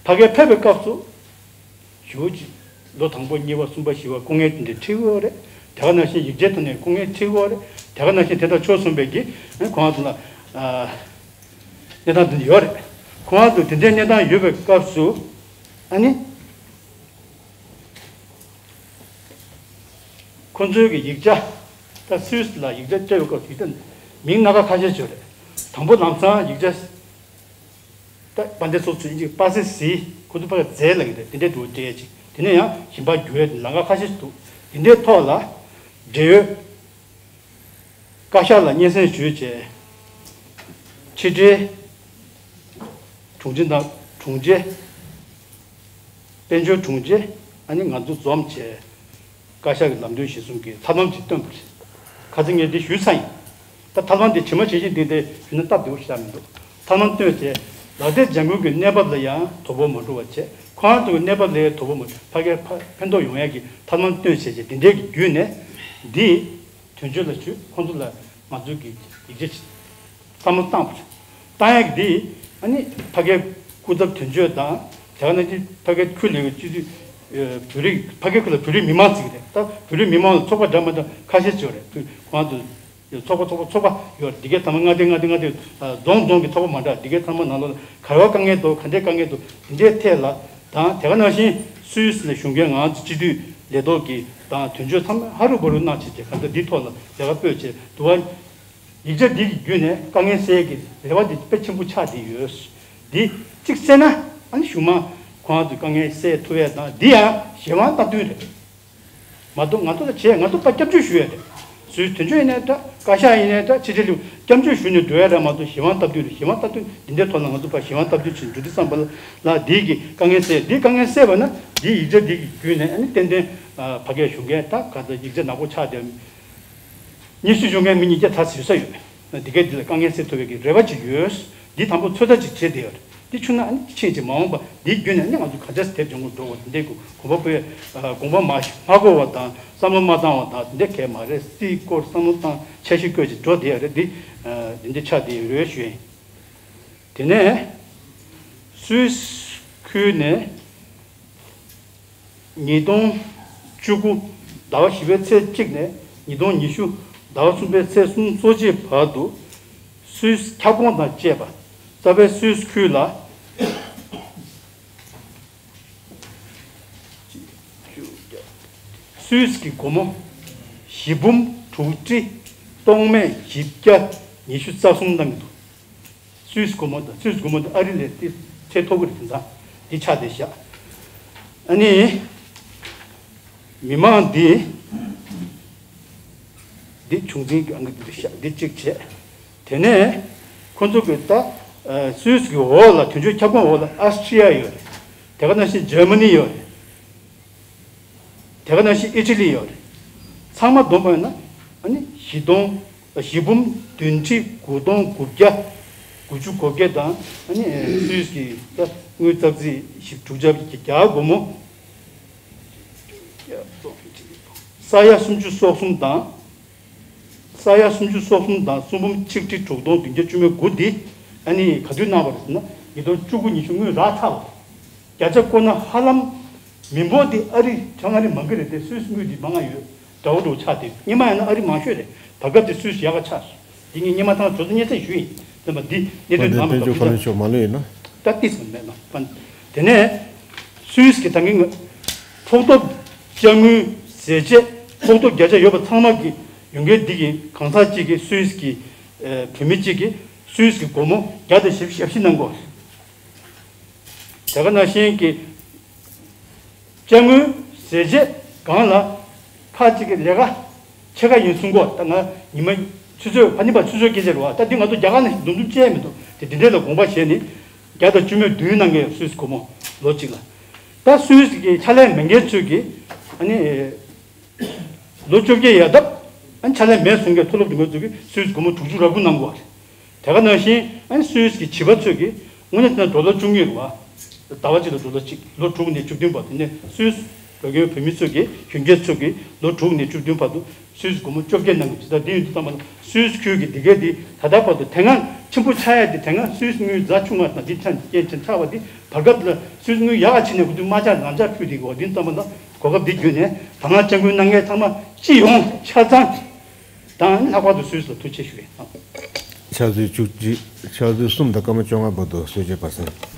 ཕ་གིར་ཕེབས་པའི་སྐབས་སུ་ཞེ་པོ་ཅིག་ལོ་དང་པོ་གཉིས་པ་གསུམ་པ་བཞི་པ་སྐུ་ངལ་དེ་འདྲ་འཕྲད་ཀྱི་ཡོད་རེད། དེ་ག་ནང་བཞིན་ཡིག་ཆའི་ཐོག་ནས་སྐུ་ངལ་འཕྲད་ཀྱི་ཡོད་རེད། དེ་ག་ནང་བཞིན་དེ་དང་ཕྱོགས་མཚུངས་པའི་གི་ཁོང་ཚོ་ལ་ཨ་གནས་སྟངས་དེ་འདྲ་ཡོད་རེད། ཁོང་ཚོ་དེ་འདྲའི་གནས་སྟངས་ཡོད་པའི་སྐབས་སུ་ཨ་ནི། ཁོ་ཚོའི་གི་ཡིག་ཆ། ད་སུད་སི་ལ་ཡིག་ཆ་སྤྲད་པའི་སྐབས་སུ་ཡིག་ཆ་མིང་སྣ་ཁ་ཁ་ཤས་ཅིག་ཡོད་རེད། དང་པོ་ལམ་སང་ཡིག་ཆ། ད་དཔལ་ལྡན་ཚོགས་གཙོས་ཡིན་གཅིག་པ་སེ་སི། ཁོ་ཚོ་ཕར་རྫས་ལབ་ཀྱི་རེད། དེ་འདྲའི་འདུག་སྤྲད་ཅིག་དེ་ནས་ཡང་གཞན་པ་བསྒྱུར་ཡས་ལམ་ཁ་ཁ་ཤས་ཤིག་འདུག་དེ་འདྲའི་ཐོག་ལ་འབྲེལ་ཡོད་བཀའ་ཤག་ལ་སྙན་སེང་ཞུས་བྱས། ཕྱི་དྲིལ་དྲུང་ཆེ་དང་དྲུང་ཆེ། དཔལ་འབྱོར་དྲུང་ཆེ། ཨ་ནི་ང་ཚོ་འཛོམས་བྱས་བཀའ་ཤག་གི་ལམ་སྟོན་གཞིར་བཟུང་གིས་ཐབས་ལམ་ཅིག་བཏོན་པ་རེད། ཁ་སང་ངས་འདི་ཞུས་ཚར་ཡིན། ད་ཐབས་ལམ་དེ་ཇི་མ་ཇི་བཞིན་འདི་འདྲ་ཞུས་ན་སྟབས་བདེ་པོ་ཞིག་ཆགས་མི་འདུག་ཐབས་ལམ་བཏོན་བྱས་ལག་དེབ་ལྗང་ཁུ་གི་གནས་བབ་ལ་ཡང་དོ་ཕོག་མ་འགྲོ་བ་བྱས། ཁོ་རང་ཚོ་གི་གནས་བབ་ལ་ཡང་དོ་ཕོག་མ་འགྲོ། ཕ་གིར་ཕ་ཕན་ཐོགས་ཡོང་ཡག་གི་ཐབས་ལམ་བཏོན་བྱས་བྱས་འདི་འདྲའི་གི་བརྒྱུད་ནས་འདི་དོན་གཅོད་ལ་ཞུས། ཁོང་ཚོ་ལ་ང་ཚོའི་གི་ཡིག་ཆ་བསམ་བློ་བཏང་བ་རེད། བཏང་ཡག་གི་འདི་ཨ་ནི་ཕ་གིའི་སྐུ་ཚབ་དོན་གཅོད་དང་། དེ་ག་ནང་བཞིན་ཕ་གིའི་ཁུལ་ལ་ཡོད་སྤྱི་འཐུས། ཨ། བོད་རིགས། ཕ་གིའི་ཁུལ་ལ་བོད་རིགས་མི་མང་ཟེར་གྱི་རེད། ད་བོད་རིགས་མི་མང་ལ་ཚོགས་པ་འདྲ་མི་འདྲ་ཁ་ཤས་ཅིག་ཡོད་རེད། ཁོང་ཚོ་ཚོགས་པ་ཚོགས་པ་ཚོགས་པ་ཡོད་རེད། འདི་གའི་ཚང་མ་མངའ་སྡེ་མངའ་སྡེ་མངའ་སྡེ། ཨ། རྫོང་རྫོང་གི་ཚོགས་པ་མ་འདྲ། འདི་གའི་ཚང་མ་ནང་ལོགས་ལ་ག་རེ་བ་དཀའ་ངལ་འདུག་ག་འདྲའི་དཀའ་ངལ་འདུག་འདི་འདྲའི་ཐད་ལ་དང་། དེ་ག་ནང་བཞིན་སུད་སི་ལ་བཞུགས་མཁན་ང་ཚོ་སྤྱི་འཐུས་ལས་ཐོག་གི་དང་དོན་གཅོད་ཚང་མ་ཧ་རུ་བ་རུ་གནང་བྱས་བྱས་ག་ཚོད་འདིའི་ཐོག་ལ་ལས་ཀ་སྤོས་བྱས་འདུག་བ། ཡིག་ཆ་འདི་གི་བརྒྱུད་ནས་དཀའ་ངལ་སེལ་གྱི་རེ་བ་འདི་དཔེ་ཆེན་པོ་ཆགས་བསྡད་ཡོད། འདི་གཅིག་བསལ་ན་ཨ་ནི་གཞུག་མ་ཁོང་ཚོའི་དཀའ་ངལ་སེལ་ཐུབ་ཡས་དང་། འདི་ཡང་གཞན་དབང་སྟབས་བསྟུན་རེད་མ་གཏོགས། ང་ཚོ་ལ་བྱས་ང་ཚོ་ཕར་སྐྱབས་བཅོལ་ཞུ་ཡས་རེད། སུད་སི་དོན་གཅོད་ཡིན་ནའི་འདྲ། བཀའ་ཤག་ཡིན་ནའི་འདྲ། ཕྱི་དྲིལ་ལ་སྐྱབས་བཅོལ་ཞུ་ནས་འགྲོ་ཡས་རེད་མ་གཏོགས་གཞན་དབང་སྟབས་བསྟུན་རེད། གཞན་དབང་སྟབས་བསྟུན་འདི་འདྲའི་ཐོག་ལ་ང་ཚོ་ཕར་གཞན་དབང་སྟབས་བསྟུན་བྱས་འགྲོ་དུས་ཙམ་པ་ལ་འདི་གི་དཀའ་ངལ་སེལ། འདི་དཀའ་ངལ་སེལ་བ་ན་འདི་ཡིག་ཆ་འདི་གི་བརྒྱུད་ནས་ཨ་ནི་ཏན་ཏན་ཕ་གིར་བཞུགས་མཁན་ད་ག་ཚོད་ཡིག་ཆ་ནག་པོ་ཆགས་བསྡད། ཉི་ཤུ་བཞུགས་མཁན་མི་ཉིས་བརྒྱ་ད་ཟིན་ས་ཡོད། འདི་གའི་འདི་ལ་དཀའ་ངལ་སེལ་ཐུབ་པའི་གི་རེ་བ་ཅིག་ཡོད། འདི་དང་པོ་ཚོད་ལྟ་ཅིག་བྱས་བསྡད་ཡོད་རེད། འདི་ཆུང་ན་ཨ་ནི་ཕྱིན་ཅིག་མ་འོངས་པ་འདི་བརྒྱུད་ནས་ཨ་ནི་ང་ཚོ་ག་འདྲ་སེ་དེབ་སྦྱང་དགོས་འགྲོ་བ་འདི་འདྲའི་དགོངས་པ་པོས་དགོངས་པ་མ་མ་གོ་བ་དང་བསམ་བློ་མ་བཏང་བ་དང་འདི་འདྲ་གས་མ་རེད། སྲིད་སྐོར་བསམ་བློ་བཏང་འཆར་གཞི་བཀོད་ཅིག་འགྲོ་བསྡད་ཡོད་རེད། འདི་འདི་འདྲ་ཆགས་བསྡད་ཡོད་རེད་ཞུ་ཡིན། དེ་ནས་སུད་སི་ཁུལ་ནས། ཉིས་སྟོང་བཅུ་དགུ་ཟླ་བ་བཞི་པའི་ཚེས་གཅིག་ནས་ཉིས་སྟོང་ཉི་ཤུ་ཟླ་བ་གསུམ་པའི་ཚེས་སུམ་ཅུ་སོ་གཅིག་བར་དུ་སུད་སི་ཁྱབ་ཁོངས་དང་བཅས་པ་རྩ་བའི་སུད་སི་ཁུལ་ལ་སུད་སི་གི་སྒོར་མོ་བཞི་འབུམ་དྲུག་ཁྲི་སྟོང་མེད་བཞི་བརྒྱ་ཉི་ཤུ་རྩ་གསུམ་གནང་གི་འདུག་སུད་སི་སྒོར་མོ་དང་སུད་སི་སྒོར་མོ་དང་ཨ་རི་ལས་ཏེ་ཚད་མཐོ་གི་རེད། དེང་སང་འདི་ཆགས་བསྡད་ཤག་ཨ་ནི་མི་མང་འདི་འདི་བྱུང་འཛིན་གྱི་ཨང་ཀི་འདི་ཤག་འདི་གཅིག་བྱས། དེ་ནས་ཁོ་ཚོ་གི་ད་སུད་སི་གི་འོག་ལ་དོན་གཅོད་ཁྱབ་ཁོངས་འོག་ལ་ཨ་སི་ཊི་ཡ་ཡོད་རེད། དེ་ག་ནང་བཞིན་འཇར་མ་ནི་ཡོད་རེད། དེ་ག་ནང་བཞིན་ཨི་ཊ་ལི་ཡོད་རེད། ཚང་མ་བསྡོམས་པ་ཡིན་ན་ཨ་ནི་བཞི་སྟོང་བཞི་འབུམ་བདུན་ཁྲི་དགུ་སྟོང་དགུ་བརྒྱ་དགུ་བཅུ་གོ་བརྒྱད་དང་ཨ་ནི་སུད་སི་གི་ད་དངུལ་ཙག་ཙིག་བཞི་དྲུག་བརྒྱ་བརྒྱ་སྒོར་མོ་ས་ཡ་སུམ་ཅུ་སོ་གསུམ་དང་། ས་ཡ་སུམ་ཅུ་སོ་གསུམ་དང་སུམ་འབུམ་ཆིག་ཁྲི་དྲུག་སྟོང་བདུན་བརྒྱ་བཅུ་མེད་དགུ་འདི་ཨ་ནི་ག་དུས་གནང་བ་རེད་ཟེར་ན་ཉིས་སྟོང་བཅུ་དགུ་ཉི་ཤུ་སྔོན་རག་ཚར་བ་རེད། བརྒྱ་ཆ་བཀོད་ན་ཧ་ལམ་མི་འབོར་འདི་ཨ་རི་བྱང་ཨ་རི་མང་གི་རེད་དེ། སུད་སི་དངུལ་འདི་མང་ང་ཡོད། འདྲ་བོ་འདྲ་བོ་ཆགས་ཏེ་སྔོན་མ་ཡིན་ན་ཨ་རི་མང་ཤོས་རེད། བར་སྐབས་དེ་སུད་སི་ཡག་ག་ཆགས་སོང་། འདི་ངས་སྔོན་མ་ཐང་ཇོ་ཚོ་སྙན་སེང་ཞུས་ཡིན། དེ་མ་འདི་གནད་དོན་དང་མ་དཔལ་འབྱོར་བཀའ་བློན་མཆོག་མ་ལོས་ཡིན་ན། ད་ཏིས་མ་མེད་ན་པ། དེ་ནས་སུད་སི་གི་ད་གིན་ཕོགས་ཐོབ་ཅ་དངུལ་ཟས་བཅད་ཕོགས་ཐོབ་བརྒྱ་ཆ་ཡོད་པ་ཚང་མ་གི་ཡོང་མཁན་འདི་གི་གང་ཟག་གཅིག་གི་སུད་སི་གི་བུད་མེད་གཅིག་གི་སུད་སི་གི་སྒོར་མོ་བརྒྱ་དང་ཞེ་བཞི་ཞེ་བཞི་གནང་དགོས། དེ་ག་ནང་བཞིན་གྱི་ཅ་དངུལ་ཟས་བཅད་སྒང་ལ་ཁག་ཅིག་གི་ལས་ཀ་ཕྱེད་ཀ་ཡིན་གསུང་གོ། ད་ང་ཉི་མ་ཆུ་ཚོད་ཕ་ནི་པ་ཆུ་ཚོད་སྐད་ཆ་རེད་བ། ད་འདི་ང་ཚོ་རྒྱ་གར་ནང་བཞིན་འདུམ་འདུམ་བྱས་མི་འདུག་དེ་འདི་འདྲས་ལ་དགོངས་པ་བཞེས་ནས་བརྒྱ་དང་བཅུ་མེད་བདུན་གནང་མཁན་ཡོད། སུད་སི་སྒོར་མོ་ལོ་གཅིག་ལ། ད་སུད་སི་གི་ཕྱག་ལས་མེད་མཁན་ཚོས་ཀྱི་ཨ་ནི་ལོ་བཅོ་བརྒྱད་ཡར་ལྡབ་ཨ་ནི་ཕྱག་ལས་མེད་སོང་མཁན་མཐོ་སློབ་འགྲོ་མཁན་ཚོས་ཀྱི་སུད་སི་སྒོར་མོ་དྲུག་ཅུ་རེ་དགུ་གནང་དགོས་པ་རེད། དེ་ག་ནང་བཞིན་ཨ་ནི་སུད་སི་གི་བྱིས་པ་ཚོས་ཀྱི་དངོས་གནས་བྱས་ན་ཌོ་ལར་བཅུ་གཉིས་རེད་བ། ཟླ་བ་གཅིག་ལ་ཌོ་ལར་གཅིག་ལོ་དྲུག་ནས་བཅུ་བདུན་བར་དུ་ནས་སུད་སི་འགྲོ་མཁན་བུད་མེད་ཚོས་ཀྱི་གཞོན་སྐྱེས་ཚོས་ཀྱི་ལོ་དྲུག་ནས་བཅུ་བདུན་བར་དུ་སུད་སི་སྒོར་མོ་བཅོ་བརྒྱད་གནང་གི་ཇི་ལྟར་འདི་ཡོད་དུས་ཙམ་པ་ན་སུད་སི་ཁུལ་གྱི་འདི་གའི་འདི་ད་ལྟ་བར་དུ་དེ་སྔ་ཆེན་པོ་ཆགས་ཡ་འདི་དེ་སྔ་སུད་སི་དངུལ་རྫ་ཆུང་བ་དང་འདི་ཆ་རྐྱེན་ཆེན་ཆགས་པ་འདི་བར་སྐབས་ལ་སུད་སི་དངུལ་ཡག་ག་ཕྱིན་ནས་ཁོ་ཚོས་དམག་འཁྲུག་ནང་འཁྲུག་ཕུད་དེ་གོ་འདི་ཙམ་པ་ན་གོ་སྐབས་འདི་བརྒྱུད་ནས་དང་བླངས་སྤྱན་འགུལ་གནང་མཁན་ཚང་མ་སྤྱི་ཡོངས་ཆ་ཚང་དང་ལྷག་པར་དུ་སུད་སི་ལ་ཐུགས་རྗེ་ཆེ་ཞུ་ཡས་དང་། ཕྱག་ཚོད་བཅུ་གཅིག་ཕྱག་ཚོད་གསུམ་དང་སྐར་མ་བཅོ་ལྔ་བར་དུ་གསོལ་ཇ་པ་སངས།